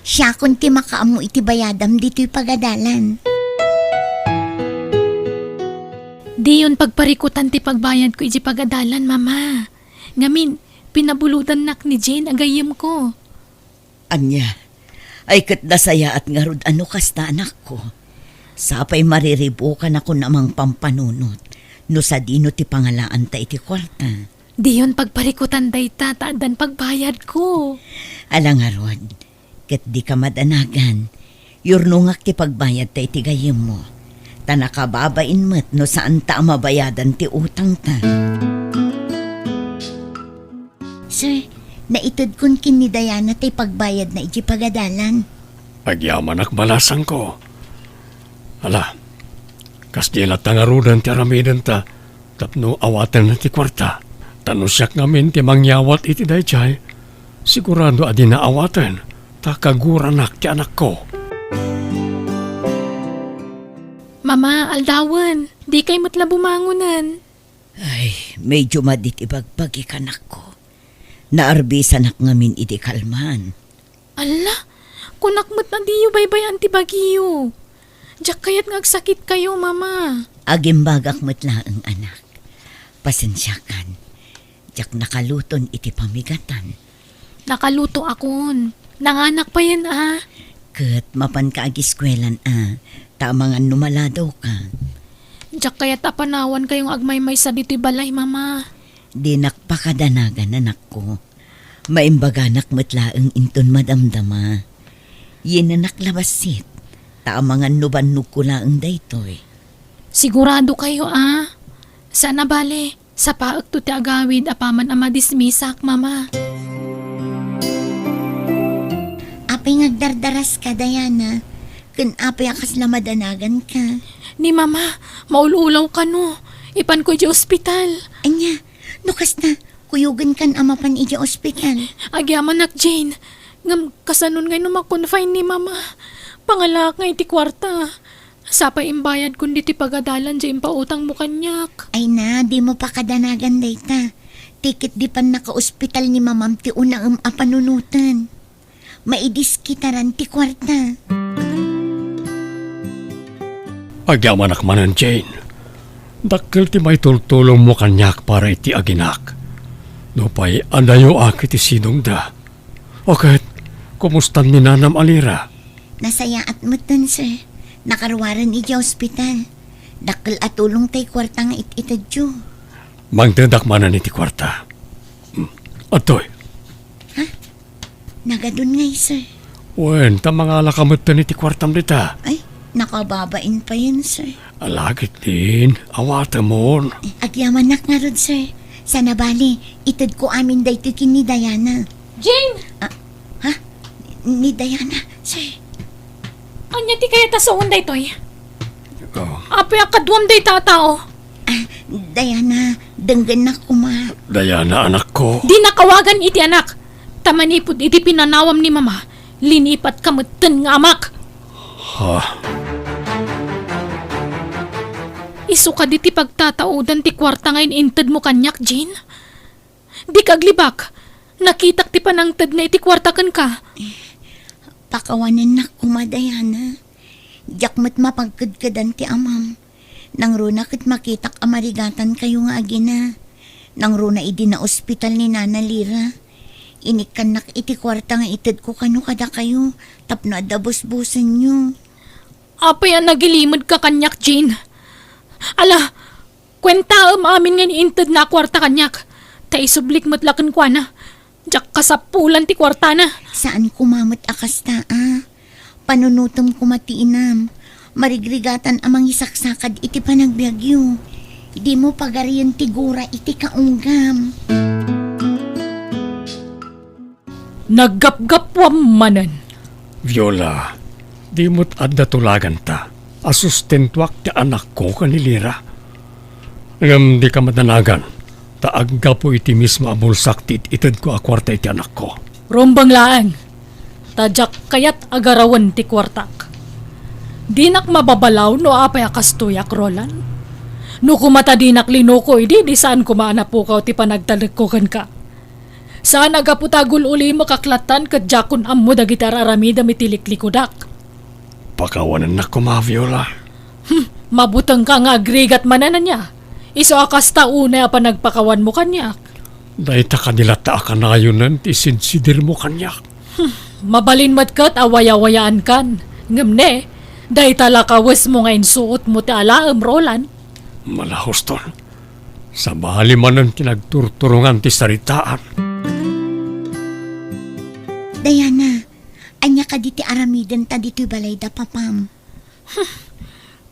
Siakon ti makaammo iti bayadam ditoy pagadalan. Diyon pagparikutan ti pagbayadko iti pagadalan, Mama. Ngamin, pinabulodannak ni Jane a gayyemko. Ania? Ay ket nasayaat ngarud a no kasta, anakko. Sapay mariribukanakon a mangpampanunot no sadino ti pangalaanta iti kuarta. Diyon pagparikutan dayta ta addan pagbayadko. Ala ngarud, ket dika madanagan. Yurnongak ti pagbayadta iti gayyemmo. Ta nakababain met no saanta a mabayadan ti utangta. Sir, naitedkon ken ni Diana ti pagbayadna iti pagadalan. Agyamanak, balasangko. Ala, kasdi latta ngaruden ti aramidenta tapno awaten ti kuarta. Ta no siak ngamin ti mangyawat iti daydiay, sigurado a dina awaten, ta kaguranak ti anakko. Mama, aldawen, dikay met la bumangonen. Ay, medyo madit ibagbagi, anakko. Naarbisanak ngamin idi kalman. Alla, kunak met a diyo baybay-an ti bagiyo. Diak kayat nga agsakitkayo, Mama. Agimbagak met laeng, anak. Pasensiakan. Diak nakaluton iti pamigatan. Nakalutoakon. Nanganak payen a. Ket mapanka agiskuelan a, ta amangan no maladawka. Diak kayat a panawankayo nga agmaymaysa ditoy balay, Mama. Dinak pakadanagan, anakko. Maimbaganak met laeng inton madamdama. Yinanak la bassit, ta amangan no bannogko laeng daytoy. Siguradokayo a? Saan a bale, sapaekto ti agawid apaman a madismisak, Mama. Apay nga agdardaraska, Diana? Ken apay a kasla madanaganka? Ni Mama, maul-ulaw kano. Ipanko idiay ospital. Ania? No kasta, kuyogenkan a mapan idiay ospital. Agyamanak, Jane. Ngem kasanon ngay no ma-confine ni Mama? Pangalaak ngay ti kuarta. Sapay imbayadkon ditoy pagadalan diay impautangmo kaniak. Ay na, dimo pakadanagan dayta. Ti ket di pannakaospital ni Mamam ti unaem a panunoten. Maidiskitaran ti kuarta. Agyamanak manen, Jane. Dakkel ti maitultulongmo kaniak para iti aginak. Nupay adayoak iti sidongda. O ket, kumustan ni Nanam Alira? Nasayaat metten, sir. Nakaruaren idiay ospital. Dakkel a tulong tay kuarta nga it-itedyo. Mangtedak manen iti kuarta. Hmm. Adtoy. Ha? Nagadun ngay, sir. Wen, ta mangalaka metten iti kuartam dita. Ay, nakababain payen, sir. Alagitdin, awatemon. Eh, agyamanak ngarud, sir. Sana bali, itedko amin daytoy ken ni Diana. Jane! Ah, ha? Ni Diana, sir. Ania ti kayat a sawen daytoy? Oh. Apay a kaduam dayta a tao? Ah, Diana, denggennak koma. Diana, anakko. Dinak awagan iti anak. Ta manipud iti pinanawam ni Mama, linipatka metten nga amak. Ha? Isu kadi ti pagtataodan ti kuarta nga in-intedmo kaniak, Jane? Dika aglibak. Nakitak ti panangtedna iti kuarta kenka. Pakawanennak koma, Diana. Diak met mapagkedkedan ti amam. Nangruna ket makitak a marigatankayo nga agina. Nangruna idi naospital ni Nana Lira, inikkannak iti kuarta nga itedko kano kadakayo tapno adda busbusenyo. Apay a nagilimedka kaniak, Jane? Ala, kuentaem amin nga intedna a kuarta kaniak, ta isublik met la kenkuana. Diak kasapulan ti kuartana. Saan koma met a kasta, a. Panunotem koma ti inam. Marigrigatan a mangisaksakad iti panagbiagyo. Dimo pagarien ti gura iti kaunggam. Naggapgapuam manen. Viola, di met adda tulaganta a sustentuak ti anakko ken ni Lira. Ngem dika madanagan, ta aggapu iti mismo a bulsak ti it-itedko a kuarta iti anakko. Rumbeng laeng, ta diak kayat a garawen ti kuartak. Dinak mababalaw no apay a kastoyak, Roland. No koma ta dinak linuko idi, di saan koma a napukaw ti panagtalekko kenka. Saan a gapu ta agul-ulimek ak lattan ket diakon ammo dagiti ar-aramidem iti liklikudak. Pakawanennak koma, Viola. Hmm, mabutengka nga agrigat manen, ania? Isu a kasta unay a panagpakawanmo kaniak. Dayta kadi latta a kanayonen ti sidsidirmo kaniak. Hmm, mabalin met ket a wayawayaankan. Ngem ne, dayta la kawesmo nga insuotmo ti alaem, Roland. Malahuston. Sabali manen ti nagturturongan ti saritaan. Diana, ania kadi ti aramidenta ditoy balay da papam? Hmm.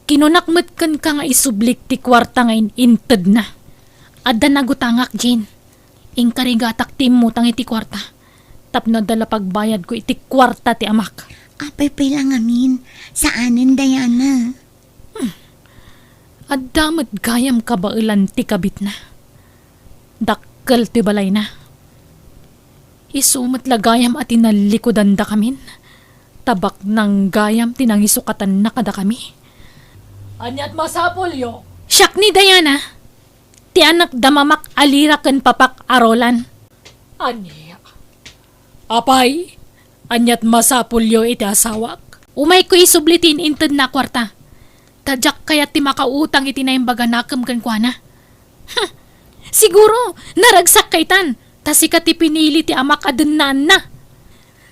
Kinunak met kenka nga isublik ti kuarta nga in-intedna. Adda nagutangak, Jane. Inkarigatak ti immutang iti kuarta. Tapno adda la pagbayadko iti kuarta ti amak. Apay pay la ngamin? Saanen, Diana? Hmm. Adda met gayam kabaelan ti kabitna. Dakkel ti balayna. Isu met la gayam a tinallikudandakamin, ta baknang gayam ti nangisukatanna kadakami. Aniat masapulyo? Siak ni Diana, ti anak da mamak a Lira ken papak a Roland. Ania? Apay, aniat masapulyo iti asawak? Umayko isubli ti in-intedna a kuarta. Ta diak kayat ti makautang iti naimbaganakem kenkuana. Huh! Siguro, naragsak kaytan, ta sika ti pinili ti amak a dennaanna.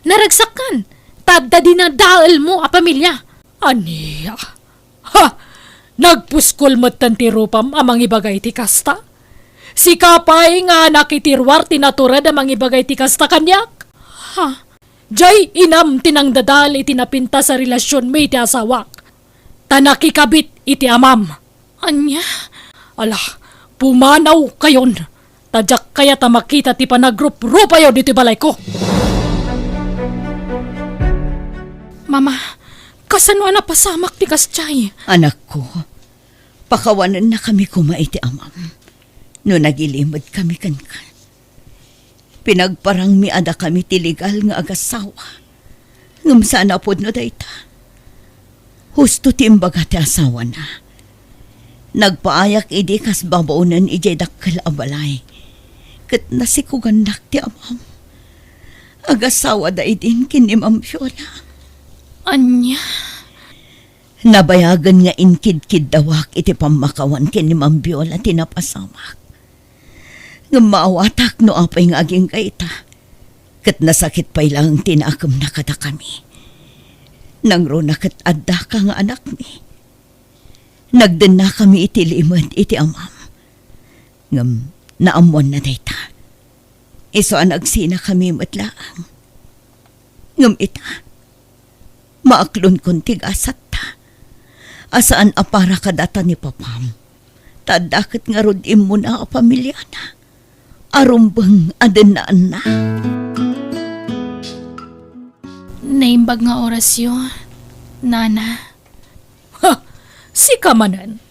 Naragsakan, ta adda dinadaelmo a pamilia. Ania? Ha! Nagpuskol metten ti rupam a mangibaga iti kasta? Sika pay nga anak iti ruar ti natured a mangibaga iti kasta kaniak? Ha! Diay inam ti nangdadael iti napintas a relasionmi iti asawak, ta nakikabit iti amam. Ania? Ala, pumanawkayon, ta diak kayat a makita ti panagruprupayo ditoy balayko. Mama, kasano a napasamak ti kasdiay? Anakko, pakawanennakami koma iti amam no nagilimedkami kenka. Pinagparangmi a dakami ti legal nga agassawa. Ngem saan a pudno dayta. Husto ti imbaga ti asawana. Nagpaayak idi kas babaonen idiay dakkel a balay. Ket nasikugannak ti amam. Agassawada idin ken ni Ma'am Viola. Ania? Nabayagen nga inkidkiddawak iti pammakawan ken ni Ma'am Viola ti napasamak. Ngem maawatak no apay nga agingga ita, ket nasakit pay laeng ti naakemna kadakami. Nangruna ket addaka nga anakmi. Nagdennakami iti limed iti amam. Ngem naammoanna dayta. Isu a nagsinakami met laeng. Ngem ita, maaklonkon ti gasatta. A saan a para kadata ni papam. Ta adda ket ngarud immuna a pamiliana. A rumbeng a dennaanna. Naimbag nga orasyo, Nana. Ha! Sika manen.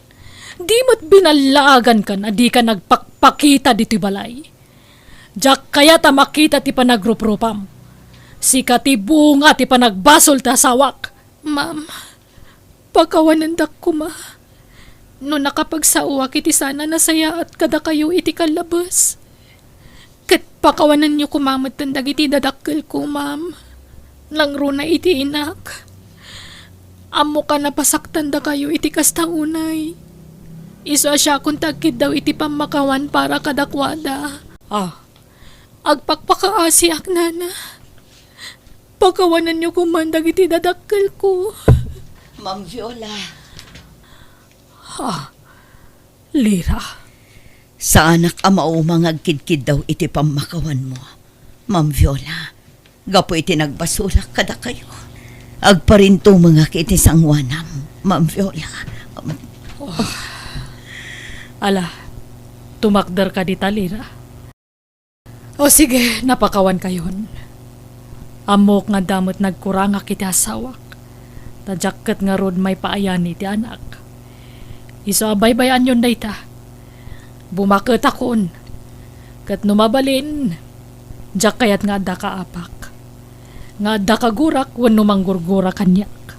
Di met binallaagankan a dika nagpakpakita ditoy balay. Diak kayat a makita ti panagruprupam. Sika ti bunga ti panagbasol ti asawak. Ma'am, pakawanendak koma no nakapagsaoak iti saan a nasayaat kadakayo iti kallabes. Ket pakawanenyo koma metten dagiti dadakkelko, ma'am. Nangruna iti inak. Ammok a napasaktandakayo iti kasta unay. Isu a siakon ti agkiddaw iti pammakawan para kadakuada. Ah. Agpakpakaasiak, Nana. Pakawanenyo koman dagiti dadakkelko. Ma'am Viola. Ha? Lira. Saanak a mauma nga agkidkiddaw iti pammakawanmo, Ma'am Viola, gapu iti nagbasolak kadakayo. Agparintumengak iti sangoanam, Ma'am Viola. Ala, tumakder ka dita, Lira. O sige, napakawankayon. Ammok nga adda met nagkurangak iti asawak. Ta diak ket ngarud maipaayani ti anak. Isu a baybay-anyon dayta. Bumaketakon. Ket no mabalin, diak kayat nga adda kaapak. Nga adda kagurak wenno manggurgura kaniak.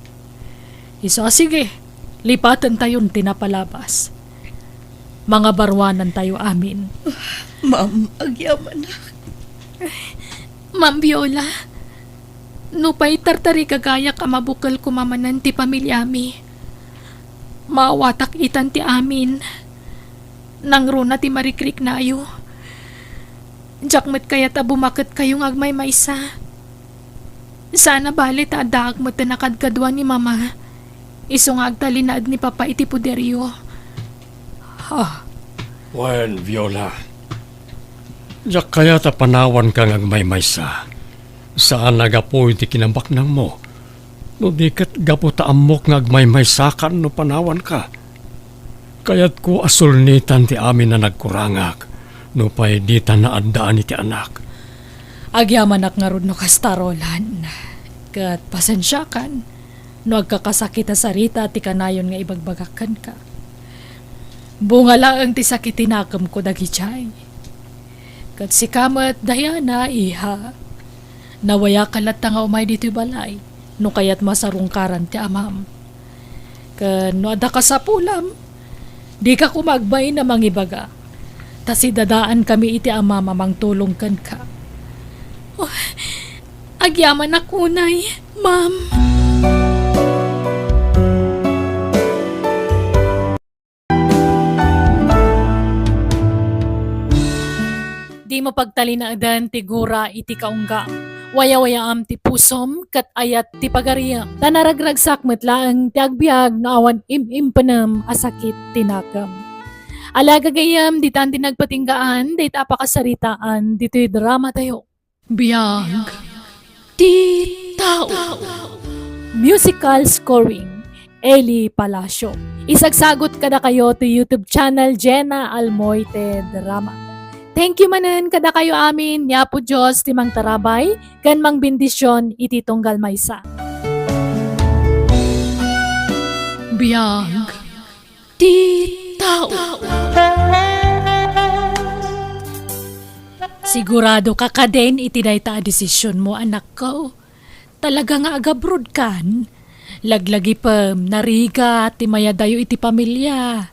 Isu a sige, lipatentayon ti napalabas. Mangabaruanantayo amin. Ma'am, agyamanak. Ma'am Viola, nupay tartarigagayak a mabukel koma manen ti pamiliami, maawatak itan ti amin. Nangruna ti marikriknayo. Diak met kayat a bumaketkayo nga agmaymaysa. Saan a bale ta addaak met ti nakadkadua ni Mama. Isu nga agtalinaed ni Papa iti poderyo. Ha? Wen, Viola. Diak kayat a panawanka nga agmaymaysa. Saan a gapu iti kinabaknangmo. No di ket gapu ta ammok nga agmaymaysakan no panawanka. Kayatko a sulnitan ti amin a nagkurangak, nupay dita naaddaan iti anak. Agyamanak ngarud no kasta, Roland. Ket pasensiakan no agkakasakit a sarita ti kanayon nga ibagbagak kenka. Bunga laeng ti sakit ti nakemko dagidiay. Ket sika met, Diana, iha. Nawayakan latta nga umay ditoy balay, no kayat masarungkaran ti amam. Ken no adda kasapulam, dika koma agbain a mangibaga, ta sidadaankami iti amam a mangtulong kenka. Oh, agyamanak unay, ma'am. Dimo pagtalinaedan ti gura iti kaunggam. Wayawayaam ti pusom ket ayat ti pagariyem. Ta naragragsak met laeng ti agbiag no awan im-impenem a sakit ti nakem. Ala, gagayyem, ditan ti nagpatinggaan dayta a pakasaritaan ditoy dramatayo. Biag ti tao. Musical scoring, Eli Palacio. Isagsagut kadakayo ti YouTube channel Jenna Almoite Drama. Thank you manen kadakayo amin, ni Apo Dios ti mangtarabay ken mangbendision iti tunggal maysa. Biag ti tao. Sigurado ka kadin iti dayta a desisionmo, anakko? Talaga nga agabrodkan? Laglagipem, narigat ti mayadayo iti pamilia.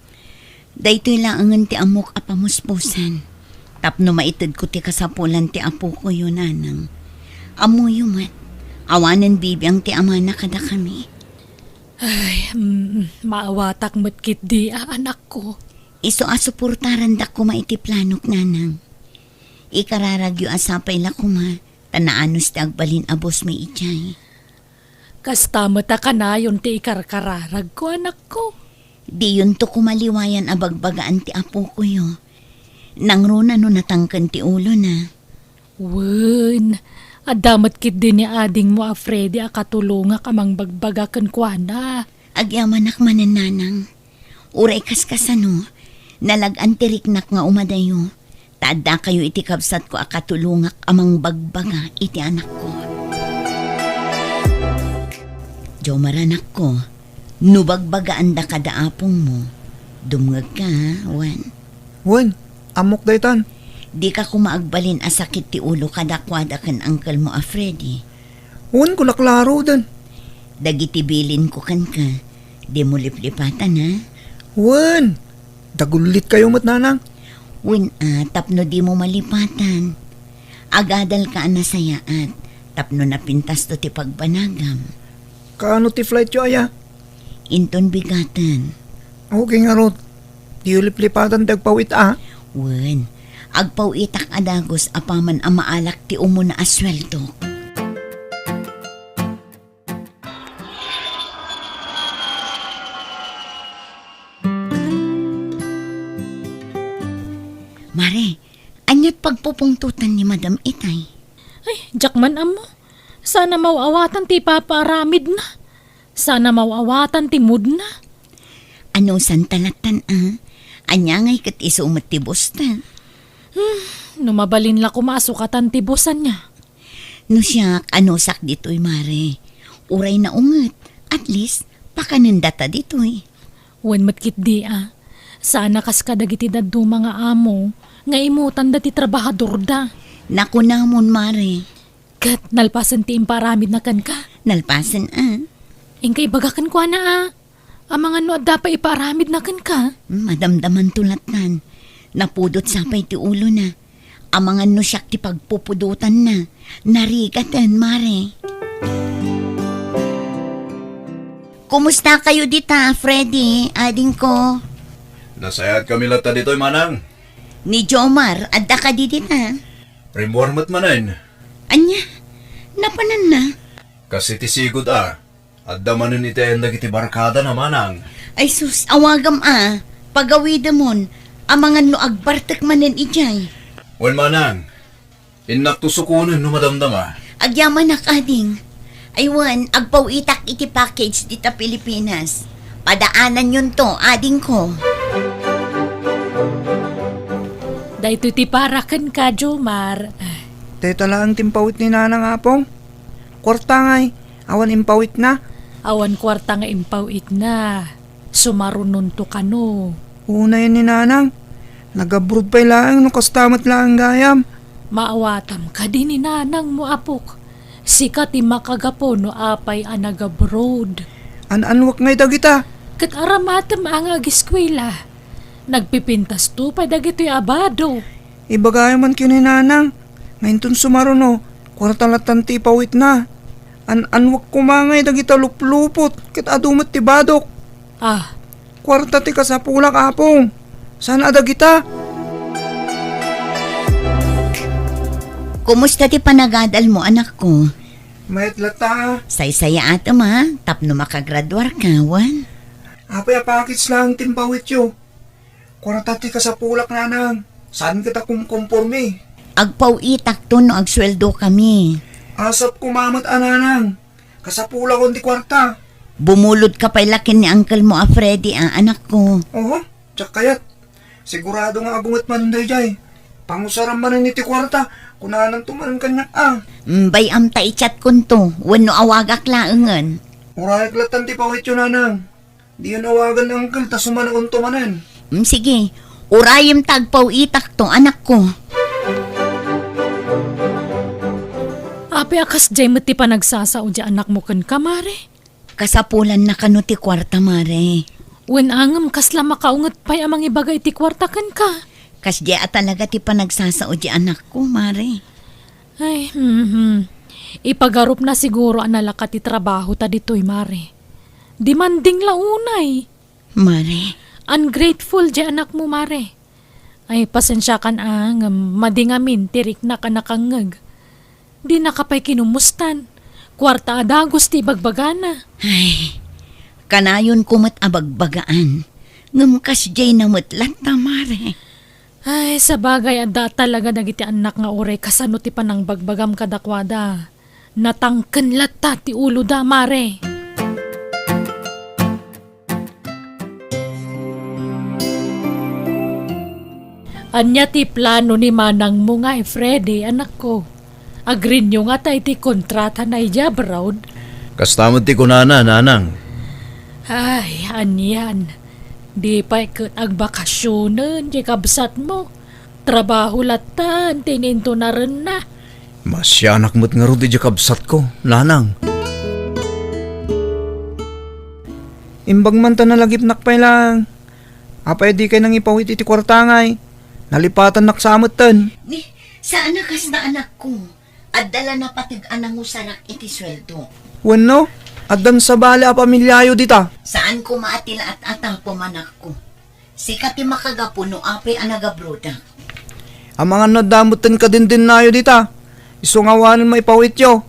Daytoy laengen ti ammok a pamuspusan. Tapno maitedko ti kasapulan ti apokoyo, nanang. Ammoyo met, awanen bibiang ti amana kadakami. Ay, mm, maawatak met ketdi a, anakko. Isu a suportarandak koma iti planok, nanang. Ikararagyo a sapay la koma, ta naanus ti agbalin a bosmi idiay. Kasta met a kanayon ti ikarkararagko, anakko. Diyonto koma liwayan a bagbagaan ti apokoyo. Nangruna no natangken ti ulona. Wen, Adda met ketdi ni adingmo a Freddy a katulongak a mangbagbaga kenkuana. Agyamanak manen, nanang. Uray kaskasano, nalag-an ti riknak nga umadayo. Ta addakayo iti kabsatko a katulongak a mangbagbaga iti anakko. Jomar, anakko, no bagbagaanda kada apongmo, dumngegka, wen? Wen, ammok daytan. Dika koma agbalin a sakit ti ulo kadakuada ken angkelmo a Freddy. Wen, kuna klaroden. Dagiti bilinko kenka, dimo liplipatan, ha? Wen, dagullitkayo met, nanang. Wen, a, tapno dimo malipatan. Agadalka a nasayaat, tapno napintasto ti pagbanagam. Kaano ti flightyo aya? Inton bigaten. Okay ngarud. Diyo liplipatan ti agpaw-it a? Wen, agpaw-itak a dagus apaman a maalak ti umuna a sueldok. Mare, aniat pagpupungtotan ni Madam itay? Ay, diak man ammo. Saan a maw-awatan ti ipapaaramidna. Saan a maw-awatan ti moodna. Anusanta lattan a? Ania ngay ket isu met ti bosta? Hmm, no mabalin la koma a sukatan ti boss ania. No siak, anusak ditoy, mare. Uray naunget, at least, pakanendata ditoy. Wen met ketdi a. Saan a kas kadagiti dadduma nga amo nga imutanda ti trabahadorda. Nakunamon, mare. Ket nalpasen ti impaaramidna kenka? Nalpasen a. Inka ibaga kenkuana a. Amangan no adda pay ipaaramidna kenka? Madamdamanto lattan. Napudot sa pay ti ulona. Amangan no siak ti pagpupudotanna. Narigaten, mare. Kumusta kayo dita, Freddy, adingko? Nasayaat kami latta ditoy, manang. Ni Jomar, adda kadi dita? Rimmuar met manen. Ania? Napananna? Kas iti sigud a, adda manen iti ayan dagiti barkadana, manang. Ay sus, awagam a, pagawidemon, amangan no agbartek manen idiay. Wen, manang, innakto sukonen no madamdama. Agyamanak, ading. Ay wen, agpaw-itak iti package dita Pilipinas. Padaananyonto, adingko. Daytoy ti para kenka, Jomar. Dayta laeng ti impawit ni Nanang, Apong. Kuarta ngay, awan impawitna? Awan kuarta nga impawitna. Sumarunonto kano. Unay ni Nanang. Nag-abroad pay laeng no kasta met laeng gayam. Maawatam kadi ni Nanangmo, apok. Sika ti makagapu no apay a nag-abroad. An-anwek ngay dagita? Ket aramatem a nga ageskuela. Nagpipintasto pay dagitoy a bado. Ibagayo man ken ni Nanang, nga inton sumaruno, kuarta lattan ti ipawitna. An-anwek koma ngay dagita luplupot, ket adu met ti badok. Ah. Kuarta ti kasapulak, Apong. Saan a dagita? Kumusta ti panagadalmo, anakko? Mayat latta. Saysayaatem a, tapno makagraduarka, wen? Apay a package laeng ti impawityo? Kuarta ti kasapulak, Nanang. Saan ket a kumkompormi? Agpaw-itakto no agsueldokami. Asap koma met a, Nanang. Kasapulakon ti kuarta. Bumulodka pay la ken ni uncle mo a Freddy a, anakko. Oho, diak kayat. Sigurado nga adu met manen daydiay. Pangusaram manen iti kuarta, kunananto manen kaniak a. Mm, bay-am ta i-chatkonto, wenno awagak laengen. Urayak lattan ti pawityo, Nanang. Diyon awagan, uncle, ta sumanaonto manen. Mm, sige. Urayem ta agpaw-itakto, anakko. Apay a kasdiay met ti panagsasao di anakmo kenka, Mare? Kasapulanna kano ti kuarta, Mare. Wen a ngem kasla makaunget pay a mangibaga iti kuarta kenka? Kasdiay a talaga ti panagsasao di anakko, Mare. Ay, mhm. Ipagarupna siguro a nalaka ti trabahota ditoy, Mare. Demanding la unay. Mare. Ungrateful di anakmo, Mare. Ay, pasensiakan a, ngem madi ngamin ti riknak a nakangngeg. Dinaka pay kinumustan. Kuarta a dagus ti ibagbagana. Ay, kanayonko met a bagbagaan. Ngem kasdiay na met latta, Mare. Ay, sabagay, adda talaga dagiti annak nga uray kasano ti panangbagbagam kadakuada. Natangken latta ti uloda, mare. Ania ti plano ni manangmo nga, Freddy, anakko? Agrenew ngata iti kontratana idiay abroad? Kasta met ti kunana, nanang. Ay, anian. Di pay ket agbakasionen ti kabsatmo. Trabaho latta ti inintunarenna. Masianak met ngarud idiay kabsatko, nanang. Imbag man ta nalagipnak pay laeng. Apay dikay nangipawit iti kuarta ngay? Nalipatannak sa metten. Ni, saan a kasta, anakko. Adda la napateg a nangusarak iti sueldo. Wenno, addan sabali a pamiliayo dita. Saan koma a ti la at-atapom, anakko. Sika ti makagapu no apay a nagabrodak. Amangan no adda metten kadindinnayo dita. Isu nga awanen maipawityo.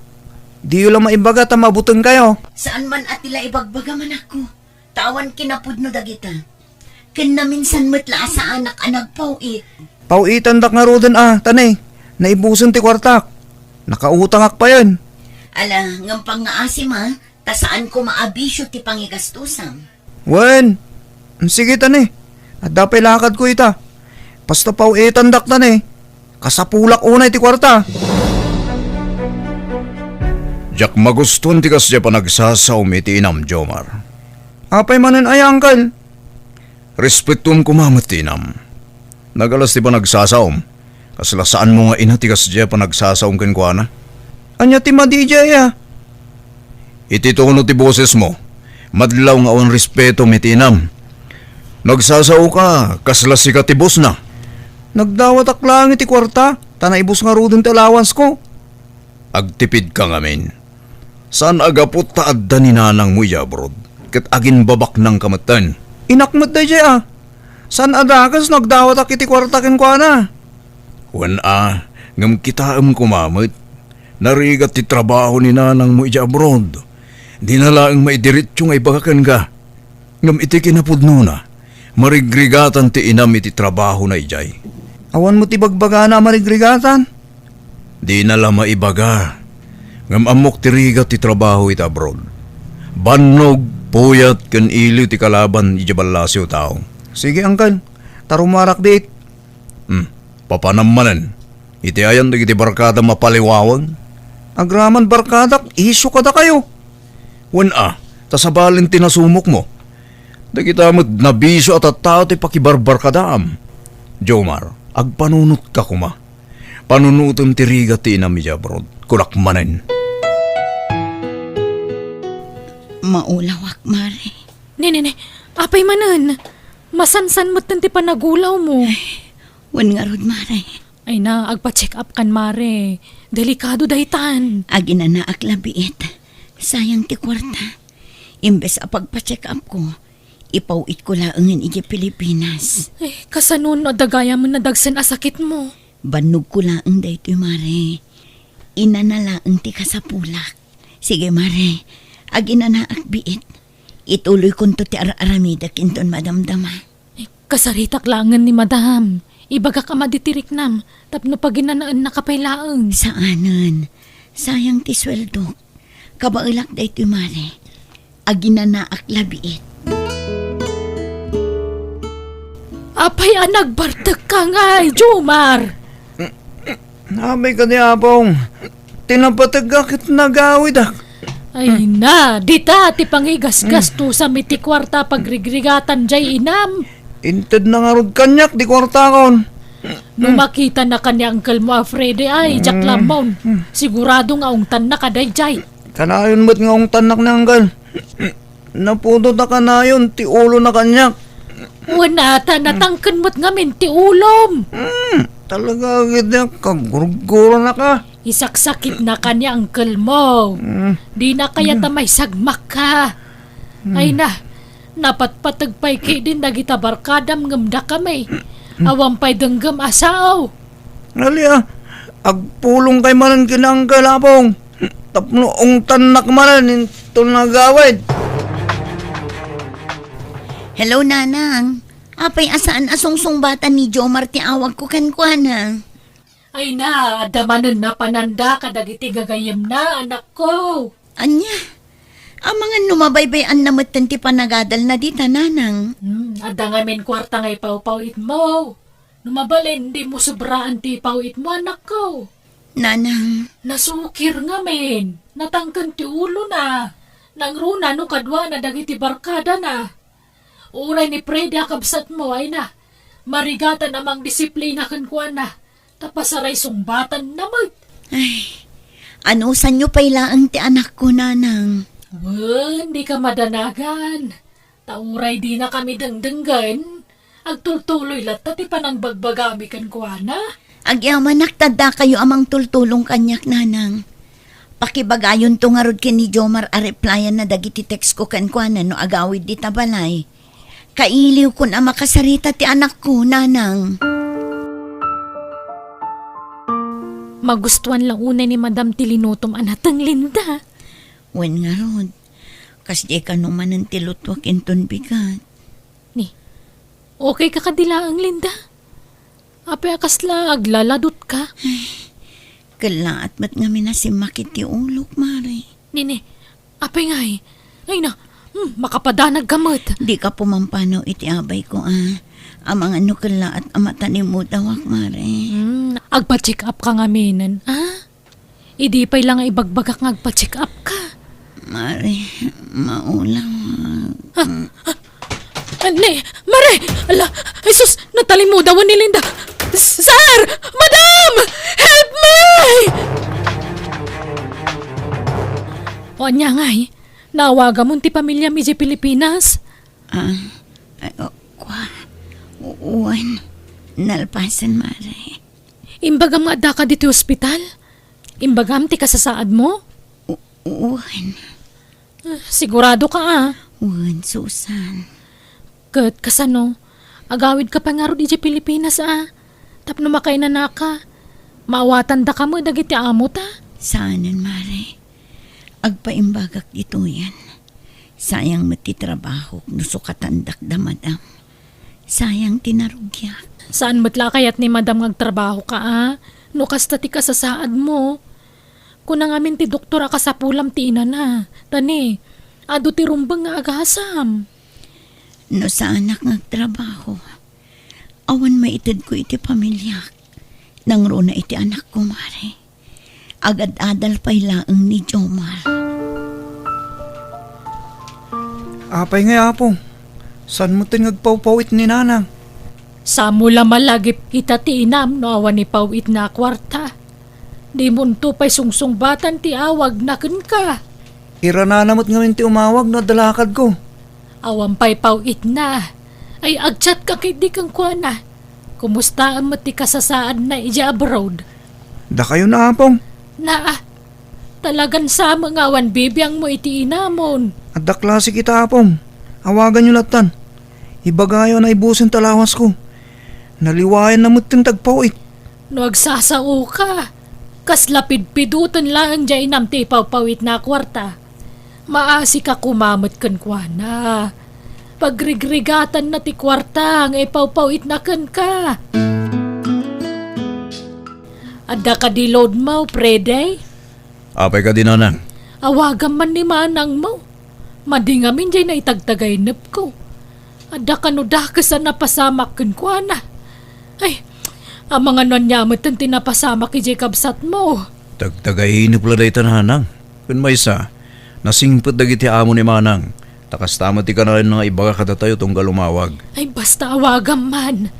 Diyo la maibaga ta mabutengkayo. Saan man a ti la ibagbagam, anakko. Ta awan kinapudno dagita. Ken naminsan met la a saanak a nagpaw-it. Paw-itandak ngaruden a, tani, naibusen ti kuartak. Nakautangak payen. Ala, ngem pangngaasim a, ta saan koma a bisio ti pangigastosam. Wen, sige tani, adda pay lakadko ita. Basta paw-itandak tani. Kasapulak unay ti kuarta. Diak magustuan ti kasdiay panagsasaom iti inam, Jomar. Apay manen aya, Uncle? Respetuem koma met ti inam. Nagalas ti panagsasaom. Kasla saanmo nga ina ti kasdiay panagsasaom kenkuana. Ania ti madi idiay, a? Iti tono ti bosesmo, madlaw nga awan respetom iti inam. Nagsasaoka, kasla sika ti bosna. Nagdawatak laeng iti kuarta, ta naibus ngaruden ti allowanceko. Agtipidka ngamin. Saan a gapu ta adda ni nanangmo idiay abroad, ket agimbabaknangka metten. Inak met daydiay a. Saan a dakes no agdawatak iti kuarta kenkuana. Wen a, ngem kitaem koma met. Narigat ti trabaho ni nanangmo idiay abroad. Dina laeng maidiretso nga ibaga kenka. Ngem iti kinapudnona, marigrigatan ti inam iti trabahona idiay. Awan met ibagbagana a marigrigatan? Dina la maibaga. Ngem ammok ti rigat ti trabaho iti abroad. Bannog, puyat, ken iliw ti kalaban idiay ballasiw a tao. Sige, Uncle. Ta rumarak biit. Hmm. Papanam manen. Iti ayan dagiti barkadam a paliwawen? Agraman barkadak, isyu kadakayo. Wen a, ta sabalen ti nasumokmo. Dagita met nabisio a tattao ti pakibarbarkadaam. Jomar, agpanunotka koma. Panunotem ti rigat ti inam idiay abroad. Kunak manen. Maulawak, Mare. Ne, ne, ne. Apay manen? Masansan metten ti panagulawmo. Ay, wen ngarud, Mare. Ay na, agpa-check up kan, Mare. Delikado daytan. Aginanaak la biit. Sayang ti kuarta. Imbes a pagpa-check up ko, ipaw-itko laengen idiay Pilipinas. Ay, kasano no adda gayamen a dagsen a sakitmo? Bannogko laeng daytoy, Mare. Inana laeng ti kasapulak. Sige, Mare. Aginanaak biit. Ituloykonto ti ar-aramidek inton madamdama. Eh, kasaritak laengen ni Madam. Ibagak a madi ti riknam tapno paginanaennaka pay laeng. Saanen. Sayang ti sueldok. Kabaelak daytoy, Mare. Aginanaak la biit. Apay a nagbartekka ngay, Jomar? Apay kadi, Apong? Ti napategak ket nagawidak. Ay na, dita ti pangigasgastusam iti kuarta a pagrigrigatam diay inam. Intedna ngarud kaniak ti kuartakon. No makitana ken ni uncle mo a Freddy ay, diak lammon. Sigurado nga ungtannaka daydiay. Kanayon met nga ungtannak ni uncle. Naputot a kanayon ti ulona kaniak. Wen a, ta natangken met ngamin ti ulom. Hmm, talaga, agidyak, kagurguranaka. Isaksakitnaka ni uncle mo. Hmm. Dina kayat a maisagmakka. Hmm. Ay na, napatpateg pay ketdin dagita barkadam ngem dakami. Awan pay denggem a sao. Ali a, agpulongkay manen ken ni Uncle Apong. Tapno ungtannak manen inton agawid. Hello, Nanang. Apay a saan a sungsungbatan ni Jomar ti awagko kenkuana? Ay na, adda manen napananda kadagiti gagayemna, anakko. Ania? Amangan no mabaybay-anna metten ti panagadalna dita, nanang. Hmm, adda ngamin kuarta nga ipawpaw-itmo. No mabalin, dimo sobraan ti ipawitmo, anakko. Nanang. Nasukir ngamin. Natangken ti ulona. Nangruna no kaduana dagiti barkadana. Uray ni Freddy a kabsatmo, ay na, marigatan a mangdisiplina kenkuana, ta pasaraysungbatan na met. Ay, anusanyo pay laeng ti anakko, nanang. Wen, di ka madanagan. Ta uray dina kami dengdenggen, agtultuloy latta ti panangbagbagami kenkuana. Agyamanak ta addakayo a mangtultulong kaniak, nanang. Pakibagayonto ngarud ken ni Jomar a replyan na dagiti text ko kenkuana no agawid dita balay. Kailiwkon a makasarita ti anakko, nanang. Magustuan la unay ni Madam ti linutom a nateng, Linda. Wen ngarud, kasdiay kano manen ti lutuak inton bigat. Ni, okay ka kadi laeng, Linda? Apay a kasla aglaladutka? Ay, kellaat met ngamin a simmakit ti ulok, Mare. Nini, apay ngay? Ay na, hmm, makapadanag ka met. Di ka pumampanaw iti abayko, a. Amangan no kellaat a matalingudawak, Mare. Hmm, agpa-check up ka ngaminen, a? Idi pay la nga ibagbagak nga agpa-check up ka. Mare, maulawak. Ah, ah, ah, ne, Mare! Ala, Jesus, natalimudawan ni Linda. Sir! Madam! Help me! O ania ngay, naawagamon ti pamiliam idiay Pilipinas? Ah, ay, o, kua. U-, uwan, nalpasen, Mare. Imbagam nga addaka ditoy ospital? Imbagam ti kasasaadmo? U-, uwan. Ah, sigurado ka, a? Wen, Susan. Ket kasano? Agawid ka pay ngarud idiay Pilipinas, a? Tapno makainanaka, maawatandaka met dagiti amota? Saanen, Mare. Agpaimbagak ditoyen. Sayang met ti trabahok no sukatandak da, Madam. Sayang ti narugiak. Saan met la a kayat ni Madam nga agtrabaho ka, a? No kasta ti kasasaadmo. Kuna ngamin ti doktor a kasapulam ti inana. Ta ni, adu ti rumbeng nga agasam. No saanak nga agtrabaho, awan maitedko iti pamiliak. Nangruna iti anakko, Mare. Agad-adal pay laeng ni Jomar. Apay ngay, Apo? Saan metten nga agpawpawit ni Nanang? Samo la malagip ita ti inam no awan ipaw-itna a kuarta. Dimonto pay sungsungbatan ti awagna kenka. Iranana met ngamin ti umawag no adda lakadko. Awan pay paw-itna. Ay, agchat ka ketdi kenkuana. Kumustaem met ti kasasaadna idiay abroad? Dakayon, Apong. Naa, talagan samo nga awan bibiangmo iti inamon. Adda klase kita, Apong. Awaganyo lattan. Ibagayo a naibusen ti lawasko. Naliwayanna met ti agpaw-it. No agsasaoka, kasla pidpiduten laeng diay inam ti ipawpawitna a kuarta. Maasika koma met kenkuana. Pagrigrigatanna ti kuarta nga ipawpawitna kenka. Adda kadi loadmo, Freddy? Apay kadi, Nanang? Awagam man ni manangmo. Madi ngamin diay naitagtagaynepko. Adda kano dakes a napasamak kenkuana. Ay, amangan no ania metten ti napasamak idiay kabsatmo. Tagtagaynep la dayta, Nanang. Ken maysa, nasingpet dagiti amo ni Manang. Ta kasta met ti kanayon nga ibaga kadatayo tunggal umawag. Ay, basta awagam man.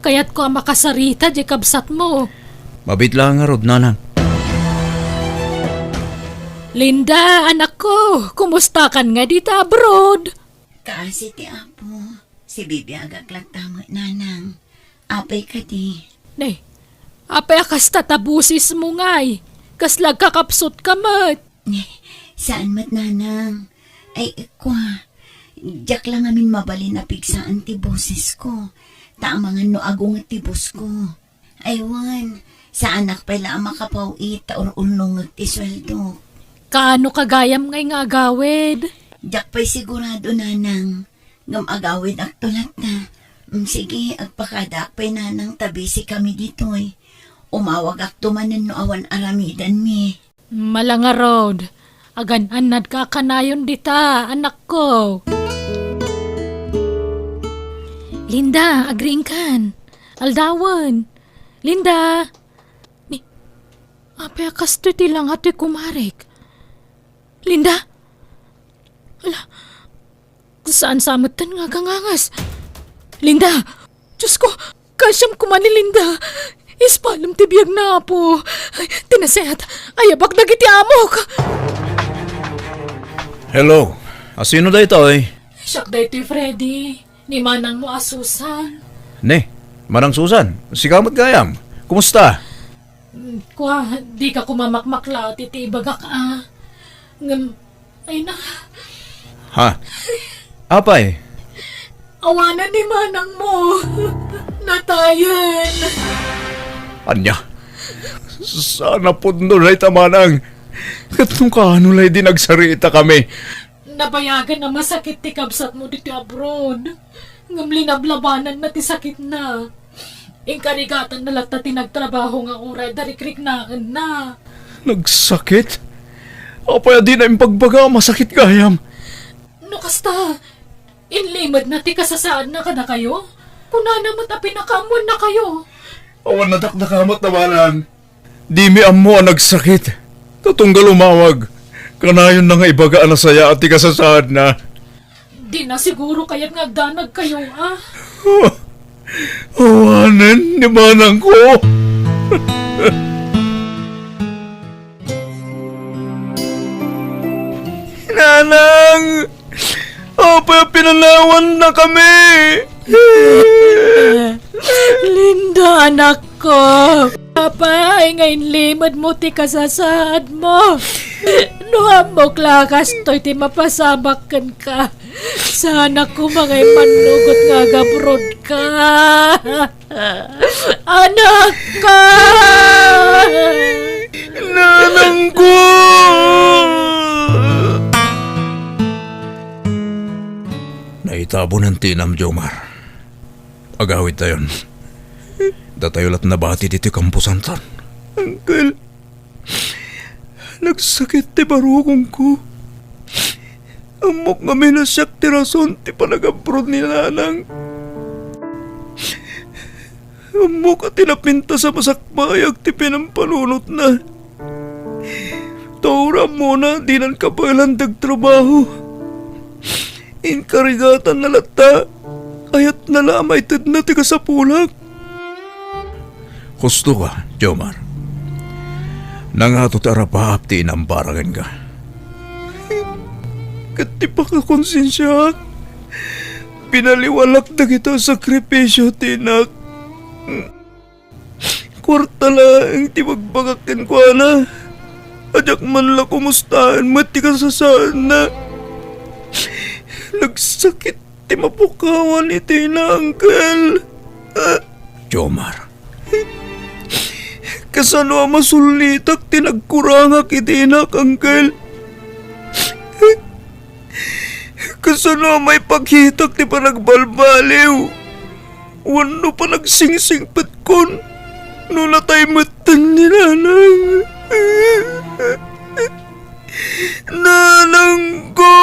Kayatko a makasarita diay kabsatmo. Mabiit la ngarud, Nanang. Linda, anakko, kumustakan nga dita abroad? Kaasi ti Apo, sibibiagak latta met, Nanang. Apay kadi? Ne, apay a kasta ta bosesmo ngay? Kasla agkakapsut ka met? Ne, saan met, Nanang. Ay, kua, diak la ngamin mabalin a pigsaan ti bosesko. Ta amangan no agunget ti bosko. Ay wen, saanak pay la a makapaw-it ta ur-urnongek ti sueldok. Kaano ka gayam ngay nga agawid? Diak pay sigurado, Nanang. Ngem agawidakto latta. Mm, sige, agpakadak pay, nanang, ta busy kami ditoy. Umawagakto manen no awan aramidenmi. Malangarod, agan-annadka a kanayon dita, anakko. Linda, agriingkan. Aldawen. Linda! Ni, apay a kastoy ti langa ti kumarek? Linda? Ala, saan sa metten nga agangangas? Linda! Diosko, kaasiam koma ni Linda. Ispalem ti biagna, Apo. Ay, ti nasayaat, ayabak dagiti amok. Hello, asino daytoy? Siak daytoy, Freddy. Ni manangmo a Susan. Ne, Manang Susan, sika met gayam. Kumusta? Mm, kua, dika koma makmaklaat iti ibagak a. Ngem, ay na. Ha? Apay? Awanen ni manangmo. Natayen. Ania? Saan a pudno dayta, manang. Ket no kaano la idi nagsaritakami? Nabayagan a masakit ti kabsatmo ditoy abroad, ngem linablabananna ti sakitna. Inkarigatanna latta ti nagtrabaho nga uray da rikriknaenna. Nagsakit? Apay a dina impagbaga a masakit gayam? No kasta, inlimedna ti kasasaadna kadakayo? Kunana met a pinakaammoannakayo. Awan nadakdakamat, manang. Dimi ammo a nagsakit. Ta tunggal umawag, kanayonna nga ibaga a nasayaat ti kasasaadna. Dina siguro kayat nga agdanagkayo, a. Awanen ni manangko. Nanang! Apay a pinanawannakami? Linda, anakko, apay nga inlimedmo ti kasasaadmo? No ammok la a kastoy ti mapasamak kenka, saanak koma nga immannugot nga agabrodka. Anakko! Nanangko! Naitabonan ti inam, Jomar. Agawidtayon. Datayo la't nabati ditoy kamposanton. Uncle, nagsakit ti barukongko. Ammok ngamin a siak ti rason ti panag-abroad ni Nanang. Ammok a ti napintas a masakbayak ti pinampanunotna. Ta uray ammona, dinan kabaelan ti agtrabaho. Inkarigatanna latta, kayatna la a maitedna ti kasapulak. Husto ka, Jomar. Nangato ti arapaap ti inam para kenka. Ket ti pakakonsensiaak, binaliwalak dagita a sakripisio ti inak. Kuarta laeng ti bagbagak kenkuana. A diak man la kumustaen met ti kasasaadna. Nagsakit ti mapukawan iti ina, Uncle. Jomar. Kasano a masullitak ti nagkurangak iti inak, Uncle? Kasano a maipakitak ti panagbalbaliw wenno panagsingsipetkon no natay metten ni Nanang? Nanangko!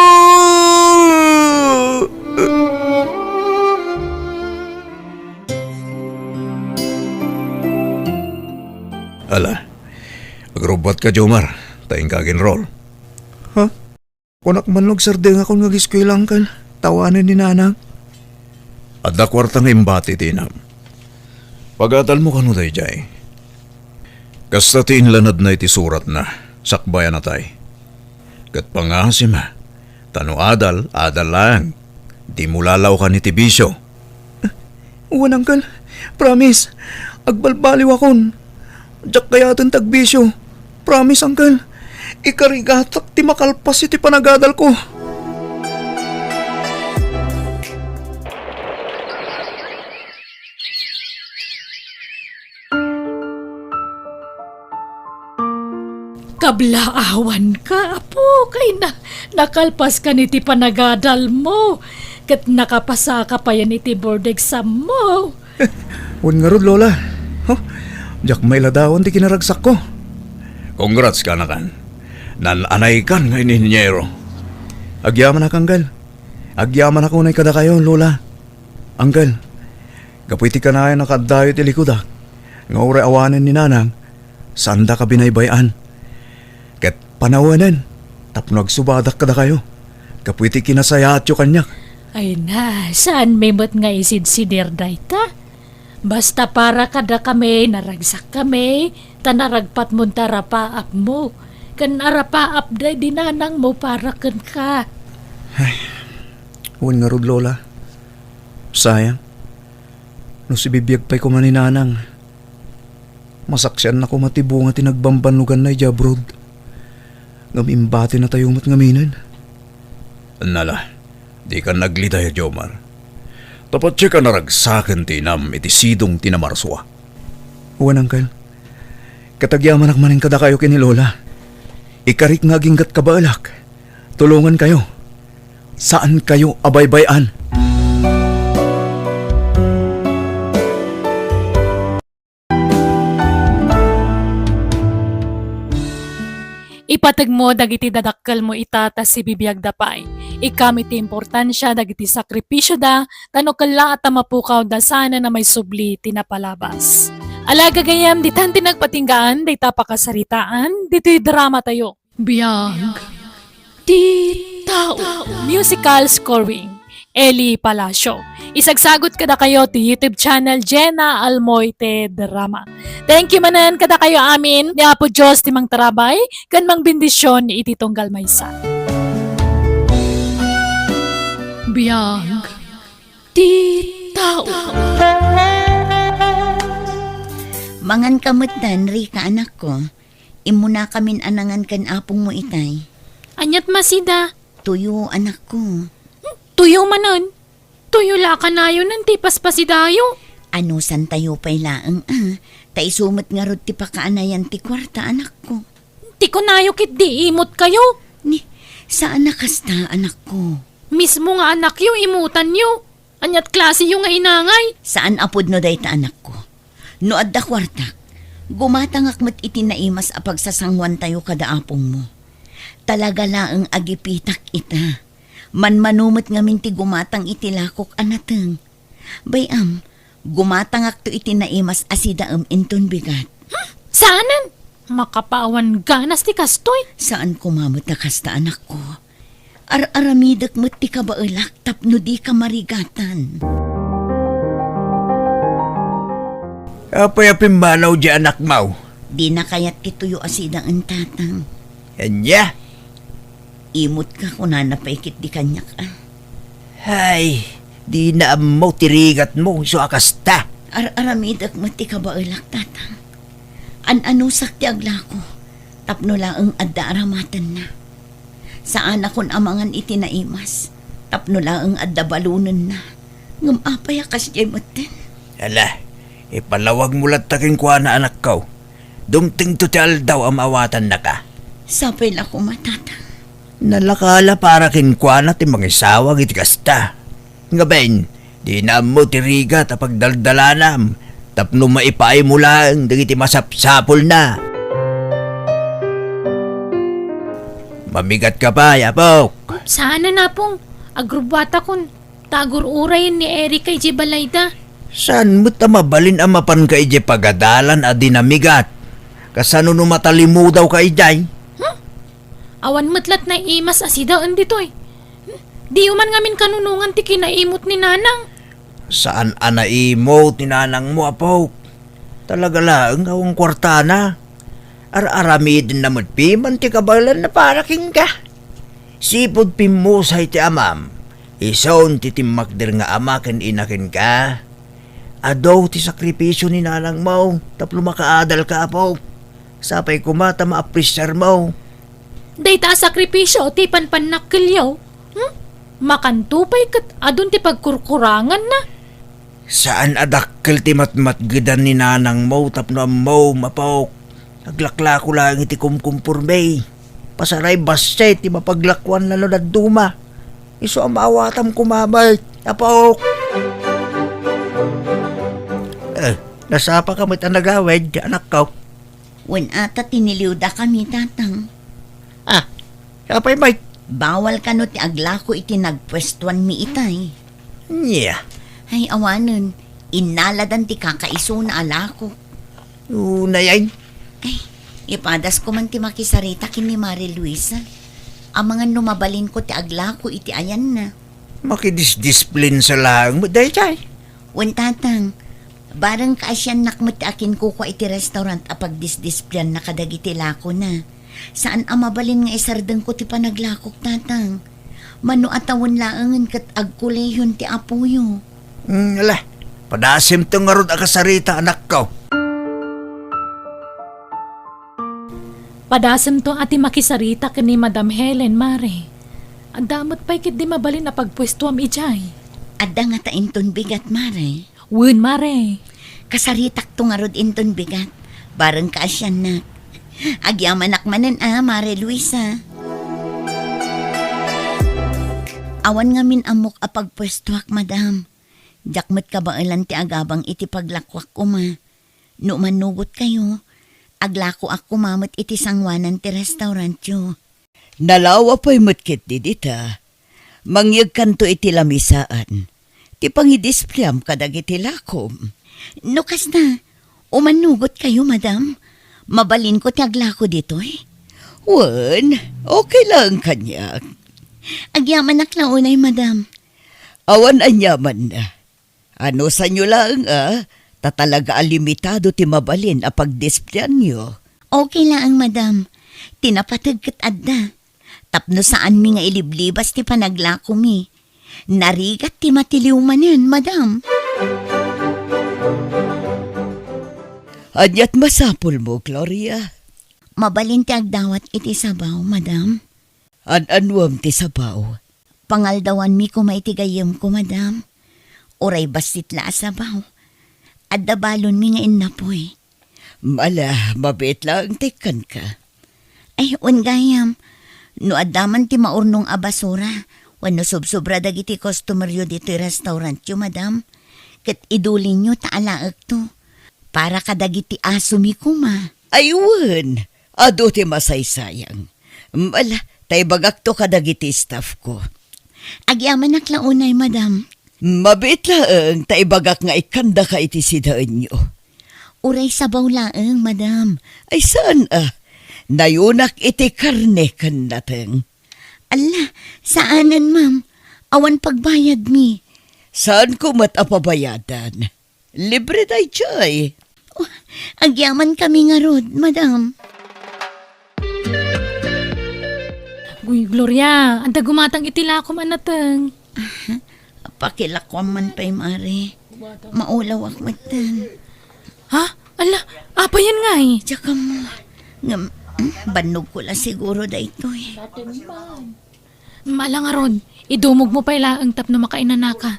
Ala, agrubbuatka, Jomar, ta inka agenrol. Ha? Kunak man no agsardengakon nga ageskuela, Uncle, ta awanen ni Nanang. Adda kuarta nga imbati ti inam. Pag-adalmo kano daydiay. Kasta ti inlanadna iti suratna, sakbay a natay. Ket pangasim, ta no adal, adal laeng. Dimo lalaokan iti bisio. Wen, Uncle. Promise. Agbalbaliwakon. Diak kayaten ti agbisio. Promise, Uncle. Ikarigatak ti makalpas iti panagadalko. Kablaawanka, Apo, kay na-, nakalpaskan iti panagadalmo. Ket nakapasaka payen iti board exam mo. Wen ngarud, Lola. Huh? Diak mailadawan ti kinaragsakko. Congrats, kaanakan. Naan-anaykan nga inhinyero. Agyamanak, Uncle. Agyamanak unay kadakayo, Lola. Uncle, gapu iti kanayon a kaaddayo iti likudak, nga uray awanen ni Nanang, saandaka binaybay-an. Ket panawenen tapno agsubadak kadakayo gapu iti kinasayaatyo kaniak. Ay na, saanmi met nga isidsidir dayta. Basta para kadakami, naragsakkami, ta naragpatmon ti arapaapmo, ken arapaap daydi nanangmo para kenka. Ay, wen ngarud, Lola. Sayang. No sibibiag pay koma ni Nanang, masaksianna koma ti bunga ti nagbambannoganna idiay abroad. Ngem imbatinatayo met ngaminen. Nala, dika nagliday, Jomar. Ta patien a naragsaken ti inam iti sidong ti namarsua. Wen, Uncle. Ket agyamanak manen kadakayo ken ni Lola. Ikarik nga aginggat kabaelak. Tulongankayo. Saankayo a baybay-an. Ipategmo dagiti dadakkelmo ita ta sibibiagda pay. Ikam iti importansia dagiti sakripisioda, ta no kellaat a mapukawda, saanen a maisubli ti napalabas. Ala, gagayyem, ditan ti nagpatinggaan dayta pakasaritaan ditoy dramatayo. Biag ti tao. Musical scoring, Eli Palacio. Isagsagut kadakayo ti YouTube channel Jenna Almoite Drama. Thank you manen kadakayo amin. Ni Apo Dios ti mangtarabay ken mangbendision iti tunggal maysa. Biag ti tao. Manganka metten, Rica, anakko. Immunakamin a nangan ken apongmo itay. Aniat masida? Tuyo, anakko. Hmm, tuyo manen? Tuyo la a kanayonen ti paspasidayo. Anusantayo pay laeng, a. Ta isu met ngarud ti pakaanayan ti kuarta, anakko. Ti kunayo ketdi imutkayo. Ni, saan a kasta, anakko. Mismo nga anakyo, imutanyo. Aniat klaseyo nga inangay? Saan a pudno dayta, anakko. No adda kuartak, gumatangak met iti naimas a pagsasanguantayo kada apongmo. Talaga laeng a gipitak ita. Manmano met ngamin ti gumatang iti lakok a nateng. Bay-am, gumatangakto iti naimas a sidaem inton bigat. Hmm? Saanen? Makapaawan ganas ti kastoy. Saan koma met a kasta, anakko. Ar-aramidek met ti kabaelak tapno dika marigatan. Apay a pimmanaw di anakmo? Dina kayat ti tuyo a sidaen, tatang. Ania? Imutka, kunana pay ketdi kaniak, a. Hay, dina ammo ti rigatmo, isu a kasta. Ar-aramidek met ti kabaelak, tatang. An-anusak ti aglako, tapno laeng adda aramatenna. Saanakon a mangan iti naimas, tapno laeng adda balonenna. Ngem apay a kasdiay metten? Ala, ipalawagmo latta kenkuana, anakko. Dumtengto ti aldaw a maawatannaka. Sapay la koma, tatang. Nalaka la para kenkuana ti mangisawag iti kasta. Ngaben, dina ammo ti rigat a pagdaldalanam tapno maipaaymo laeng dagiti masapsapulna. Mamigatka pay, apok. Saanen, apong. Agrubbuatakon. Ta agur-urayen ni Erika idiay balayda. Saan met a mabalin a mapanka idiay pagadalan a di namigat? Kasano no matalimudawka idiay? Hmm? Awan met la't naimas a sidaen ditoy. Hmm? Diyo man ngamin kanunongan ti kinaimut ni Nanang. Saan a naimut ni Nanangmo, apok. Talaga laeng a awan kuartana. Ar-aramidenna met piman ti kabaelanna para kenka. Sipud pimmusay ti amam, isun ti timmakder nga ama ken ina kenka. Adu ti sakripisio ni nanangmo tapno makaadalka, apok. Sapay koma ta maapresiarmo. Dayta a sakripisio ti panpannakkelyo. Hmm? Makanto pay ket adun ti pagkurkuranganna. Saan a dakkel ti matmatgedan ni nanangmo tapno ammom, apok. Aglaklako laeng iti kumkumporme. Pasaray bassit ti mapaglakuanna no dadduma. Isu a maawatam koma met, apok. Eh, nasapaka met a nagawid, anakko? Wen ata ti niliwdakami, tatang. Ah, apay met? Bawal kano ti aglako iti nagpuestuanmi itay? Nia. Ay, awanen. Innaladan ti kakaisuna a lako. Unay ay? Ay, ipadasko man ti makisarita ken ni Mare Luisa. Amangan no mabalinko ti aglako iti ayanna. Makidisdisplin sa laeng met dayjay. Wen, tatang, bareng kaasiannak met ti akinkukua iti restaurant a pagdisdisplianna kadagiti lakona. Saan a mabalin nga isardengko ti panaglakok, tatang. Mano a tawen laengen ket agkolehion ti apoyo. Hmm, ala, padasimto ngarud a kasarita, anakko. Padasimto a ti makisarita ken ni Madam Helen, Mare. Adda met pay ketdi mabalin a pagpuestuam idiay? Adda ngata inton bigat, Mare? Wen, Mare. Kasaritakto ngarud inton bigat. Bareng kaasiannak. Agyamanak manen a, Mare Luisa. Awan ngamin ammok a pagpuestuak, madam. Diak met kabaelan ti agabang iti paglakuak koma. No umannugot kayo, aglakoak koma met iti sangoanan ti restaurantyo. Nalawa pay met ketdi dita. Mangyegkanto iti lamisaan ti pangidispliam kadagiti lakom. No kasta, umannugot kayo, madam. Mabalinko ti aglako ditoy. Wen, okay laeng kaniak. Agyamanak la unay, madam. Awan aniamanna. Anusanyo laeng a, ta talaga a limitado ti mabalin a pagdisplianyo. Okay laeng, madam. Ti napateg ket adda. Tapno saanmi nga iliblibas ti panaglakomi. Narigat ti matiliw manen, madam. Aniat masapulmo, Gloria? Mabalin ti agdawat iti sabaw, madam. An-anuam ti sabaw? Pangaldawanmi koma iti gayyemko, madam. Uray bassit la a sabaw. Adda balonmi nga innapoy. Ala, mabiit laeng ti ikkanka. Ay, wen gayam. No adda man ti maurnong a basura, wenno sobsobra dagiti customeryo ditoy restaurantyo, madam, ket idulinyo ta alaekto. Para kadagiti asomi koma. Ay, wen, adu ti masaysayang. Ala, ta ibagakto kadagiti staffko. Agyamanak la unay, madam. Mabiit laeng ta ibagak nga ikkandaka iti sidaenyo. Uray sabaw laeng, madam. Ay, saan a? Nayunak iti karne ken nateng. Alla, saanen, ma'am. Awan pagbayadmi. Saanko met a pabayadan. Libre daytoy. Oh, agyamankami ngarud, madam. Uy, Gloria, adda gumatang iti lakom a nateng. Pakilakuam man pay, Mare. Maulawak metten. Ha? Ala, apayen ngay? Diak ammo. Ngem, mm, bannogko la siguro daytoy. Ala ngarud, idumogmo pay laeng tapno makainanaka.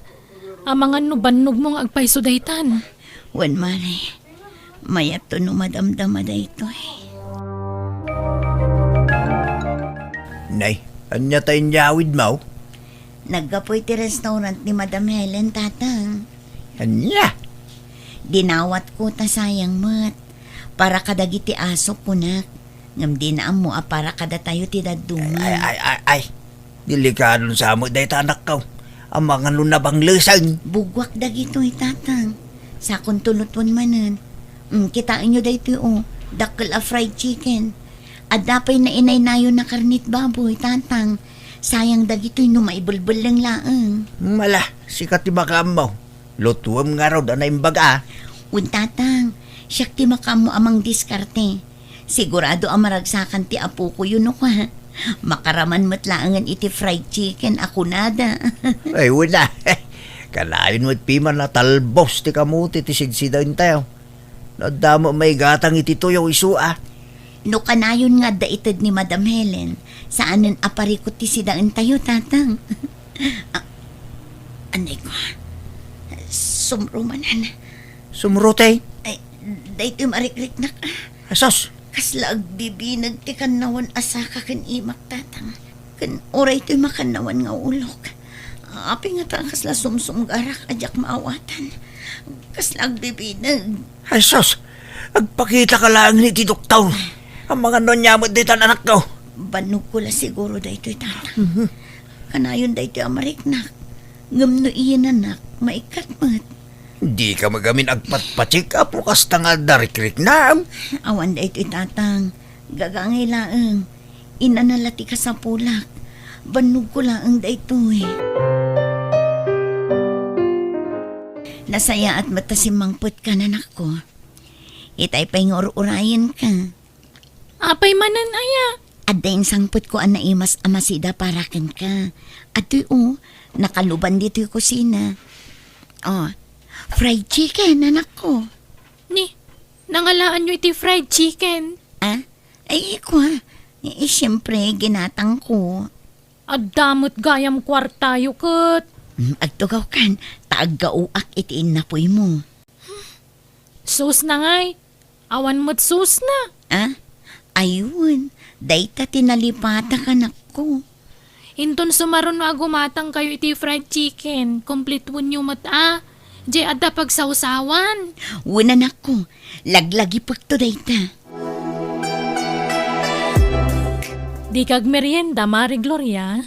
Amangan no bannogmo nga agpayso daytan. Wen, Mare. Mayatto no madamdama daytoy. Nay, ania ta inyawidmo? Naggapu iti restaurant ni Madam Helen, Tatang. Ania? Dinawatko ta sayang met. Para kadagiti asok, kunak. Ngem dina ammo a para kadatayo ti dadduma. Ay, ay, ay, ay. Delikadon sa met dayta, anakko. Amangan no nabanglesen. Bugguak dagitoy, Tatang. Sakonto lutuon manen. Mm, kitaenyo daytoy, o. Dakkel a fried chicken. Adda pay nainaynayonna karnet baboy, Tatang. Sayang dagitoy no maibelbelleng laeng. Mm, ala, sika ti makaammo. Lutuem ngarud a naimbag a. Wen, Tatang, siak ti makaammo a mangdiskarte. Sigurado a maragsakan ti apokoyo no kua. Makaraman met laengen iti fried chicken a kunada. Ay, wen a. Kanayon met piman a talbos ti kamote ti sidsidaentayo. No adda met maigatang iti tuyo isu a. No kanayon nga adda ited ni Madam Helen, saanen a parikut ti sidaentayo, Tatang. Ah, anay ko. Sumro manen. Sumro, tay? Ay, daytoy marikriknak. Asos. Kasla agbibineg ti kannawan a saka ken imak, Tatang. Ken uray toy makannawan nga ulok. Apay ngata kasla sumsumgarak a diak maawatan? Kasla agbibineg. Ay, sus! Agpakita ka laeng iti doktor. Amangan no ania met ditan, anakko. Bannogko la siguro daytoy, Tatang. Mhm. Kanayon daytoy a mariknak. Ngem no iyan, anak, maikkat met. Dika met ngamin agpatpatik, apo, kasta nga adda rikriknam. Awan daytoy, Tatang. Gagangay laeng. Inana la ti kasapulak. Bannogko laeng daytoy. Nasayaat met ta simmangpetka, anakko. Itay pay nga ur-urayenka. Apay manen aya? Adda insangpetko a naimas a masida para kenka. Adtoy, o, nakaluban ditoy kusina. O, fried chicken, anakko. Ni, nangalaanyo iti fried chicken? Ah? Ay, ikua. Eh, siyempre, ginatangko. Adda met gayam kuartayo ket. Hmm, agtugawkan, ta aggaoak iti innapuymo. Sus na ngay, awan met sus na. Ah? Ayun, dayta ti nalipatak, anakko. Inton sumaruno a gumatangkayo iti fried chicken, kumplituenyo met a. Diay adda pagsawsawan. Wen, anakko, laglagipekto dayta. Dika agmerienda, Mare Gloria.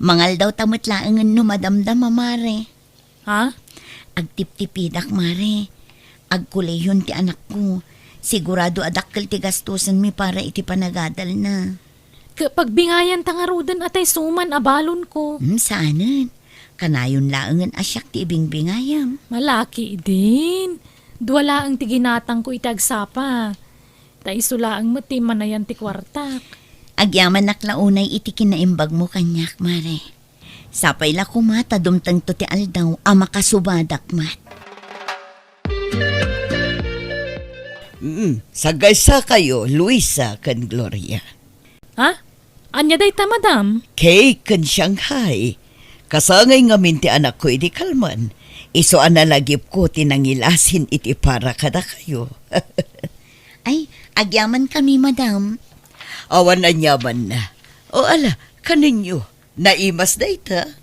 Mangaldawta met laengen no madamdama, Mare. Ha? Agtiptipidak, Mare. Agkuleyon ti anakko. Sigurado a dakkel ti gastusenmi para iti panagadalna. Ket pagbingayanta ngaruden a tay suman a balonko. Hmm, saanen. Kanayon laengen a siak ti ibingbingayam. Malaki idin. Dua laeng ti ginatangko iti agsapa. Ta isu laeng met ti immanayan ti kuartak. Agyamanak la unay iti kinaimbagmo kaniak, Mare. Sapay la koma ta dumtengto ti aldaw a makasubadak met. Mm, saggaysakayo, Luisa ken Gloria. Ha? Ania dayta, madam? Cake ken Shanghai. Kasangay ngamin ti anakko idi kalman. Isu a nalagipko ti nangilasin iti para kadakayo. Ay, agyamankami, madam. Awan aniamanna. O ala, kanenyo. Naimas dayta.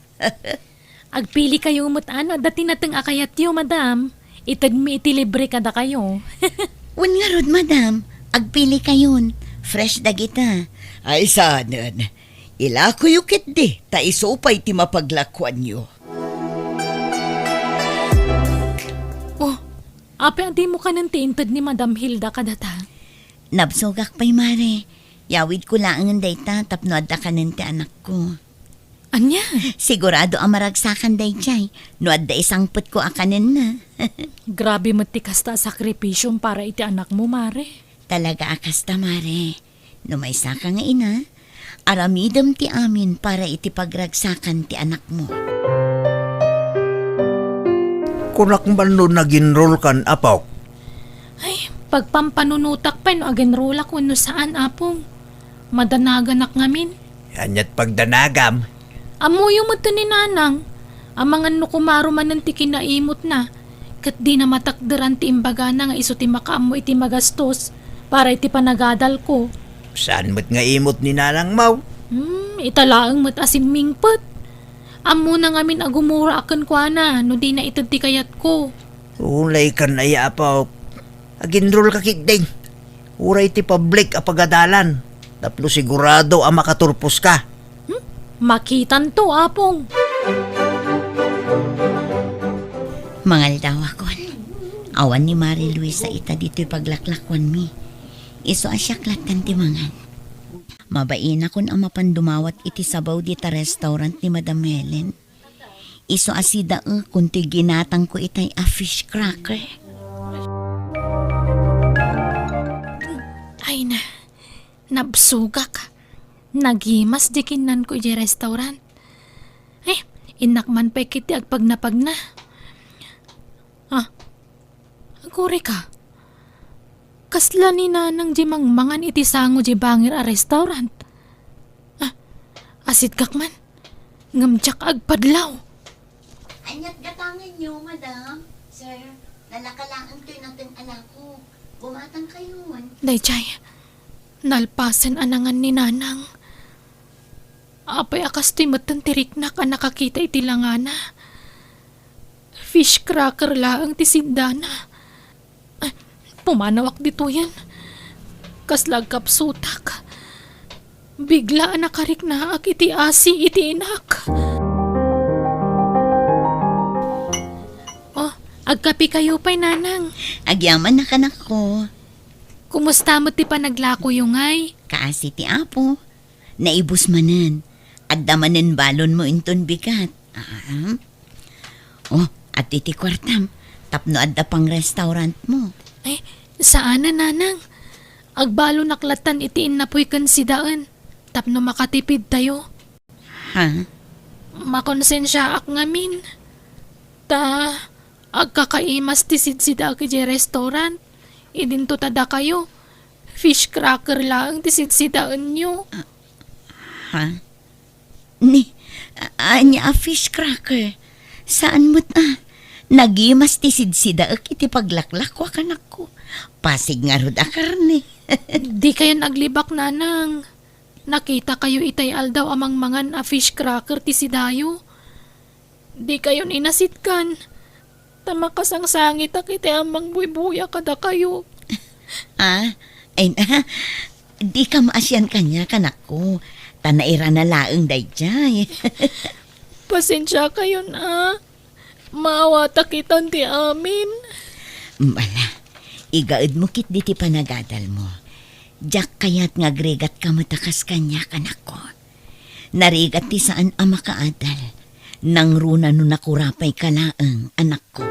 Agpilikayo met a no adda ti nateng a kayatyo, madam. Itedmi iti libre kadakayo. Wen ngarud, madam, agpilikayon. Fresh dagita. Ay, saanen. Ilakoyo ketdi, ta isu pay ti mapaglakuanyo. Oh, apay a dimo kanen ti inted ni Madam Hilda kadata? Nabsogak pay, Mare. Yawidko laengen dayta tapno adda kanen ti anakko. Ania? Sigurado a maragsakan daydiay no adda isangpetko a kanenna. Grabe met ti kasta a sakripisiom para iti anakmo, Mare. Talaga a kasta, Mare. No maysaka nga ina, aramidem ti amin para iti pagragsakan ti anakmo. Kunak man no nag-enroll kan, apok. Ay, pagpampanunotak pay no ag-enrollak wenno saan, Apong. Madanaganak ngamin. Aniat pagdanagam? Ammoyo met ni Nanang, amangan no kumaro manen ti kinaimutna, ket dina matakderan ti imbagana nga isu ti makaammo iti magastos para iti panagadalko. Saan met nga imot ni Nanang, maw? Hmm, ita laeng met a simmingpet. Ammona ngamin a gumura a kenkuana no dina ited ti kayatko. Ulay kan aya, apok. Ag-enroll ka ketdi. Uray ti public a pagadalan. Tapno sigurado a makaturpos ka. Hmm? Makitanto, Apong. Mangaldawakon. Awan ni Mare Luisa ita ditoy paglaklakuanmi. Isu a siak lattan ti mangan. Mabainakon a mapan dumawat iti sabaw dita restaurant ni Madam Helen. Isu a sidaekon ti ginatangko itay a fish cracker. Ay na, nabsogak. Nagimas di kinnanko idiay restaurant. Eh, innak man pay ketdi agpagnapagna. Ah, agurayka. Kasla ni Nanang di mangmangan iti sango di bangir a restaurant. Ah, asidgak man. Ngem diak agpadlaw. Aniat gatangenyo, madam? Sir, nalaka laeng toy nateng a lako. Gumatangkayon. Daydiay, nalpasen a nangan ni Nanang. Apay a kastoy metten ti riknak a nakakita iti langana? Fish cracker laeng ti siddana. Ay, pumanawak ditoyen. Kasla agkapsutak. Bigla a nakariknaak iti asi iti inak. Oh, agkapikayo pay, Nanang. Agyaman a, kanakko. Kumusta met ti panaglakoyo ngay? Kaasi ti Apo. Naibus manen. Adda manen balonmo inton bigat. Ah. Oh, adtoy ti kuartam. Tapno adda pang restaurantmo. Ay, saanen, Nanang. Agbalonak lattan iti innapoy ken sidaen. Tapno makatipidtayo. Ha? Makonsensiaak ngamin. Ta, agkakaimas ti sidsidaek idiay restaurant. Idinto ta dakayo, fish cracker laeng ti sidsidaenyo. Ah, ha? Ni, a-, ania a fish cracker? Saan met a. Nagimas ti sidsidaek iti paglaklako a, kanakko. Pasig ngarud a karne. Dikayon aglibak, Nanang. Nakitakayo itay aldaw a mangmangan a fish cracker ti sidayo. Dikayon inasitkan, ta makasangsangitak iti ammang buybuya kadakayo. Ah, ay na, dika maasian kaniak, kanakko, ta nairana laeng daydiay. Pasensiakayon a. Maawatak itan ti amin. Ala, igaedmo ketdi ti panagadalmo. Diak kayat nga agrigatka met a kas kaniak, anakko. Narigat ti saan a makaadal. Nangruna no nakurapayka laeng, anakko.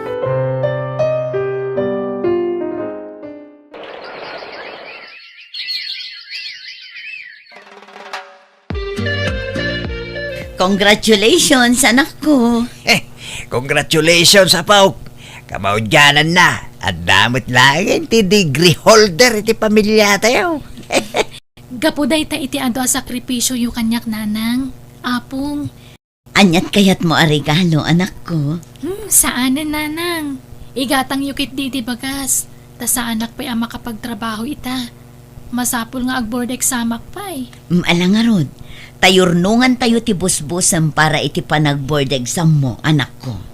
Congratulations, anakko. Eh, congratulations, apok. Kamaudiananna, adda met laeng ti degree holder iti pamiliatayo. Gapu dayta iti adu a sakripisioyo kaniak, Nanang, Apong. Aniat kayatmo a regalo, anakko? Hmm, saanen, Nanang. Igatangyo ketdi ti bagas, ta saanak pay a makapagtrabaho ita. Masapul nga ag-board examak pay. Mm, ala ngarud, ta yurnongantayo ti busbusem para iti panag-board exammo, anakko.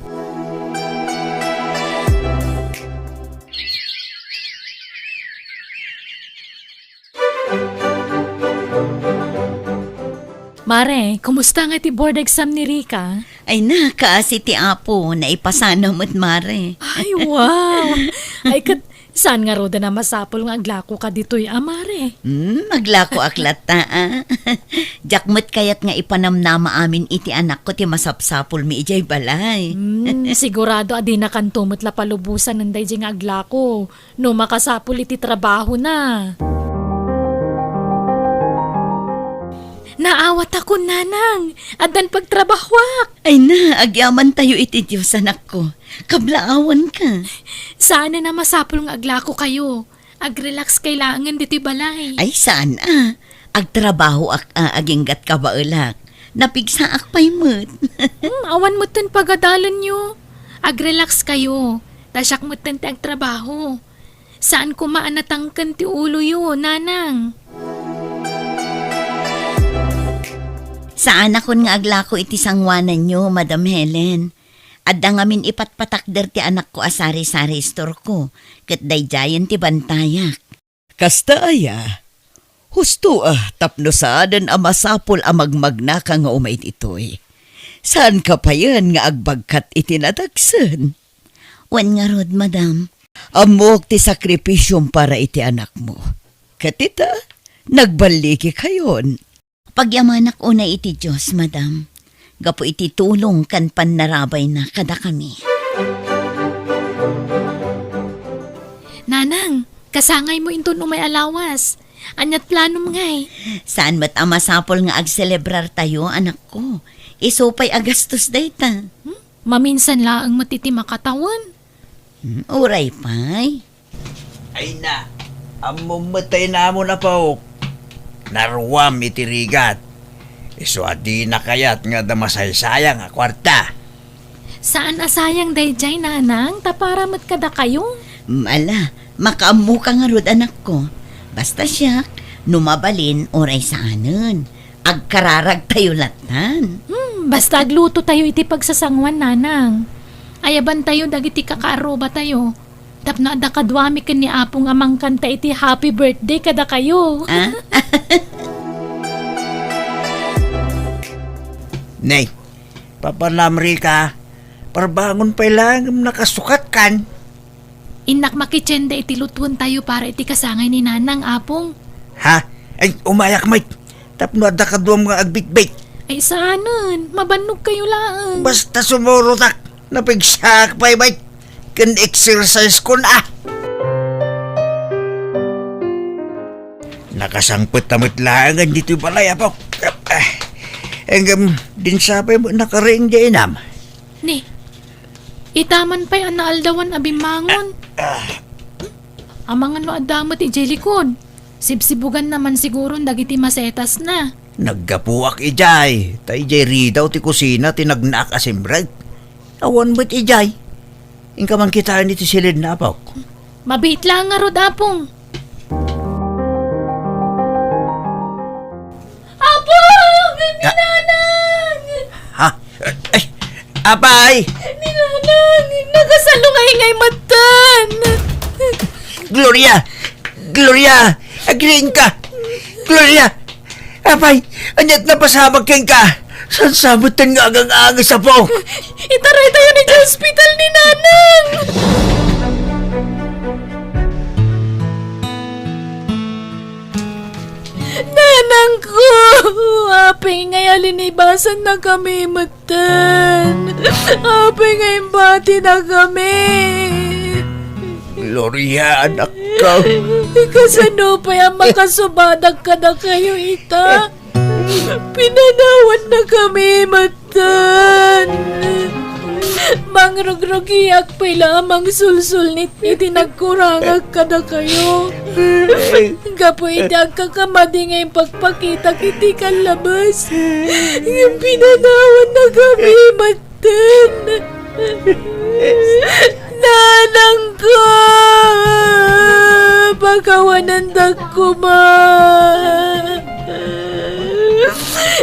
Mare, kumusta nga ti board exam ni Rica? Ay na, kaasi ti Apo, naipasana met, Mare. Ay, wow! Ay, ket, saan ngaruden a masapul nga aglakoka ditoy a, Mare? Hmm, aglakoak latta, a. Diak met kayat nga ipanamnama amin iti anakko ti masapsapulmi idiay balay. Hmm, sigurado a dinakanto met la palubosanen daydiay nga aglako. No makasapul iti trabahona. Naawatakon, Nanang. Addan pagtrabahoak. Ay na, agyamantayo iti Dios, anakko. Kablaawanka. Saanen a masapul nga aglakokayo. Agrelaxkay laengen ditoy balay. Ay, saan a. Agtrabahoak a aginggat kabaelak. Napigsaak pay met. Hmm, awan metten pagadalenyo. Agrelaxkayo. Ta siak metten ti agtrabaho. Saan koma a natangken ti uloyo, Nanang. Saanakon nga aglako iti sangoananyo, Madam Helen. Adda ngamin ipatpatakder ti anakko a sari-sari istorko, ket daydiayen ti bantayak. Kasta aya, husto a tapno saanen a masapul a magmagnaka nga umay ditoy. Saanka payen nga agbagkat iti nadagsen? Wen ngarud, madam. Ammok ti sakripisiom para iti anakmo. Ket ita, nagballikikayon. Pagyamanak unay iti Dios, madam, gapu iti tulong ken pannarabayna kadakami. Nanang, kasangaymo inton umay a lawas. Aniat planom ngay? Saan met a masapul nga agselebrartayo, anakko. Isu pay a gastos dayta. Hmm? Maminsan laeng met iti makatawen. Hmm, uray pay. Ay na, ammom met ta inamon a paok. Naruam iti rigat. Isu a dina kayat nga adda masaysayang a kuarta. Saan a sayang daydiay, nanang, ta para met kadakayo. Mm, ala, makaammoka ngarud, anakko. Basta siak, no mabalin, uray saanen. Agkararagtayo lattan. Hmm, basta aglutotayo iti pagsasanguan, Nanang. Ayabantayo dagiti kakaarrubatayo. Tapno adda kaduami ken ni Apong a mangkanta iti happy birthday kadakayo. Ah? Nay, Papa Lamri ka, parbangon pay laeng ngem nakasukat kan. Innak makitien da iti lutuentayo para iti kasangay ni Nanang, Apong. Ha? Ay, umayak met. Tapno adda kaduam nga agbitbit. Ay, saanen. Mabannogkayo laeng. Basta sumurotak. Napigsaak pay met. Ken exercise ko na. Nakasangpet ta met laeng ditoy balay, Apok. Ngem, dinsa pay met nakariing diay inam. Ni, ita man pay a naaldawan a bimmangon. Ah. Amangan no adda met idiay likod. Sibsibuganna man siguron dagiti masetasna. Naggapuak idiay, ta idiay ridaw ti kusina ti nagnaak a simrek. Awan met idiay. Inka man kitaen iti siledna, Apok. Mabiit laeng ngarud, Apong. Apong! Ni Nanang! Ha? Ay, apay! Ni Nanang! Nakasalungay ngay metten! Gloria! Gloria! Agriingka! Gloria! Apay, ania't napasamak kenka? Saan sa metten nga agang-anges, Apo? Itaraytayon idiay ospital ni Nanang! Nanangko! Apay ngay a linibasannakami metten? Apay nga imbatinakami? Gloria, anakko. Kasano pay a makasubadak kadakayo ita? Pinanawannakami metten. Mangrugrugiak pay la a mangsulsulnit iti nagkurangak kadakayo. Gapu iti agkakamadi nga impagpakitak iti kallabas, pinanawannakami metten. Nanangko, pakawanandak koma.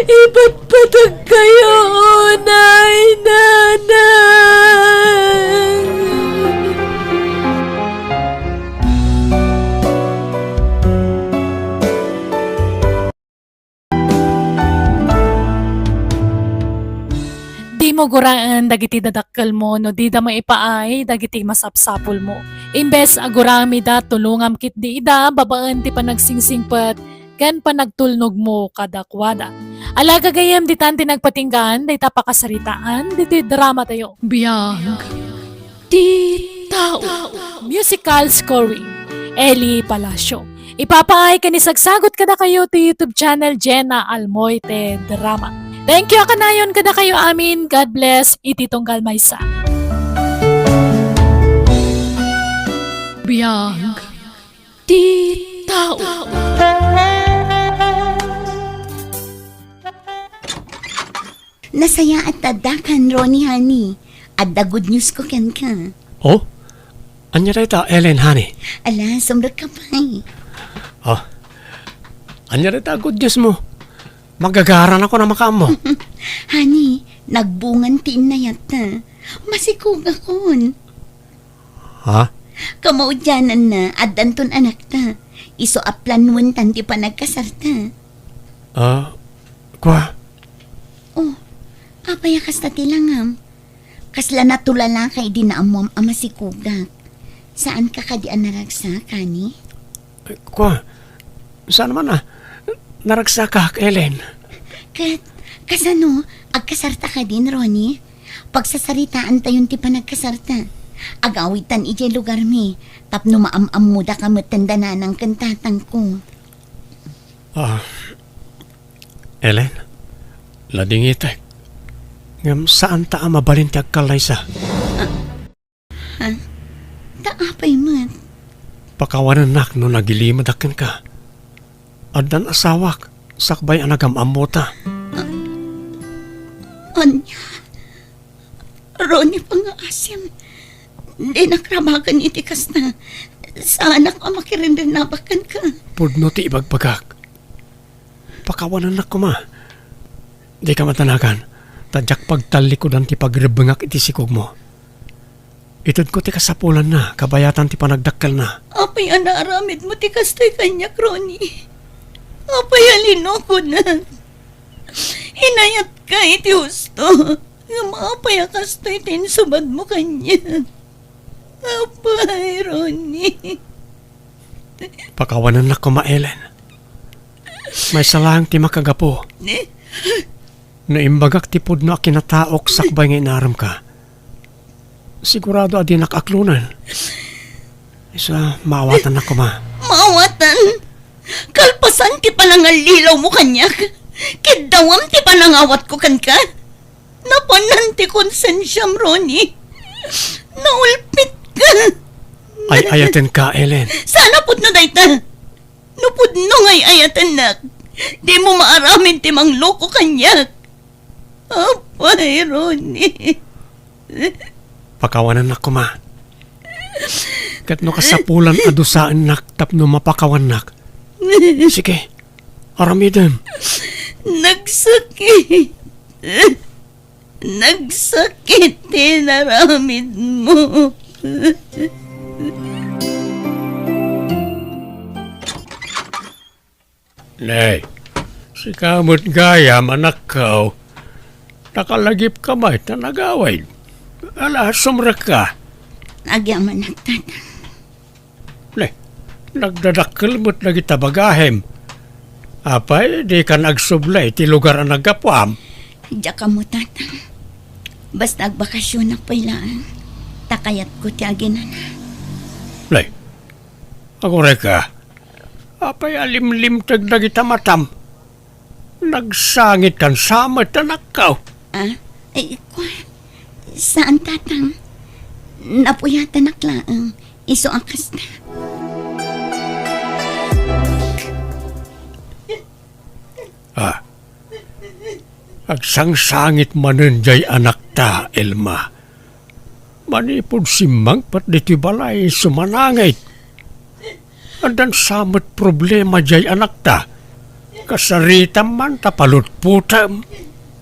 Ipatpatagkayo unay, Nanang. Dimo guraen dagiti dadakkelmo no dida maipaay dagiti masapsapulmo. Imbes a guraemda, tulongam ketdi ida babaen ti panagsingsingsingpet ken panagtulnogmo kadakuada. Ala, gagayyem, ditan ti nagpatinggaan dayta pakasaritaan ditoy dramatayo. Biag ti tao. Musical scoring, Eli Palacio. Ipapaay ken isagsagut kadakayo ti YouTube channel Jenna Almoite Drama. Thank you a kanayon kadakayo amin. God bless iti tunggal maysa. Biag ti tao. Nasayaat ta addakan, Ronnie, honey. Adda good news ko kenka. Oh? Ania dayta, Ellen, honey? Ala, sumrekka pay. Oh. Ania dayta good news mo? Magagaranakon a makaammo. Honey, nagbungan ti innayatta. Masikogakon. Ha? Kamaudiananna, addanton anakta. Isu a planuentan ti panagkasarta. Ah, kua? Oh, apay a kasta ti langam? Kasla natulalaka idi naammuam a masikogak. Saanka kadi a naragsak, honey? Kua, saan man a, naragsakak, Ellen. Ket, kasano, agkasarta kadin, Ronnie? Pagsasaritaantayon ti panagkasarta. Agawidtan idiay lugarmi, tapno maam-ammodaka metten da nanang ken tatangko. Ah, Ellen, nadingitek. Ngem saanta a mabalin ti agkallaysa. Ah, Ha? Ta apay met? Pakawanennak no nagilimedak kenka. Addan asawak, sakbay a nagam-ammota. Ah, ania? Ronnie, pangngaasim. Dinak rabagen iti kasta. Saanak a makirinrinabak kenka. Pudno ti ibagbagak. Pakawanennak koma. Dika madanagan, ta diak pagtallikudan ti pagrebbengak iti sikogmo. Itedko ti kasapulanna, kabayatan ti panagdakkelna. Apay a naaramidmo ti kastoy kaniak, Ronnie? Apay a linokonak? Inayatka iti husto. Ngem apay a kastoy ti insubadmo kaniak? Apay, Ronnie. Pakawanennak koma, Ellen. Maysa laeng ti makagapu. No imbagak ti pudno a kinataok sakbay nga inaremka, sigurado a dinak aklonen. Isu a, maawatannak koma. Maawatan? Kalpasan ti panangallilawmo kaniak, kiddawam ti panangawatko kenka. Napanan ti konsensiam, Ronnie. Naulpitka. Ay-ayatenka, Ellen. Saan a pudno dayta? No pudno nga ay-ayatennak, dimo maaramid ti mangloko kaniak. Apay, Ronnie. Pakawanennak koma. Ket no kasapulan a dusaennak tapno mapakawannak, sige, aramidem. Nagsakit. Nagsakit ti inaramidmo. Nay, sika met gayam, anakko. Nakalagipka met ta nagawid. Ala, sumrekka. Agyamanak, Tatang. Ne, nagdadakkel met dagita bagahem. Apay, dikan agsubli iti lugar a naggapuam? Diak ammo, Tatang. Basta agbakasionak pay laeng, ta kayatko ti aginana. Ne, agurayka. Apay a limlimteg dagita matam? Nagsangitkan sa met, anakko. Ah? Ay, kuan. Saan, Tatang. Napuyatanak laeng. Isu a kasta. Ah. Agsangsangit manen jay anakta, Elma. Manipud simmangpet ditoy balay, sumanangit. Addan sa met problema jay anakta. Kasaritam man ta palutpotem.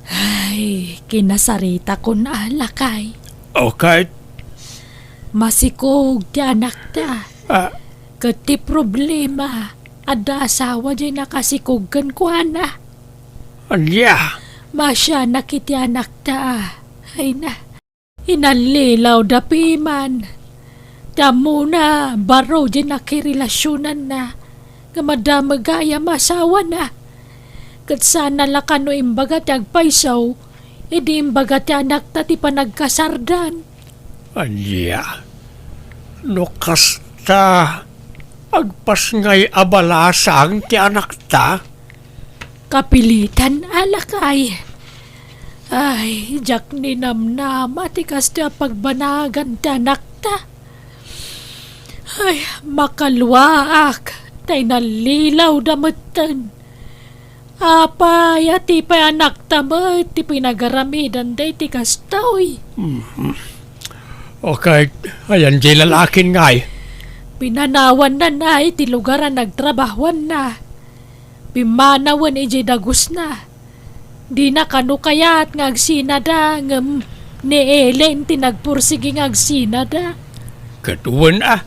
Ay, kinasaritakon a, lakay. Okay. Masikog ti anakta. Ah. Ket ti problema, adda asawa jay nakasikog kenkuana. Ania? Masianak iti anakta. Ay na. Inallilaw da piman. Ti ammona, baro diay nakirelasionanna, ngem adda met gayam asawana. Ket saan a la kano imbaga ti agpayso, idi imbaga ti anakta ti panagkasardan. Ania? No kasta, agpasngay a balasang ti anakta? Kapilitan a, lakay. Ay, diak ninamnama ti kastoy a pagbanagan ti anakta. Ay, makaluaak, ta inallilaw da metten. Apay a ti pay anakta met ti pinagaramidan daytoy kastoy? Mhm. Okay, ayan jay lalakin ngay? Pinanawanna iti lugar a nagtrabahoanna. Pimmanawen idiay dagusna. Dina kano kayat nga agsinada, ngem ni Ellen ti nagpursigi nga agsinada. Ket wen a,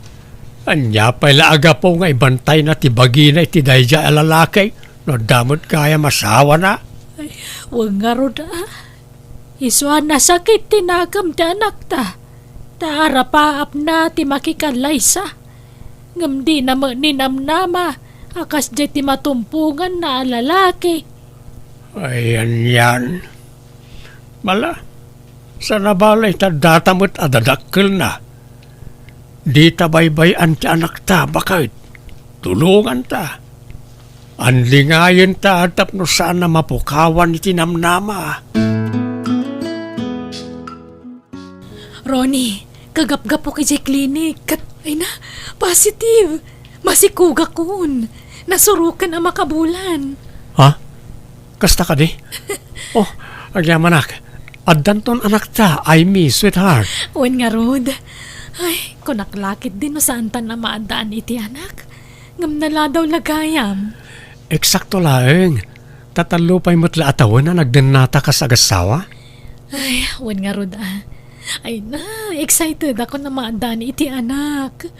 ania pay la a gapu nga ibantayna ti bagina iti daydiay a lalaki no adda met gayam asawana? Ay, wen ngarud a. Isu a nasakit ti nakem ti anakta, ta arapaapna ti makikallaysa, ngem dina met ninamnama a kasdiay ti matumponganna a lalaki. Ay, anian. Mala, sana balay ta data met a dadakkelna. Dita baybay-an ti anakta, baket. Tulonganta. Anlingayenta tapno saan a mapukawan iti namnama. Ronnie, kagapgapok idiay klinik. Ket, ay na, positive. Masikogakon. Nasuroken a makabulan. Ha? Kasta kadi? Oh, agyamanak. Addanton anakta, Amy, sweetheart. Wen ngarud. Ay, kunak la ketdi no saantan a maaddaan iti anak. Ngem naladaw la gayam. Eksakto laeng. Tatallo pay met la a tawen a nagdennata kas agassawa? Ay, wen ngarud a. Ay na, excited ako na maaddan iti anak.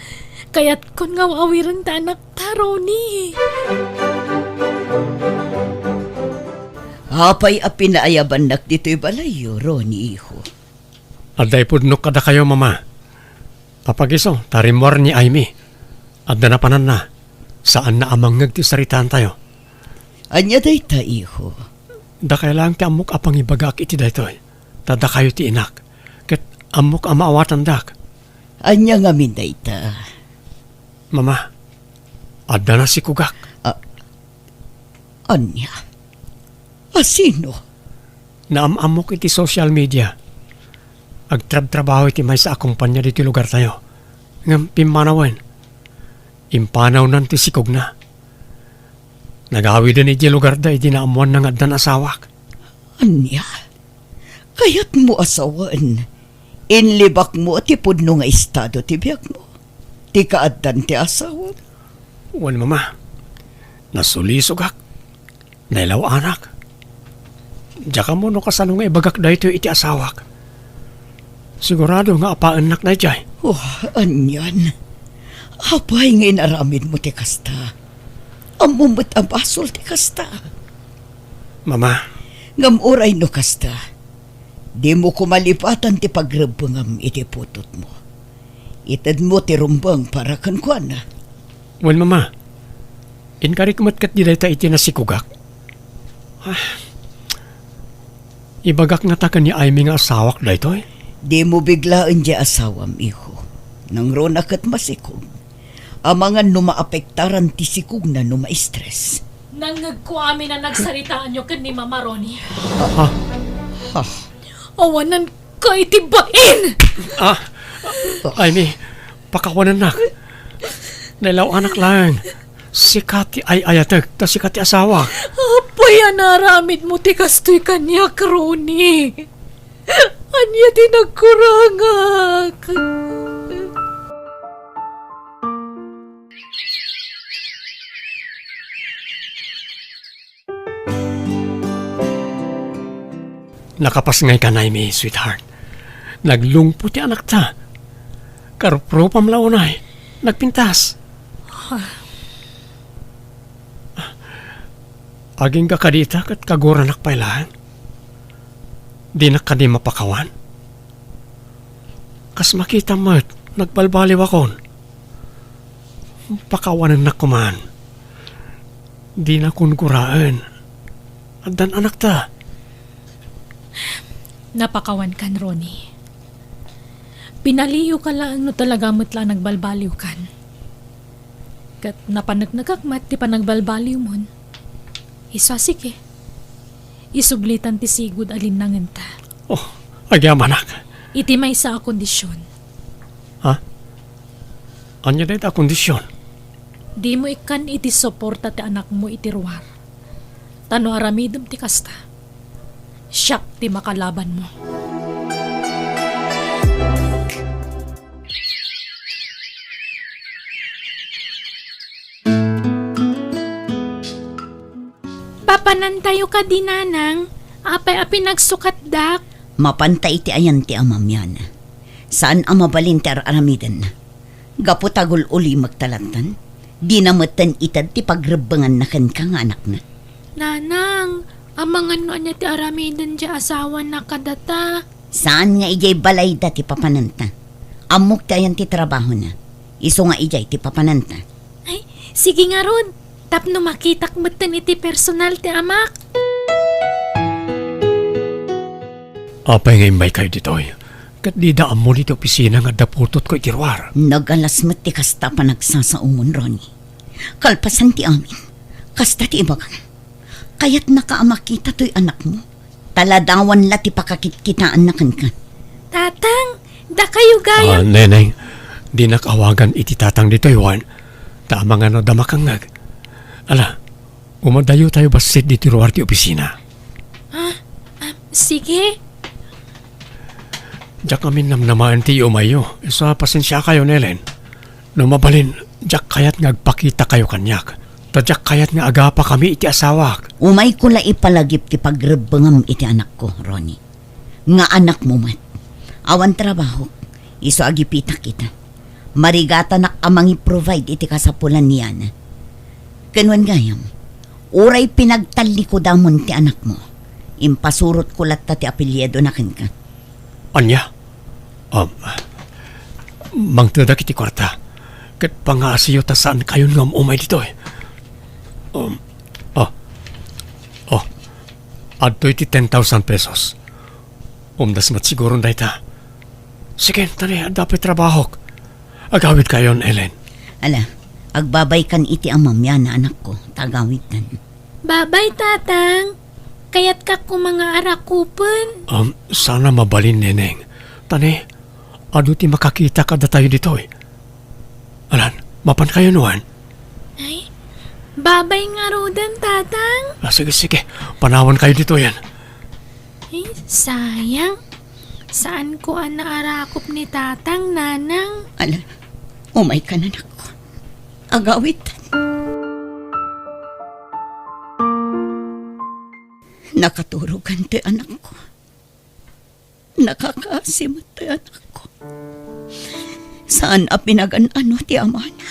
Kayatkon nga aw-awiren ti anakta, Ronnie. Apay a pinaayabannak ditoy balayyo, Ronnie, iho? Adda ipudnok kadakayo, Mama. Apagiso, ta rimmuar ni Aimee. Adda napananna. Saanna a mangngeg ti saritaantayo. Ania dayta, iho? Dakay laeng ti ammok a pangibagaak iti daytoy. Ta dakayo ti inak. Ket ammok a maawatandak. Ania ngamin dayta? Mama, adda nasikugak. A-, Ania? A sino? Naam-ammok iti social media. Agtrabtrabaho iti maysa a kompania ditoy lugartayo. Ngem pimmanawen, impanawnan ti sikugna. Nagawiden iti lugarda idi naammoanna nga addan asawak. Ania? Kayatmo a sawen, inlibakmo ti pudno nga estado ti biagmo, ti kaaddan ti asawam? Wen, Mama, nasulisogak, nailaw-anak. Diak ammo no kasano nga ibagak daytoy iti asawak. Sigurado nga apaennak daydiay. Oh, anian? Apay nga inaramidmo ti kasta? Ammom met a basol ti kasta. Mama. Ngem uray no kasta, dimo koma lipatan ti pagrebbengam iti putotmo. Itedmo ti rumbeng para kenkuana. Wen, Mama, inkarik met ketdi dayta iti nasikugak. Ah, ibagak ngata ken ni Aimee nga asawak daytoy? Dimo biglaen diay asawam, iho. Nangruna ket masikog. Amangan no maapektaran ti sikogna no ma-stress. Nangngegko amin a nagsaritaanyo ken ni Mama, Ronnie. Ha? Ha? Awananka iti bain! Ah, Aimee, pakawanennak. Nailaw-anak laeng. Sika ti ay-ayatek, ta sika ti asawak. Apay a naaramidmo ti kastoy kaniak, Ronnie? Ania ti nagkurangak? Nakapasngaykan, Aimee, sweetheart. Naglungpo ti anakta. Karuprupam la unay. Nagpintas. Agingga kadi ita ket kaguranak pay laeng. Dinak kadi mapakawan? Kas makitam met, nagbalbaliwakon. Pakawanennak koman. Dinakon guraen. Addan anakta. Napakawankan, Ronnie. Pinaliiwka laeng no talaga met la a nagbalbaliwkan. Ket napaneknekak met ti panagbalbaliwmon. Isu a sige. Isublitan ti sigud a linnangenta. Oh, agyamanak. Iti maysa a kondision. Ha? Ania dayta a kondision? Dimo ikkan iti suporta ti anakmo iti ruar. Ta no aramidem ti kasta, siak ti makalabanmo. Papanantayo kadi, Nanang? Apay a pinagsukatdak? Mapanta iti ayan ti amam, Yana. Saan a mabalin ti ar-aramidenna. Gapu ta gul-ulimekta latta, dina metten ited ti pagrebbenganna kenka nga anakna. Nanang, amangan no ania ti aramiden ti asawana kadata. Saan nga idiay balayda ti papananta. Ammok ti ayan ti trabahona. Isu nga idiay ti papananta. Ay, sige ngarud. Tapno makitak metten iti personal ti amak. Apay nga immaykayo ditoy? Ket dida ammo ditoy opisina nga adda putotko iti ruar. Nagalas met ti kasta a panagsasaomon, Ronnie. Kalpasan ti amin, kasta ti ibagam. Kayatnaka a makita toy anakmo. Taladawan la ti pakakitkitaanna kenka. Tatang, dakayo gayam. Ah, Neneng, dinak awagan iti tatang ditoy, wen. Ta amangan no adda makangngeg. Ala, umadayo tayo bassit ditoy ruar ti opisina. Ah, ah, sige. Diak amin namnamaen ti iumayyo. Isu a pasensiakayo, Nelen. No mabalin, diak kayat nga agpakitakayo kaniak. Ta diak kayat nga agapakami iti asawak. Umayko la ipalagip ti pagrebbengam iti anakko, Ronnie. Nga anakmo met. Awan trabahok, isu a gipitak ita. Marigatanak a mangi-provide iti kasapulan ni Yana. Ken wen gayam, uray pinagtallikodamon ti anakmo, impasurotko latta ti apelyidona kenka. Ania? Um, mangtedak iti kuarta. Ket pangaasiyo ta saankayon nga um-umay ditoy. Um, oh. Oh. Adtoy ti ten thousand pesos. Umdas met siguron dayta. Sige, tani, adda pay trabahok. Agawidkayon, Ellen. Ala, agbabaykan iti amam, Yana, anakko, ta agawidtan. Babay, Tatang. Kayatkak koma nga arakupen. Um, sana mabalin, Neneng. Tani, adu ti makakita kadatayo ditoy. Alan, mapankayon wen? Ay, babay ngaruden, Tatang. Ah, sige, sige. Panawankayo ditoyen. Ay, sayang. Saanko a naarakop ni Tatang, Nanang. Ala, umaykan, anakko. Agawid. Nakaturogan ti anakko. Nakakaasi met ti anakko. Saan a pinagan-ano ti amana.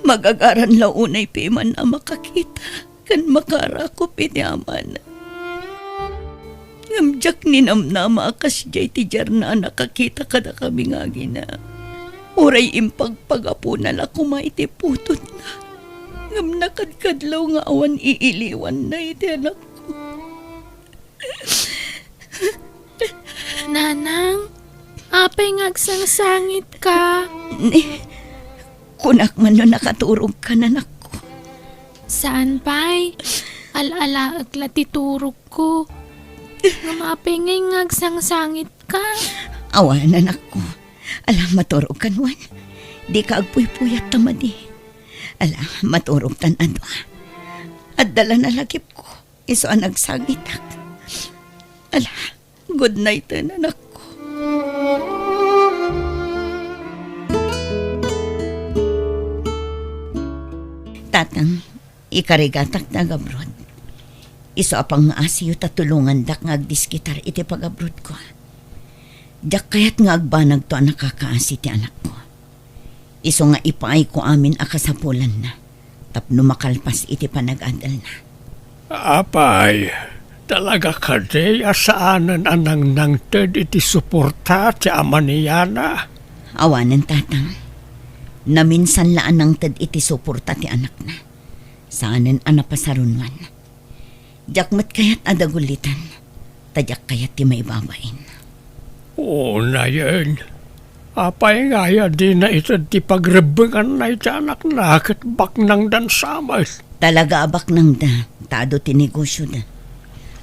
Magagaran la unay piman a makakita ken makaarakop iti amana. Ngem diak ninamnama a kasdiay ti diarna a nakakita kadakami nga agina. Uray impagpagapona la koma iti putotna, ngem nakadkadlaw nga awan iiliwanna iti anakko. Nanang, apay nga agsangsangitka? Ni, kunak man no nakaturogka, anakko. Saan pay? Al-alaek la ti turogko. Ngem apay ngay nga agsangsangitka? Awan, anakko. Ala, maturogkan wen. Dika agpuypuyat ta madi. Ala, maturogtan a dua. Adda la nalagipko. Isu a nagsangitak. Ala, good night, anakko. Tatang, ikarigatak nga agabroad. Isu a pangngaasiyo ta tulongandak nga agdiskitar iti pagabroadko. Diak kayat nga agbanagto a nakakaasi ti anakko. Isu nga ipaayko amin a kasapulanna tapno makalpas iti panag-adalna. Apay, talaga kadi a saanen a nangnangted iti suporta ti ama ni Yana? Awanen, Tatang. Naminsan la a nangted iti suporta ti anakna. Saanen a napasarunwan. Diak met kayat a dagulitan, ta diak kayat ti maibabain. Unayen, apay ngay a dina ited ti pagrebbenganna iti anakna ket baknangdan sa met? Talaga a baknangda, ta adu ti negosioda.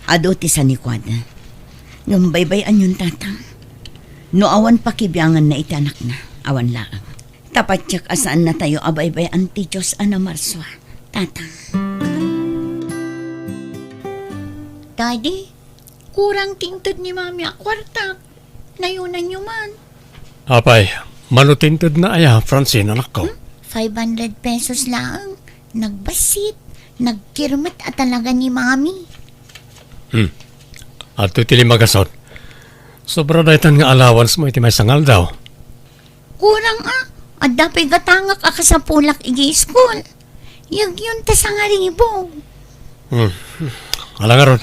Adu ti sanikuada. Ngem baybay-anyon, Tatang. No awan pakibianganna iti anakna, awan laeng. Ta patiek a saannatayo a baybay-an ti Dios a namarsua, Tatang. Daddy, kurang ti inted ni Mami a kuarta. Nayunanyo man. Apay, mano ti intedna aya, Francine, anakko? Hmm? Five hundred pesos laeng. Nagbassit, nagkirmet a talaga ni Mami. Hmm. Adtoy ti lima gasut. Sobra daytan nga allowance mo iti maysa nga aldaw. Kurang a, adda pay gatangak a kasapulak idiay school. Yagyon ta sangaribo. Hmm. Ala ngarud,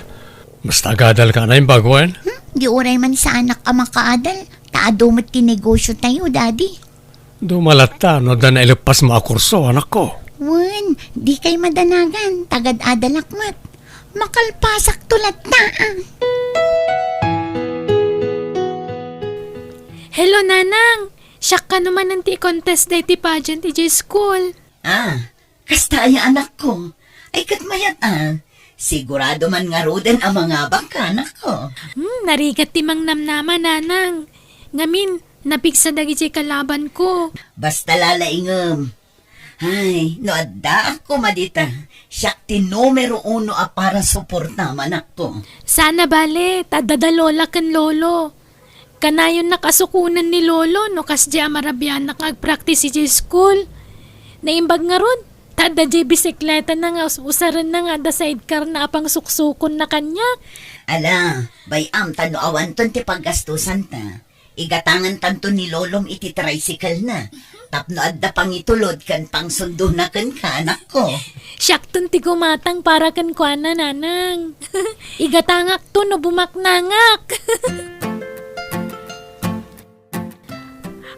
basta agadalka a naimbag wen? Hmm? Di uray man saanak a makaadal, ta adu met ti negosiotayo, Daddy. Dumalatta no adda naileppasmo a kurso, anakko. Wen, dikay madanagan, ta agad-adalak met. Makalpasakto latta, ah. Hello, Nanang! Siak kano manen ti i-contest daytoy pageant idiay school. Ah, kasta aya, anakko? Ay, ket mayat, ah. Sigurado man ngaruden a mangabakka, anakko. Hmm, narigat ti mangnamnama, Nanang. Ngamin, napigsa dagidiay kalabanko. Basta lalaingem. Ay, no addaak koma dita, siak ti numero uno a para suportam, anakko. Sana bale, ta adda da lola ken lolo. Kanayonnak a sukonen ni lolo no kasdiay a marabianak nga agpractice idiay school. Naimbag ngarud, Ta adda jay bisikletana nga us-usarenna nga adda sidecar-na a pangsuksukonna kaniak. Ala, bay-am ta no awanton ti paggastusanta, igatangantanto ni Lolom iti tricycle-na. Tapno adda pangitulod ken pangsundona kenka, anakko. Siakton ti gumatang para kenkuana, nanang. Igatangakto no bumaknangak.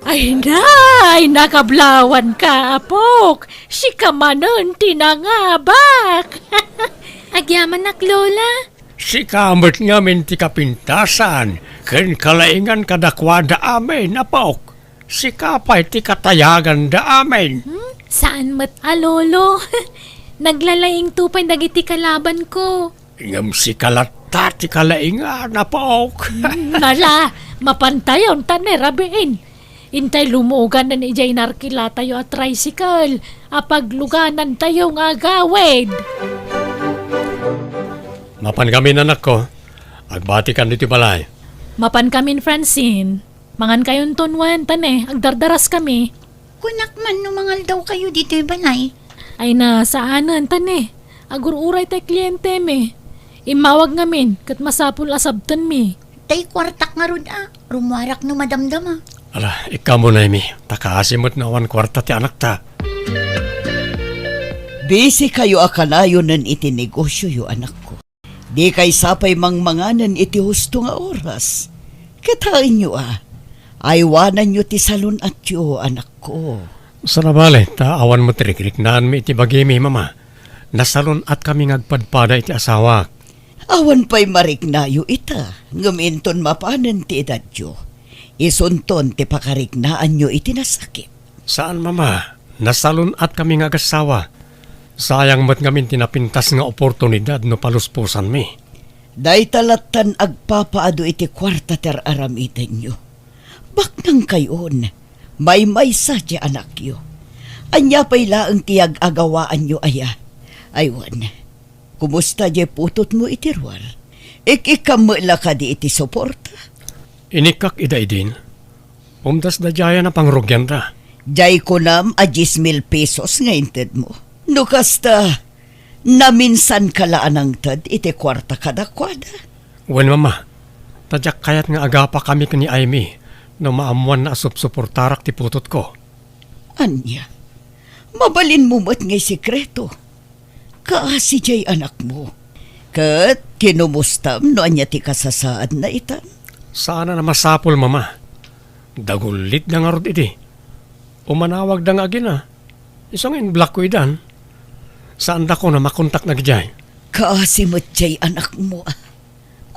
Ay, nay, nakablawanka, apok. Sika manen ti nangabak. Agyamanak, Lola. Sika met ngamin ti kapintasan ken kalaingan kadakuada amin, apok. Sika pay ti katayaganda amin. Hmm? Saan met a, Lolo? Naglalaingto pay dagiti kalabanko. Ngem sika latta ti kalaingan, apok. Hmm, ala, mapantayon ta ne rabiin. Intay lumuganen idiay narkilatayo a tricycle a pagluganantayo nga agawid. Mapankamin, anakko. Agbatikan ditoy balay. Mapankamin, Francine. Mangankayonton wen, ta ne, agdardaraskami. Kunak man no mangaldawkayo ditoy balay. Ay na, saanen, ta ne. Agur-uray tay klientemi. Immawag ngamin, ket masapul a sabtenmi. Tay kuartak ngarud a, rumuarak no madamdama. Ala, ikkamunaymi, ta kaasi met no awan kuarta ti anakta. Bisikayo a kanayonen iti negosioyo, anakko. Dikay sapay mangmanganen iti husto nga oras. Kitaenyo a, aywananyo ti salun-atyo, anakko. Saan a bale, ta awan met rikriknaanmi iti bagimi, Mama. Nasalun-atkami nga agpadpada iti asawak. Awan pay mariknayo ita, ngem inton mapanen ti edadyo, isunton ti pakariknaanyo iti nasakit. Saan, Mama. Nasalun-atkami nga agassawa. Sayang met ngamin ti napintas nga oportunidad no palusposanmi. Dayta lattan agpapaadu iti kuarta ti ar-aramidenyo. Baknangkayon, maymaysa ti anakyo. Ania pay laeng ti yag-agawaanyo aya? Aywan, kumusta diay putotmo iti ruar? Ik-ikkam met la kadi iti suporta? Inikkak ida idin. Umdas daydiayen a pangrugianda. Diay kunam a dies mil pesos nga intedmo? No kasta, naminsanka la a nangted iti kuarta kadakuada? Wen, Mama, ta diak kayat nga agapakami ken ni Aimee no maammoanna a supsuportarak ti putotko. Ania? Mabalinmo met nga isekreto. Kaasi diay anakmo. Ket kinumustam no ania ti kasasaadna itan? Saanen a masapul, Mama. Dagullitda ngarud idi. Umanawagda nga agina. Isu nga in-blockko idan. Saandakon a makontak dagidiay. Kaasi met diay anakmo, a.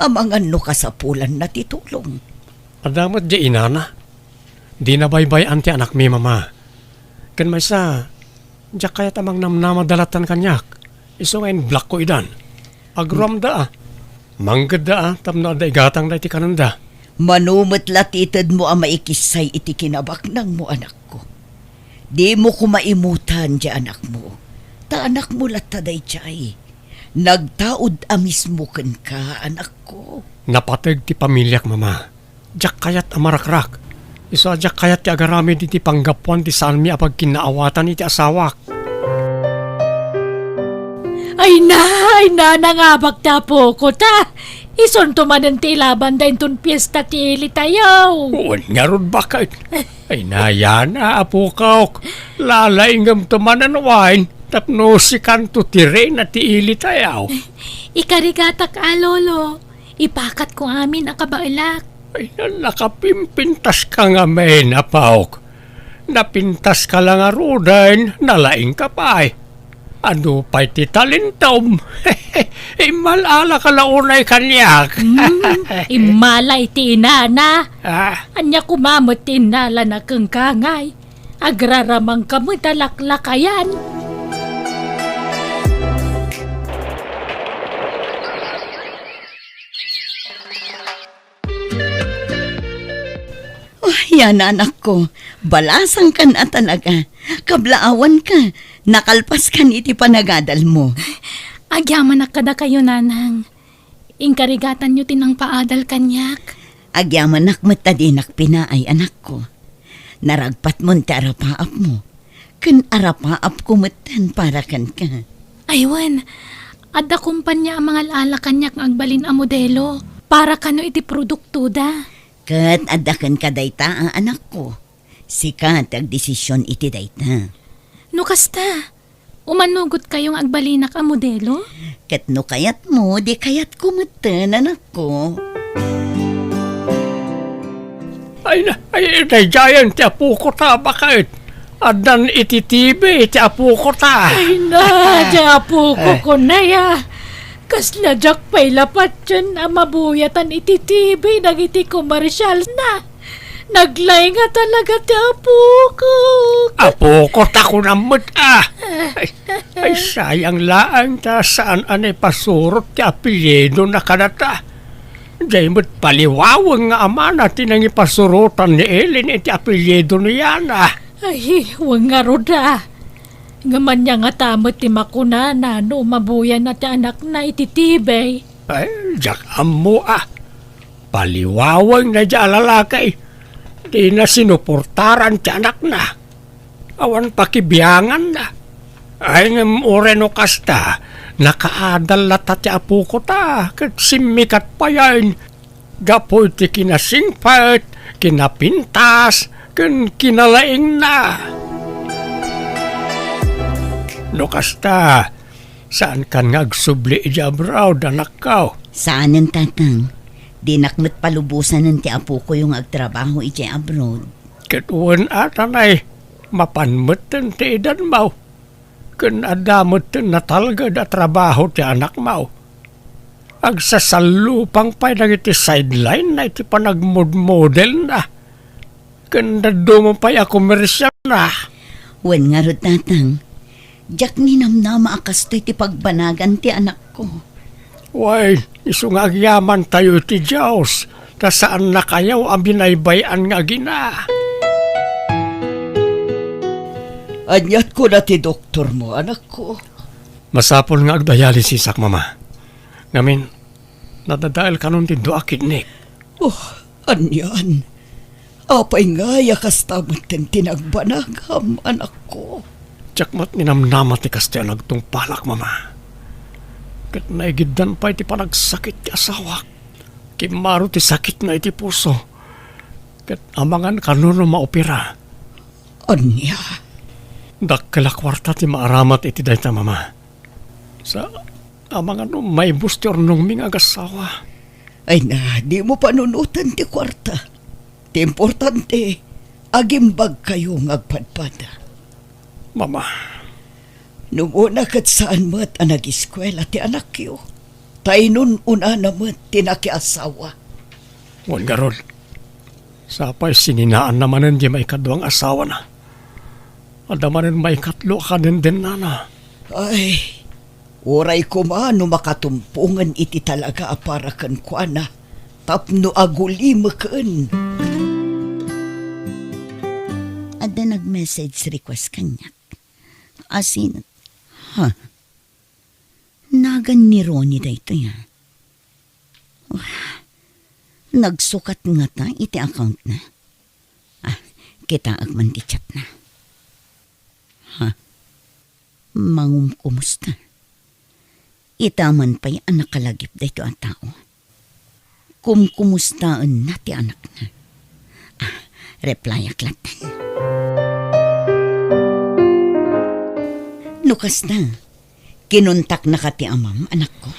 Amangan no kasapulanna ti tulong. Adda met diay inana. Dina baybay-an ti anakmi, Mama. Ken maysa, diak kayat a mangnamnamada lattan kaniak. Isu nga in-blockko idan. Agruamda a. Manggedda a tapno adda igatangda iti kanenda. Mano met la ti itedmo a maikissay iti kinabaknangmo, anakko. Dimo koma imutan diay anakmo. Ta anakmo latta daydiay. Nagtaud a mismo kenka, anakko. Napateg ti pamiliak, Mama. Diak kayat a marakrak. Isu a diak kayat ti agaramid iti panggapuan ti saanmi a pagkinnaawatan iti asawak. Ay na, ay na, nangabak ti apoko ta. Isunto manen ti ilabanda inton fiesta ti ilitayo. Wen ngarud, baket. Ay na, yana, apokok. Lalaingemto manen wen tapno sikanto ti reyna ti ilitayo. Ikarigatak a, Lolo. Ipakatko amin a kabaelak. Ay, na, nakapimpintaska ngamin, apok. Napintaska la ngaruden, nalaingka pay. Adu pay ti talintom? Immal-alaka la unay kaniak. Hmm, immala iti inana. Ah. Ania koma met ti innalana kenka ngay? Agraramangka met a laklakayan. Oh, yana, anakko, balasangkan a talaga. Kablaawanka, nakalpaskan iti panagadalmo. Agyamanak kadakayo, nanang. Inkarigatanyo ti nangpaadal kaniak. Agyamanak met ta dinak pinaay, anakko. Naragpatmon ti arapaapmo. Ken arapaapko metten para kenka. Ay wen, adda kompania a mangal-ala kaniak nga agbalin a modelo para kano iti produktoda. Ket adda kenka dayta a anakko. Sika ti agdesision iti dayta. No kasta, umanugotkayo nga agbalinak a modelo? Ket no kayatmo, di kayatko metten, anakko. Ay na, ay, daydiayen ti apoko ta, baket. Addan iti T V ti apoko ta. Ay na, di apoko ko na ya. Kasla diak pay lapatien a mabuyatan iti T V dagiti commercials na. Naglaing a talaga ti apoko. Apoko ta kunam met, ah. Ay, ay, sayang laeng ta saan a naipasurot ti apelyido na kadata. Diay met paliwaweng nga amana ti nangipasurotan ni Ellen iti apelyido ni Yana. Ay, wen ngarud a. Ngem ania ngata met ti makunana no mabuyaanna ti anakna iti T V? Ay, diak ammo a. Paliwaweng daydiay a lalaki. Dina sinuportaran ti anakna. Awan pakibianganna. Ay, ngem uray no kasta, nakaadal latta ti apoko ta, ket simmikat payen gapu iti kinasingpet, kinapintas, ken kinalaingna. No kasta, saankan nga agsubli idiay abroad, anakko? Saanen, tatang. Dinak met palubosanen ti apokoyo nga agtrabaho idiay abroad. Ket wen a, tanay, mapan metten ti edadmo. Ken adda metten natalged a trabaho ti anakmo. Agsasallupang pay dagiti sideline na iti panagmodmodelna. Ken dadduma pay a komersialna. Wen ngarud, tatang, diak ninamnama a kastoy ti pagbanagan ti anakko. Wen, isu nga agyamantayo iti Dios, ta saannakayo a binaybay-an nga agina. Aniat kuna ti doktormo, anakko? Masapul nga agdialysisak, Mama. Ngamin, nadadael kanon ti dua a kidney. Oh, anian? Apay ngay a kasta metten ti nagbanagam, anakko? Diak met ninamnama ti kastoy a nagtungpalak, Mama. Ket naigiddan pay ti panagsakit ti asawak. Kimmaro ti sakitna iti puso. Ket amangan kanon no maopera. Ania? Dakkel a kuarta ti maaramat iti dayta, Mama. Sa, amangan no maibus ti urnongmi nga agassawa. Ay na, dimo panunoten ti kuarta. Ti importante, agimbagkayo nga agpadpada. Mama. No umuna ket saan met a nagiskuela ti anakyo, ta inun-unana met ti nakiasawa. Wen ngarud, sapay sininaanna manen ti maikadua nga asawana. Adda manen maikatlo a kadendennana. Ay, uray koma no makatumpongen iti talaga a para kenkuana tapno agulimeken. Adda nag-message request kaniak. Asin, ha? Nagan ni Ronnie daytoy, ha? Wah, nagsukat ngata iti account na. Ah, kitaek man ti chat na. Ha? Mangumkumusta? Ita man pay a nakalagip daytoy a tao. Kumkumustaenna ti anakna. Ah, replyak latta. No kasta, kinuntaknaka ti amam, anakko?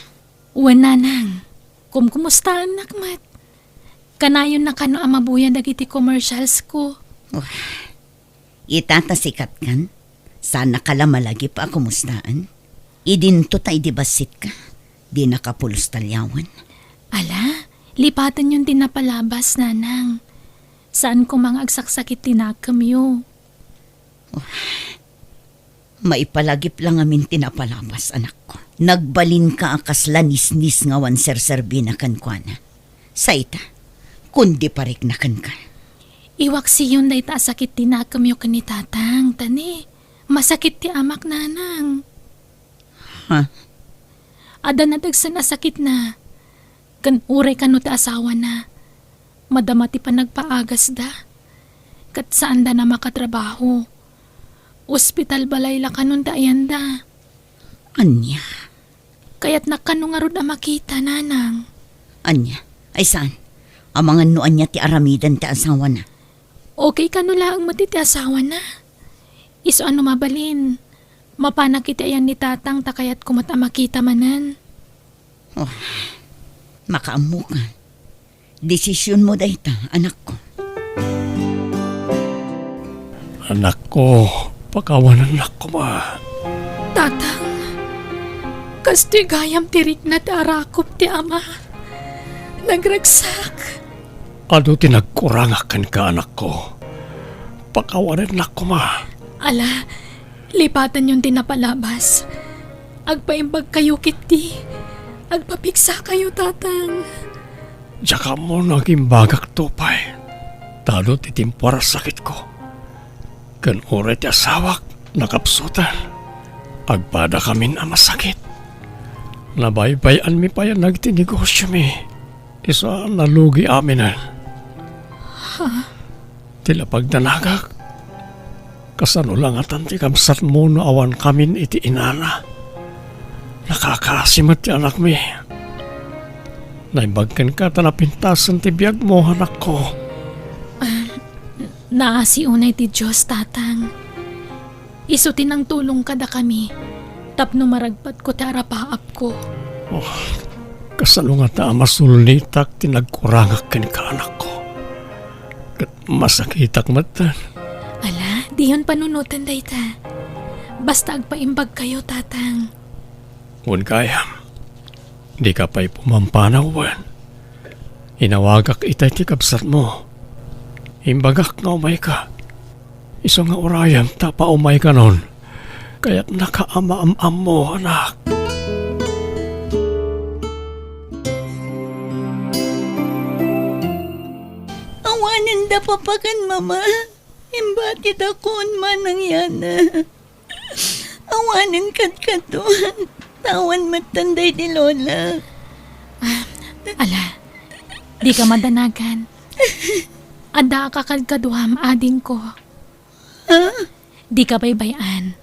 Wen, nanang. Kumkumustaennak met. Kanayonna kano a mabuya dagiti commercials ko. Wah, ita ta sikatkan, saannaka la malagip a kumustaen. Idinto ta idi bassitka, dinaka pulos talliawen. Ala, lipatenyon ti napalabas, nanang. Saan koma nga agsaksakit ti nakemyo. Maipalagip la ngamin ti napalabas, anakko. Nagbalinka a kasla nisnis nga awan serserbina kenkuana. Sa ita, kundi parikna kenka. Iwaksiyon dayta a sakit ti nakemyo ken ni tatang, ta ni, masakit ti amak, nanang. Ha? Adda nadagsen a sakitna, ken uray kano ti asawana, madama ti panagpaagasda, ket saanda a makatrabaho. Ospital balay la kanon ti ayanda. Ania? Kayatnak kano ngarud a makita, nanang. Ania? Ay saan? Amangan no ania ti aramiden ti asawana. Okay kano laeng met iti asawana. Isu a no mabalin, mapanak iti ayan ni tatang ta kayatko met a makita manen. Oh, makaammokan. Desisionmo dayta, anakko. Anakko, pakawanennak koma. Tatang, kastoy gayam ti rikna ti arakop ti ama. Nagragsak. Adu ti nagkurangak kenka, anakko. Pakawanennak koma. Ala, lipatanyon ti napalabas. Agpaimbagkayo ketdi. Agpapigsakayo, tatang. Diak ammo no agimbagak, Tupay. Ta adu ti timpo a sakitko. Ken uray ti asawak nakapsutan, agpadakamin a masakit. Nabaybay-anmi pay a nagiti negosiomi. Isu a nalugi aminen. Ha? Ti lapagdanagak, kasano la ngatan ti kabsatmo no awankamin iti inana? Nakakaasi met ti anakmi. Naimbag kenka ta napintasen ti biagmo, anakko. Ah, naasi unay ti Dios, tatang. Isu ti nangtulong kadakami tapno maragpatko ti arapaapko. Oh, kasano ngata a masulnitak ti nagkurangak kenka, anakko? Ket masakitak metten. Ala, diyon panunoten dayta. Basta agpaimbagkayo, tatang. Wen gayam, dika pay pumampanaw wen. Inawagak itay ti kabsatmo. Imbagak nga umayka. Isu nga urayem ta paumaykanon. Kayatnaka a maam-ammo, anak. Awanen da Papa ken Mama. Imbatidakon, Manang Yana. Awanen kadkaduan. Awan metten daydi Lola. Ah, ala, dika madanagan. Addaak a kadkaduam, adingko. Ha? Dika baybay-an.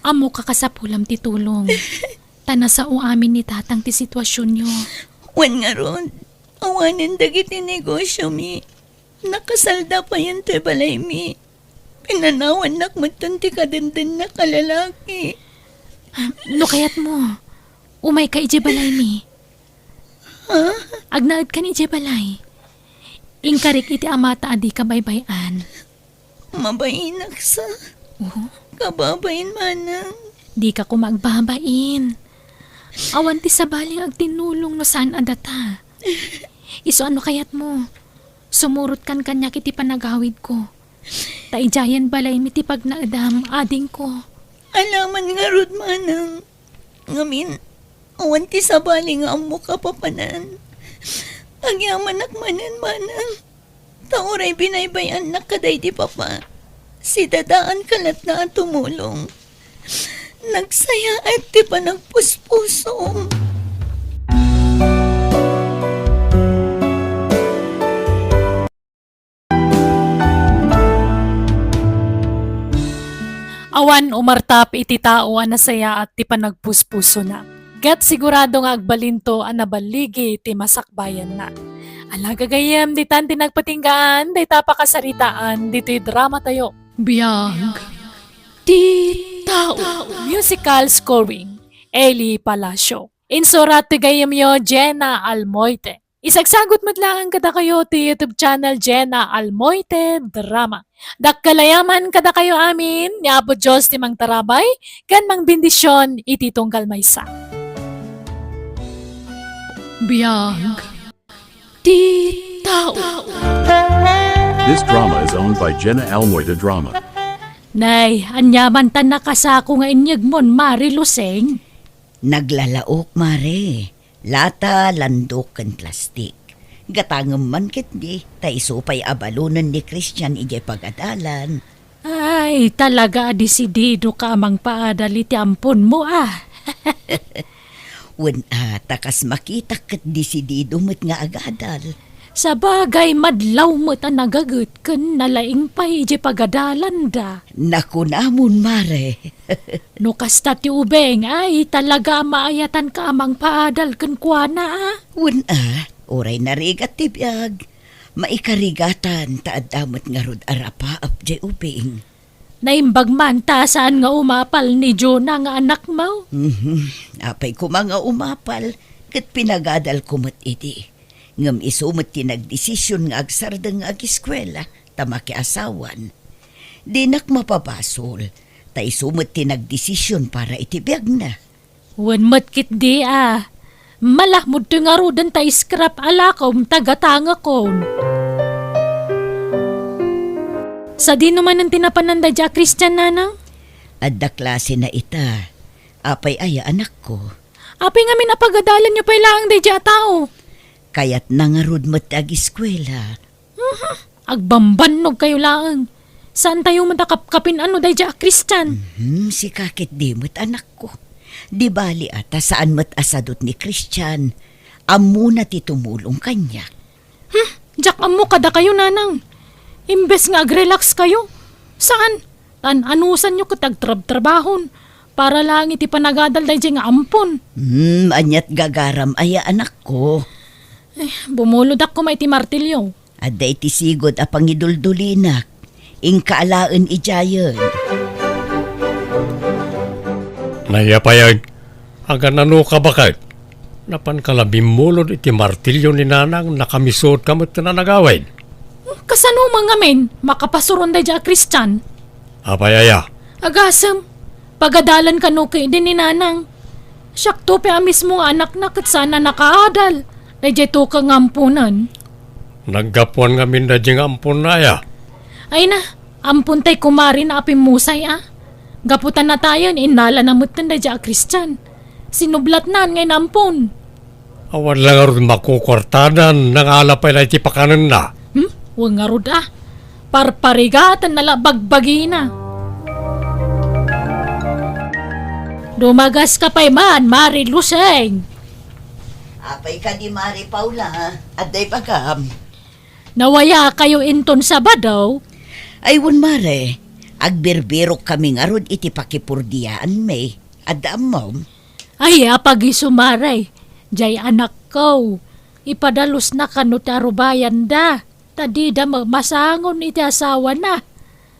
Ammoka a kasapulam ti tulong. Ta nasao amin ni tatang ti situasionyo. Wen ngarud, awanen dagiti negosiomi. Nakasalda payen ti balaymi. Pinanawannak metten ti kadendennak a lalaki. Ah, no kayatmo, umayka idiay balaymi. Ha? Agnaedkan idiay balay. Inkarik iti amata a dika baybay-an. Mabainak sa. Oh? Kababain, Manang. Dika koma agbabain. Awan ti sabali nga agtinnulong no saan a data. Isu a no kayatmo, sumurotkan kaniak iti panagawidko. Ta idiayen balaymi ti pagnaedam, adingko. Alaman ngarud, Manang. Ngamin, awan ti sabali nga ammoka a papanan. Agyamanak manen, Manang. Ta uray binaybay-annak kadaydi Papa, sidadaanka latta a tumulong. Nagsayaat ti panagpuspusom. Awan umartap iti tao a nasayaat ti panagpuspusona, ket sigurado nga agbalinto a naballigi ti masakbayanna. Ala, gagayyem, ditan ti nagpatinggaan dayta a pakasaritaan ditoy dramatayo. Biag ti tao. Musical scoring, Eli Palacio. Insurat ti gayyemyo, Jenna Almoite. Isagsagut met laeng kadakayo ti YouTube channel Jenna Almoite Drama. Dakkel a yaman kadakayo amin, ni Apo Dios ti mangtarabay ken mangbendision iti tunggal maysa. Biag ti tao. This drama is owned by Jenna Almoite Drama. Nay, ania man ta nakasako nga inyegmon, Mare Lusing? Naglalaok, Mare. Lata, landok, ken plastik. Gatangem man ketdi, ta isu pay a balonen ni Christian idiay pagadalan. Ay, talaga a desididoka a mangpaadal iti amponmo, a. Wen a, ta kas makitak ket desidido met nga agadal. Sabagay, madlaw met a nagaget ken nalaing pay idiay pagadalanda. Nakunamon, Mare. No kasta ti ubing, ay, talaga a maayatanka a mangpaadal kenkuana, a? Wen a, uray narigat ti biag, maikarigatan ta adda met ngarud a rapaap diay ubing. Naimbag man ta saan nga umapal ni Jonah nga anakmo? Mhm. Apay koma nga umapal, ket pinagadalko met idi. Ngem isu met ti nagdesision nga agsardeng nga agiskuela ta makiasawan. Dinak mapabasol, ta isu met ti nagdesision para iti biagna. Wen met ketdi a, malakmod ti ngaruden ta scrap a lakom ta gatangekon. Sadino manen ti napanan daydiay a Christian, nanang? Adda klasena ita. Apay aya, anakko? Apay ngamin a pagadalanyo pay laeng daydiay a tao? Kayatna ngarud met ti agiskuela. Mhm. Agbambannog kayo laeng. Saantayo met a kapkapin-an no daydiay a Christian. Mhm, sika ketdi met, anakko. Di bali a ta saan met a sadut ni Christian. Ammona ti tumulong kaniak. Hmm, diak ammo kadakayo, nanang. Imbes nga agrelax kayo, saan? Tan-anusanyo ket agtrabtrabahon para laeng iti panagadal daydiay nga ampon. Hmm, aniat gagaram aya, anakko? Eh, bumulodak koma iti martilyo. Adda iti sigud a pangiduldulinak. Inka alaen idiayen. Naiyapayen, aganano ka baket? Napanka la bimmulod iti martilyo ni nanang, nakamisuot ka met ken a nagawid. Kasano man ngamin makapasuron daydiay a Christian? Apay aya? Agasem, pagadalan kano ketdi ni nanang. Siakto pay a mismo nga anakna ket saan a nakaadal daydiay tukeng nga amponen. Naggapuan ngamin daydiay nga amponna aya? Ay na, ampon tay kumare na a pimmusay a. Gapu ta natayen, innalana metten daydiay a Christian. Sinublatnan nga inampon. Awan la ngarud makukuartanan, nangala pay la iti pakanenna. Hmm? Wen ngarud a. Parparigatenna la bagbagina. Dumagaska pay man, Mare Luseng. Apay kadi, Mare Paula, adda ibagam? Nawayakayo inton Sabado? Ay, wen, Mare. Agbirbirok kami ngarud iti pakipurdiaanmi. Adda ammom? Ay, apag-isu, Mare. Jay anakko, ipadalusna kano ti arubayanda, ta dida ma-, masangon iti asawana.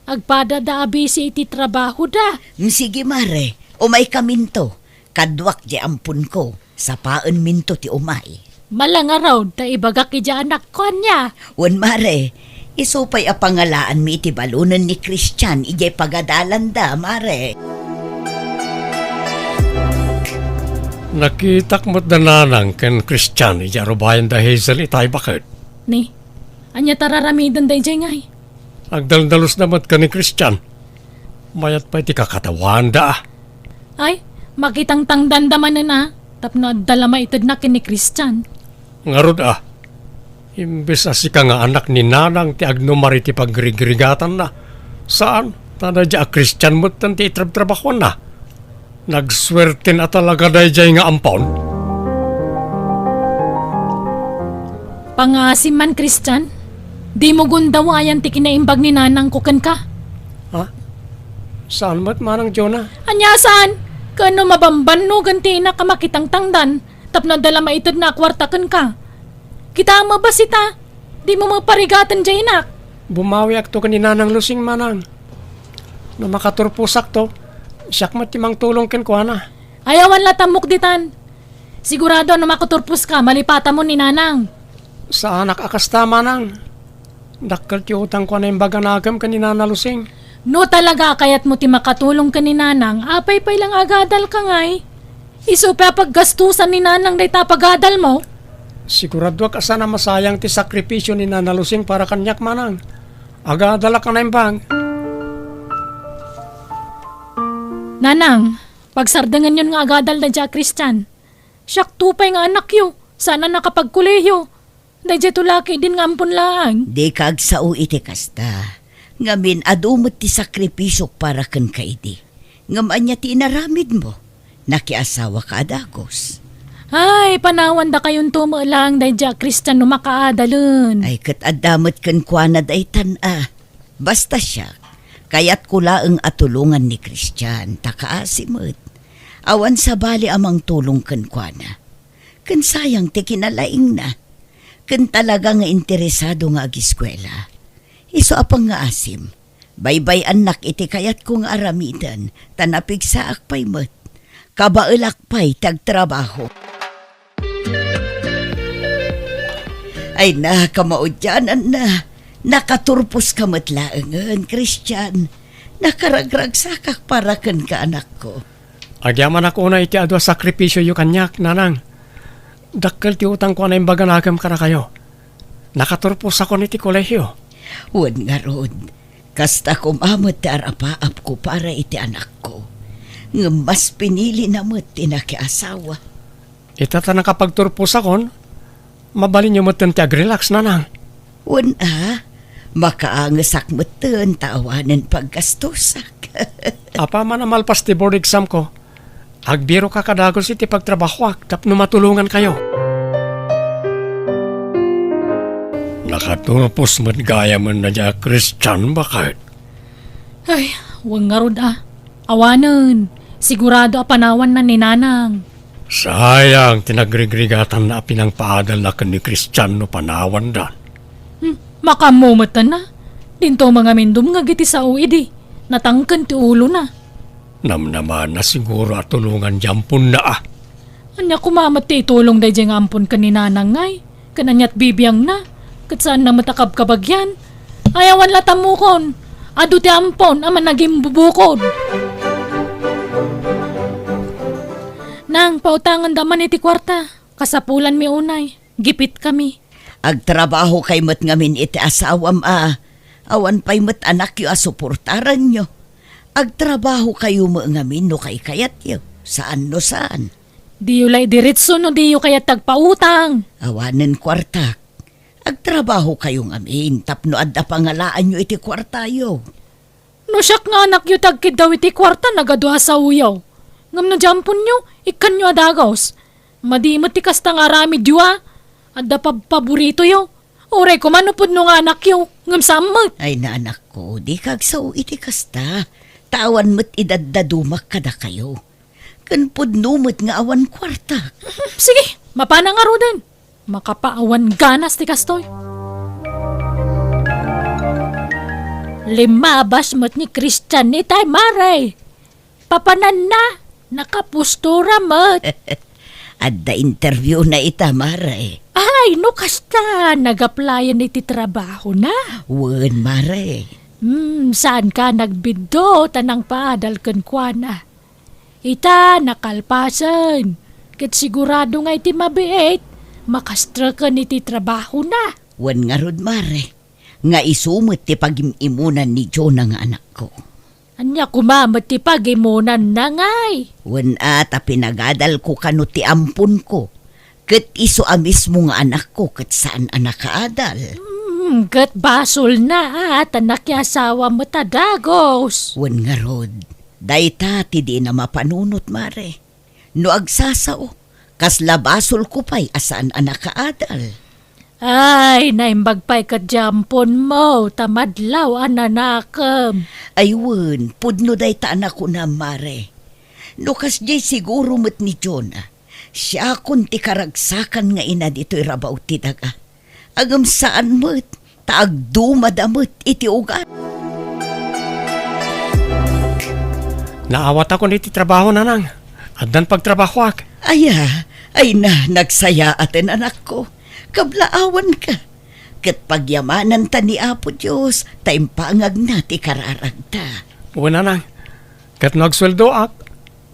Agpadada a bisi iti trabahoda. Mm, sige, Mare. Umaykaminto. Kaduak jay amponko. Sapaenminto ti umay. Malangarud ta ibagak iti anakko ania. Wen, Mare, isu pay a pangalaanmi iti balonen ni Christian idiay pagadalanda, Mare. Nakitak met da Nanang ken Christian idiay arubayan da Hazel itay baket. Ni, ania ta raramiden daydiay ngay? Agdaldalusda met ken ni Christian. Mayat pay ti kakatawaanda, a. Ay, makitangtangdanda manen a, tapno adda la maitedna ken ni Christian. Ngarud a, imbes a sika nga anak ni Nanang ti agnumar iti pagrigrigatanna, saan, ta daydiay a Christian metten ti itrabtrabahuanna. Nagsuerten a talaga daydiay nga ampon. Pangaasim man, Christian. Dimo gundawaan ti kinaimbag ni Nanangko kenka. Ha? Saan met, Manang Jonah? Ania saan? Ken no mabambannogen ti inak a makitangtangdan tapno adda la maitedna a kuarta kenka. Kitaem a bassit a, dimo maparigaten diay inak. Bumawiakto ken ni Nanang Lusing, Manang. No makaturposakto, siak met ti mangtulong kenkuana. Ay, awan la tammok ditan. Sigurado a no makaturposka, malipatamon ni Nanang. Saanak a kasta, Manang. Dakkel ti utangko a naimbag a nakem ken ni Nana Lusing. No talaga a kayatmo ti makatulong ken ni Nanang, apay pay la nga agadalka ngay? Isu pay a paggastusan ni Nanang dayta a pagadalmo? Siguradoak a saan a masayang ti sakripisio ni Nana Lusing para kaniak, Manang. Agadalak a naimbag. Nanang, pagsardengenyon nga agadal daydiay a Christian. Siakto pay nga anakyo, saan a nakapagkolehiyo. Daydiay to la ketdin nga ampon laeng. Dika agsao iti kasta. Ngamin, adu met ti sakripisiok para kenka idi. Ngem ania ti inaramidmo? Nakiasawaka a dagus. Ay, panawandakayonto met laeng daydiay a Kristian no makaadalen. Ay, ket adda met kenkuana daytan a. Basta siak, kayatko laeng a tulongan ni Kristian, ta kaasi met. Awan sabali a mangtulong kenkuana. Ken sayang ti kinalaingna. Ken talaga nga interesado nga agiskuela. Isu a pangngaasim, baybay-annak iti kayatko nga aramiden, ta napigsaak pay met. Kabaelak pay ti agtrabaho. Ay na, kamaudiananna. Nakaturposka met laengen, Kristian. Nakaragragsakak para kenka, anakko. Agyamanak unay iti adu a sakripisioyo kaniak, nanang. Dakkel ti utangko a naimbag a nakem kadakayo. Nakaturposakon iti kolehio. Wen ngarud, kasta koma met ti arapaapko para iti anakko. Ngem mas pinilina met ti nakiasawa. Ita ta nakapagturposakon, mabalinyo metten ti agrelax, nanang. Wen a, makaangesak metten ta awanen paggastosak. Apaman a malpas ti board examko, agbiroka kadagus iti pagtrabahoak tapno matulongankayo. Nakaturpos met gayamen daydiay a Kristian, baket. Ay, wen ngarud a. Awanen, sigurado a panawanna ni nanang. Sayang ti nagrigrigatanna a pinangpaadalna ken ni Kristian no panawandan. Hmm, makaammo metten a. Dinto mangamin dumngeg iti sao idi. Natangken ti ulona. Namnamaanna siguro a tulongan ti amponna a. Ania koma met ti itulong daydiay nga ampon ken ni nanang ngay? Ken aniat bibiangna? Ket saanna met a kabkabagian? Ay, awan la tammukon. Adu ti ampon a managimbubukod. Nang, pautanganda man iti kuarta. Kasapulanmi unay. Gipitkami. Agtrabahokay met ngamin iti asawam a. Awan pay met anakyo a suportaranyo. Agtrabahokayo met ngamin no kaykayatyo. Saan no saan. Diyo la idiretso no diyo kayat ti agpautang. Awanen kuartak. Agtrabahokayo ngamin tapno adda pangalaanyo iti kuartayo. No siak nga anakyo ti agkiddaw iti kuarta, nagadu a saoyo. Ngem no diay amponyo, ikkanyo a dagus. Madi met ti kasta nga aramidyo a. Adda pabpaboritoyo. Uray koma no pudno nga anakyo, ngem saan met. Ay, anakko, dika agsao iti kasta. Ta awan met idaddadumak kadakayo. Ken pudno met nga awan kuartak. Sige, mapana ngaruden. Makapaawan ganas ti kastoy. Limmabas met ni Christian itay, mare. Papananna, nakapostura met. Adda interviewna ita, mare. Ay, no kasta, nag-applyan iti trabahona. Wen, mare. Hmm, saanka nagbiddo ta nangpaadal kenkuana. Ita, nakalpasen. Ket sigurado nga iti mabiit, makastreken iti trabahona. Wen ngarud, mare, nga isu met ti pagim-imunan ni Jonah nga anakko. Ania koma met ti pagimunanna ngay? Wen a, ta pinagadalko kano ti amponko. Ket isu a mismo nga anakko ket saan a nakaadal. Hmm, ket basolna a ta nakiasawa met a dagus. Wen ngarud, dayta ti dina mapanunot, mare. No agsasao, kasla basolko pay a saan a nakaadal. Ay, naimbag pay ket diay amponmo ta madlaw a nanakem. Ay wen, pudno dayta a nakunam, mare. No kasdiay siguro met ni Jonah, siakon ti karagsakan nga ina ditoy rabaw ti daga. Ngem saan met, ta agdumada met iti ugat. Naawatakon iti trabaho, nanang. Addan pagtrabahoak. Aya, ay na, nagsayaaten, anakko. Kablaawanka. Ket pagyamananta ni Apo Dios, ta impangagna ti kararagta. Wen, nanang. Ket no agsueldoak,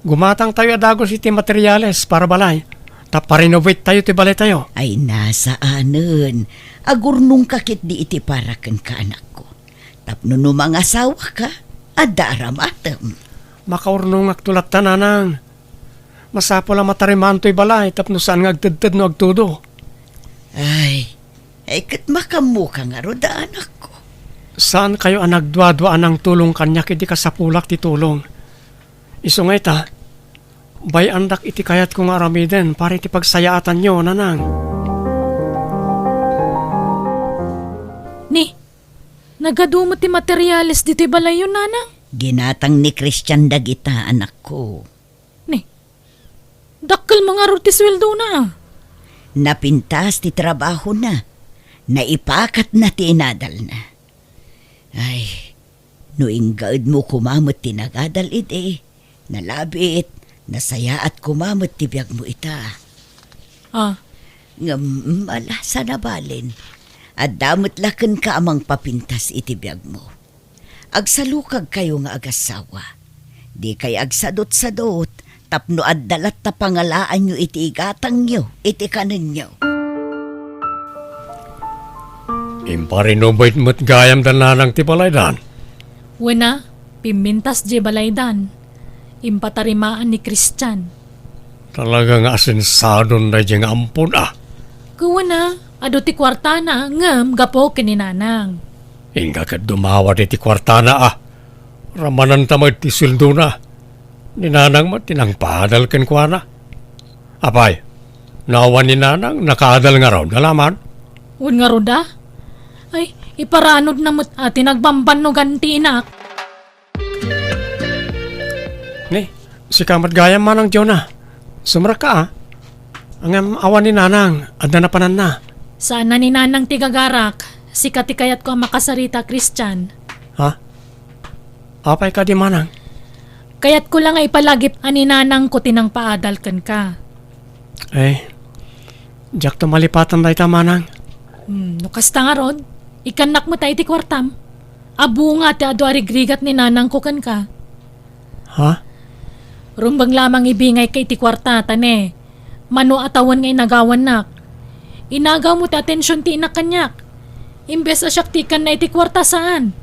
gumatangtayo a dagus iti materiales para balay, ta parenovatetayo ti balaytayo. Ay, na, saanen. Agurnongka ketdi iti para kenka, anakko. Tapno no mangasawaka, adda aramatem. Makaurnongakto latta, nanang. Masapul a matarimaantoy balay tapno saan nga agtedted no agtudo. Ay, ay, ket makaammoka ngarud a, anakko. Saankayo a nagduadua a nangtulong kaniak idi kasapulak ti tulong. Isu nga ita, bay-andak iti kayatko nga aramiden para iti pagsayaatanyo, nanang. Ni, nagadu met ti materiales ditoy balayyo, nanang? Ginatang ni Christian dagita, anakko. Ni, dakkel mo ngarud ti sueldona, a? Napintas ti trabahona. Naipakatna ti inadalna. Ay, no inggaedmo koma met ti nagadal idi, nalabit, nasayaat koma met ti biagmo ita. Ah. Ngem, ala, saan a balin. Adda met la kenka a mangpapintas iti biagmo. Agsalukagkayo nga agassawa. Dikay agsadutsadut tapno adda latta pangalaanyo iti igatangyo, iti kanenyo. Impa-renovate met gayam da nanang ti balaydan. Wen a, pimmintas diay balaydan. Impatarimaan ni Christian. Talaga nga asensadon daydiay nga ampon, a. Ket wen a, adu ti kuartana, ngem gapu ken ni nanang. Inka ket dumawat iti kuartana, a. Ramananta met ti sueldona. Ni nanang met ti nangpaadal kenkuana. Apay, no awan ni nanang, nakaadal ngarud, ala man? Wen ngarud, a? Ay, iparanodna met a ti nagbambannogan ti inak. Ni, sika met gayam manang Jonah. Sumrekka, a. Ngem awan ni nanang, adda napananna. Saan a ni nanang ti gagarak. Sika ti kayatko a makasarita, Christian. Ha? Apay kadi manang? Kayatko la nga ipalagip a ni nanangko ti nangpaadal kenka. Eh, diakto malipatan dayta, manang. Hmm, no kasta ngarud, ikannak met iti kuartam. Adu nga ti adu a rigrigat ni nanangko kenka. Ha? Rumbeng lamang ibingayka iti kuarta, ta ne, mano a tawen nga inagawannak. Inagaw mo ti atension ti inak kaniak. Imbes a siak ti ikanna iti kuarta, saan.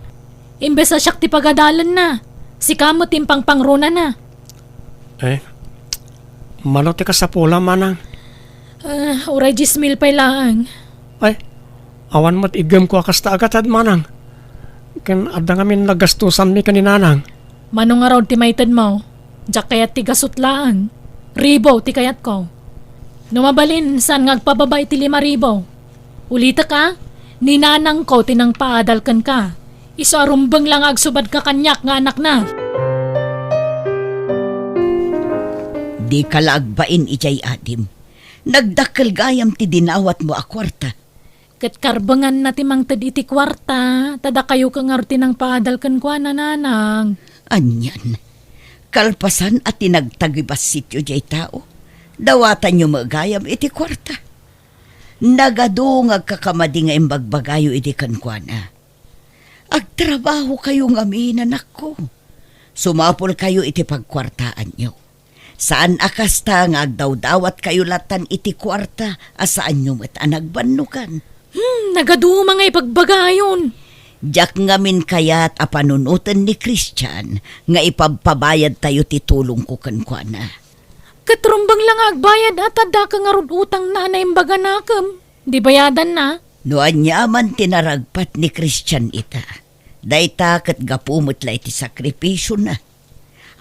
Imbes a siak ti pagadalenna, sika met ti impangpangronana. Eh, mano ti kasapula, manang? Ah, uray dies mil pay laeng. Ay, awan met iggemko a kasta a gatad, manang. Ken adda ngamin nagastosanmi ken ni nanang. Mano ngarud ti maitedmo? Diak kayat ti gasut laeng. Ribu ti kayatko. No mabalin, saan nga agpababa iti lima ribu? Ulitek a, ni nanangko ti nangpaadal kenka. Isu a rumbeng la nga agsubadka kaniak nga anakna. Dika la agbain idiay adim. Nagdakkel gayam ti dinawatmo a kuarta. Ket karbenganna ti mangted iti kuarta, ta dakayo ket ngarud ti nangpaadal kenkuana, nanang. Anian, kalpasan a ti nagtagibassityo diay tao, dawatanyo met gayam iti kuarta. Nagadu nga agkakamadi nga imbagbagayo idi kenkuana. Agtrabahokayo ngamin, anakko. Sumapulkayo iti pagkuartaanyo. Saan a kasta nga agdawdawatkayo latan iti kuarta a saanyo met a nagbannogan. Hmm, nagadu nga ibagbagayon. Diak ngamin kayat a panunoten ni Christian nga ipabpabayadtayo ti tulongko kenkuana. Ket rumbeng la nga agbayad a ta addaka ngarud utangna a naimbaganakem. Di bayadanna. No aniaman ti naragpat ni Christian ita, dayta ket gapu met la iti sakripisiona.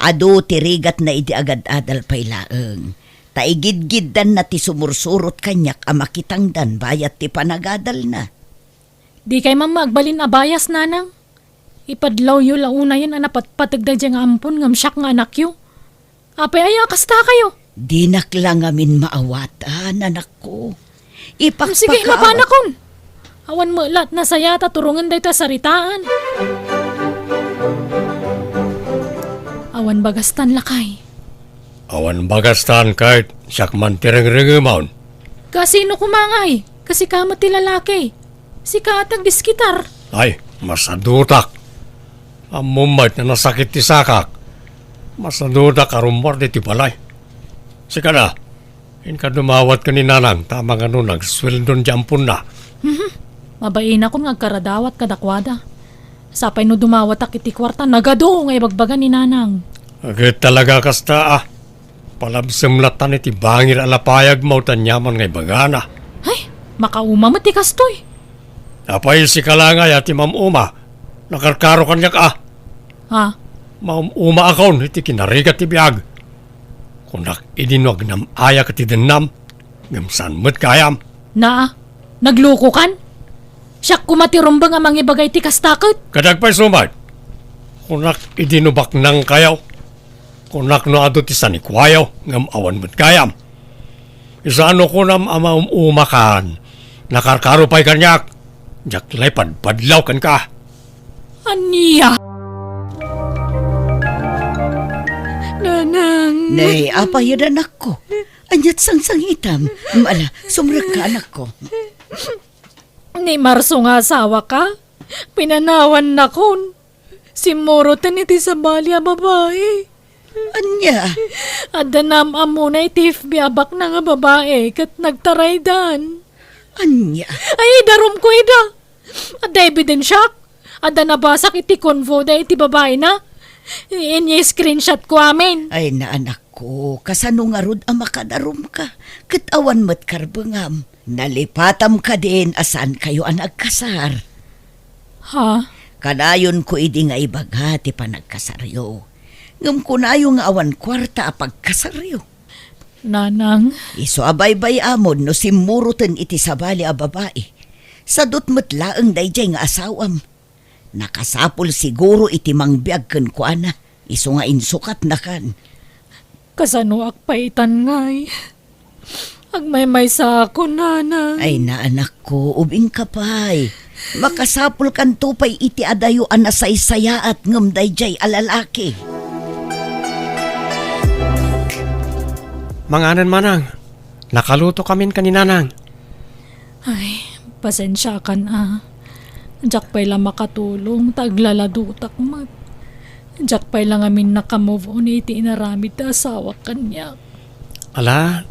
Adu ti rigatna idi agad-adal pay laeng, ta igidgiddanna ti sumursurot kaniak a makitangdan bayat ti panagadalna. Dikay man agbalin a bayas, nanang. Ipadlawyo la unayen a napatpateg daydiay nga ampon ngem siak nga anakyo. Apay aya a kastakayo? Dinak la ngamin maawatan, anakko. Ipakpakaawat. Sige, mapanakon. Awan met la nasayaat a turongen dayta a saritaan. Awan bagastan, lakay. Awan bagastan, ket siak man ti rengrengemon. Kasino koma ngay? Kasika met ti lalaki. Sika ti agdiskitar. Ay, masadutak. Ammom met nga nasakit ti sakak. Masadutak a rummuar ditoy balay. Sika na, inka dumawat ken ni nanang ta mangano nagsueldon ti amponna. Mhm. Mabainakon nga agkaradawat kadakuada. Sapay no dumawatak iti kuarta, nagadu nga ibagbaga ni nanang. Ket talaga kasta, a. Palabsem latan iti bangir a lapayagmo ta aniaman nga ibagana. Ay, makauma met ti kastoy. Apay, sika la ngay a ti mam-uma. Nakarkaro kaniak, a. Ha? Mam-umaakon iti kinarigat ti biag. Kunak idi no agnam-aya ket ti dennam, ngem saan met gayam. Naa, naglukokan? Siak koma ti rumbeng a mangibaga iti kasta ket? Kadag pay sumat. Kunak idi no baknangkayo. Kunak no adu ti sanikuayo, ngem awan met gayam. Isano kunam a maum-umakan? Nakarkaro pay kaniak. Diak lay padpadlaw kenka. Ania? Nanang. Nay, apay, anakko? Aniat sangsangitam? Ala, sumrekka, anakko. Ni Marso nga asawaka, pinanawannakon. Simmuroten iti sabali a babai. Ania? Adda naam-ammona iti F B a baknang a babai ket nagtaraydan. Ania? Ay, idarumko ida. Adda ebidensiak. Adda nabasak iti convo da iti babaina. Ini-screenshotko amin. Ay, naanakko, kasano ngarud a makadarumka? Ket awan met karbengam. Nalipatam kadin a saankayo a nagkasar? Ha? Kanayonko idi nga ibaga ti panagkasaryo. Ngem kunayo nga awan kuarta a pagkasaryo. Nanang. Isu a baybay-amon no simmuroten iti sabali a babai. Sadut met laeng daydiay nga asawam. Nakasapul siguro iti mangbiag kenkuana, isu nga insukatnakan. Kasanoak pay itan ngay? Agmaymaysaakon, nanang. Ay, naanakko, ubingka pay. Makasapulkanto pay iti adayo a nasaysayaat ngem daydiay a lalaki. Manganen, manang. Nakalutokamin ken ni nanang. Ay, pasensiakan a. Diak pay la makatulong ta aglaladutak met. Diak pay la ngamin naka-move on iti inaramid ti asawak kaniak. Ala,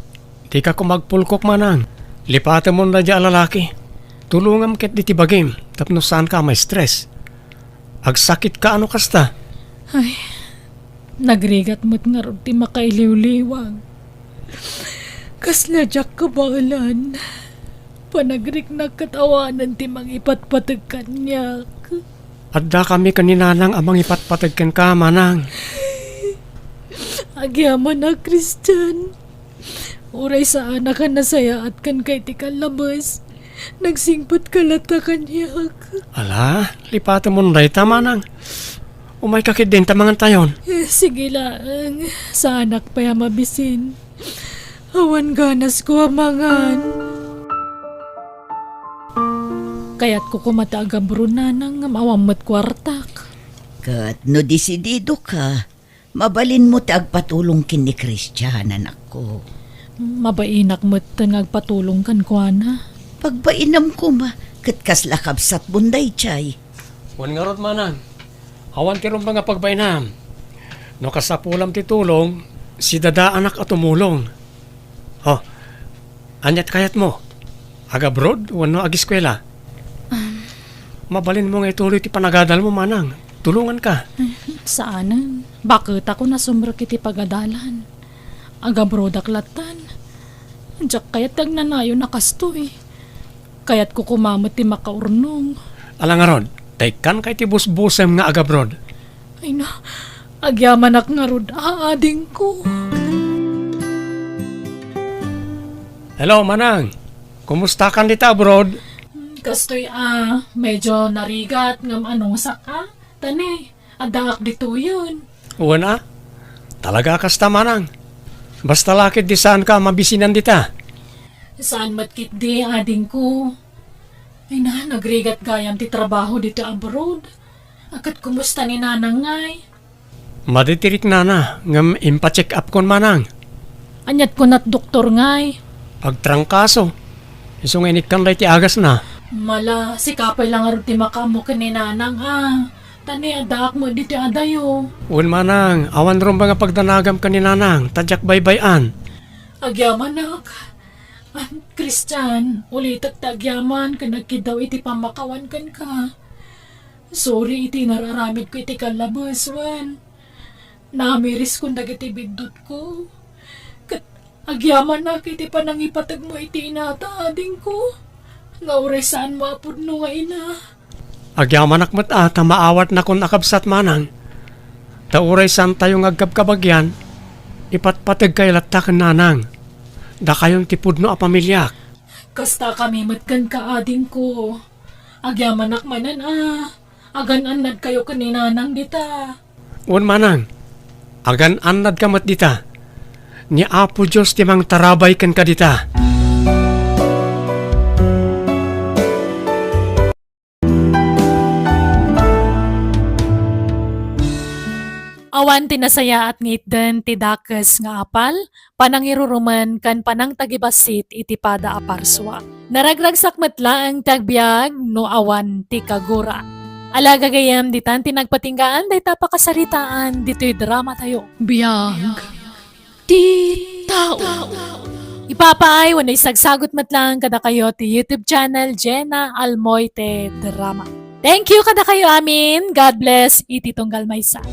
dika koma agpulkok, manang. Lipatemon daydiay a lalaki. Tulongam ket ditoy bagim tapno saanka a ma-stress. Agsakitka a no kasta? Ay, nagrigat met ngarud ti makailiwliwag. Kasla diak kabaelan. Panagriknak ket awanen ti mangipatpateg kaniak. Addakami ken ni nanang a mangipatpateg kenka, manang. Agyamanak, Christian. Uray saanak a nasayaat kenka iti kallabes, nagsingpetka latta kaniak. Ala, lipatemon dayta, manang. Umayka ketdin ta mangantayon. Eh, sige laeng. Saanak pay a mabisin. Awan ganasko a mangan. Kayatko koma ti agabroad, nanang, ngem awan met kuartak. Ket no desididoka, mabalinmo ti agpatulong ken ni Christian, anakko. Mabainak metten nga agpatulong kenkuana. Pagbainam koma, ket kasla kabsatmon daydiay. Wen ngarud, manang. Awan ti rumbeng a pagbainam. No kasapulam ti tulong, sidadaanak a tumulong. Oh, aniat kayatmo? Agabroad wenno agiskuela? Um. Mabalinmo nga ituloy ti panagadalmo, manang. Tulonganka. Saanen. Baketakon a sumrek iti pagadalan. Agabroadak lattan. Diak kayat ti agnanayon a kastoy. Kayatko koma met ti makaurnong. Ala ngarud, ta ikkanka iti busbusem nga agabroad. Ay na, agyamanak ngarud a adingko. Hello, manang. Kumustakan dita abroad? Kastoy a, medyo narigat ngem anongsak a. Tani, addaak ditoyen. Wen a, talaga a kasta, manang. Basta la ketdi saanka a mabisinan dita. Saan met ketdi, adingko. Ay na, nagrigat gayam ti trabaho dita abroad. A ket kumusta ni nanang ngay? Madi ti riknana, ngem impa-check up kon manang. Aniat kunat doktor ngay? Agtrangkaso. Isu nga inikkan dayta ti agasna. Mala, sika pay la ngarud ti makaammo ken ni nanang a. Tani addaak met ditoy adayo. Wen manang, awan rumbeng a pagdanagam ken ni nanang, ta diak baybay-an. Agyamanak. An, Christian, ulitek ti agyaman ken agkiddaw iti pammakawan kenka. Sorry iti inararamidko iti kallabes, wen. Namiriskon dagiti biddutko. Ket agyamanak iti panangipategmo iti inata, adingko, nga uray saanmo a pudno nga ina. Agyamanak met a ta maawatnakon a kabsat manang. Ta uray saantayo nga agkabkabagian, Ipatpategkayo latta ken nanang. Dakayon ti pudno a pamiliak. Kasta kami met kenka, adingko. Agyamanak manen a agan-annadkayo ken ni nanang dita. Wen manang, agan-annadka met dita. Ni Apo Dios ti mangtarabay kenka dita. Awan ti nasayaat nga itden ti dakes nga apal, panangirurumen ken panangtagibassit iti pada a parsua. Naragragsak met laeng ti agbiag no awan ti kagura. Ala gagayyem, ditan ti nagpatinggaan dayta pakasaritaan ditoy dramatayo. Biag ti tao. Ipapaay wenno isagsagut met laeng kadakayo ti YouTube channel Jenna Almoite Drama. Thank you kadakayo amin. God bless iti tunggal maysa.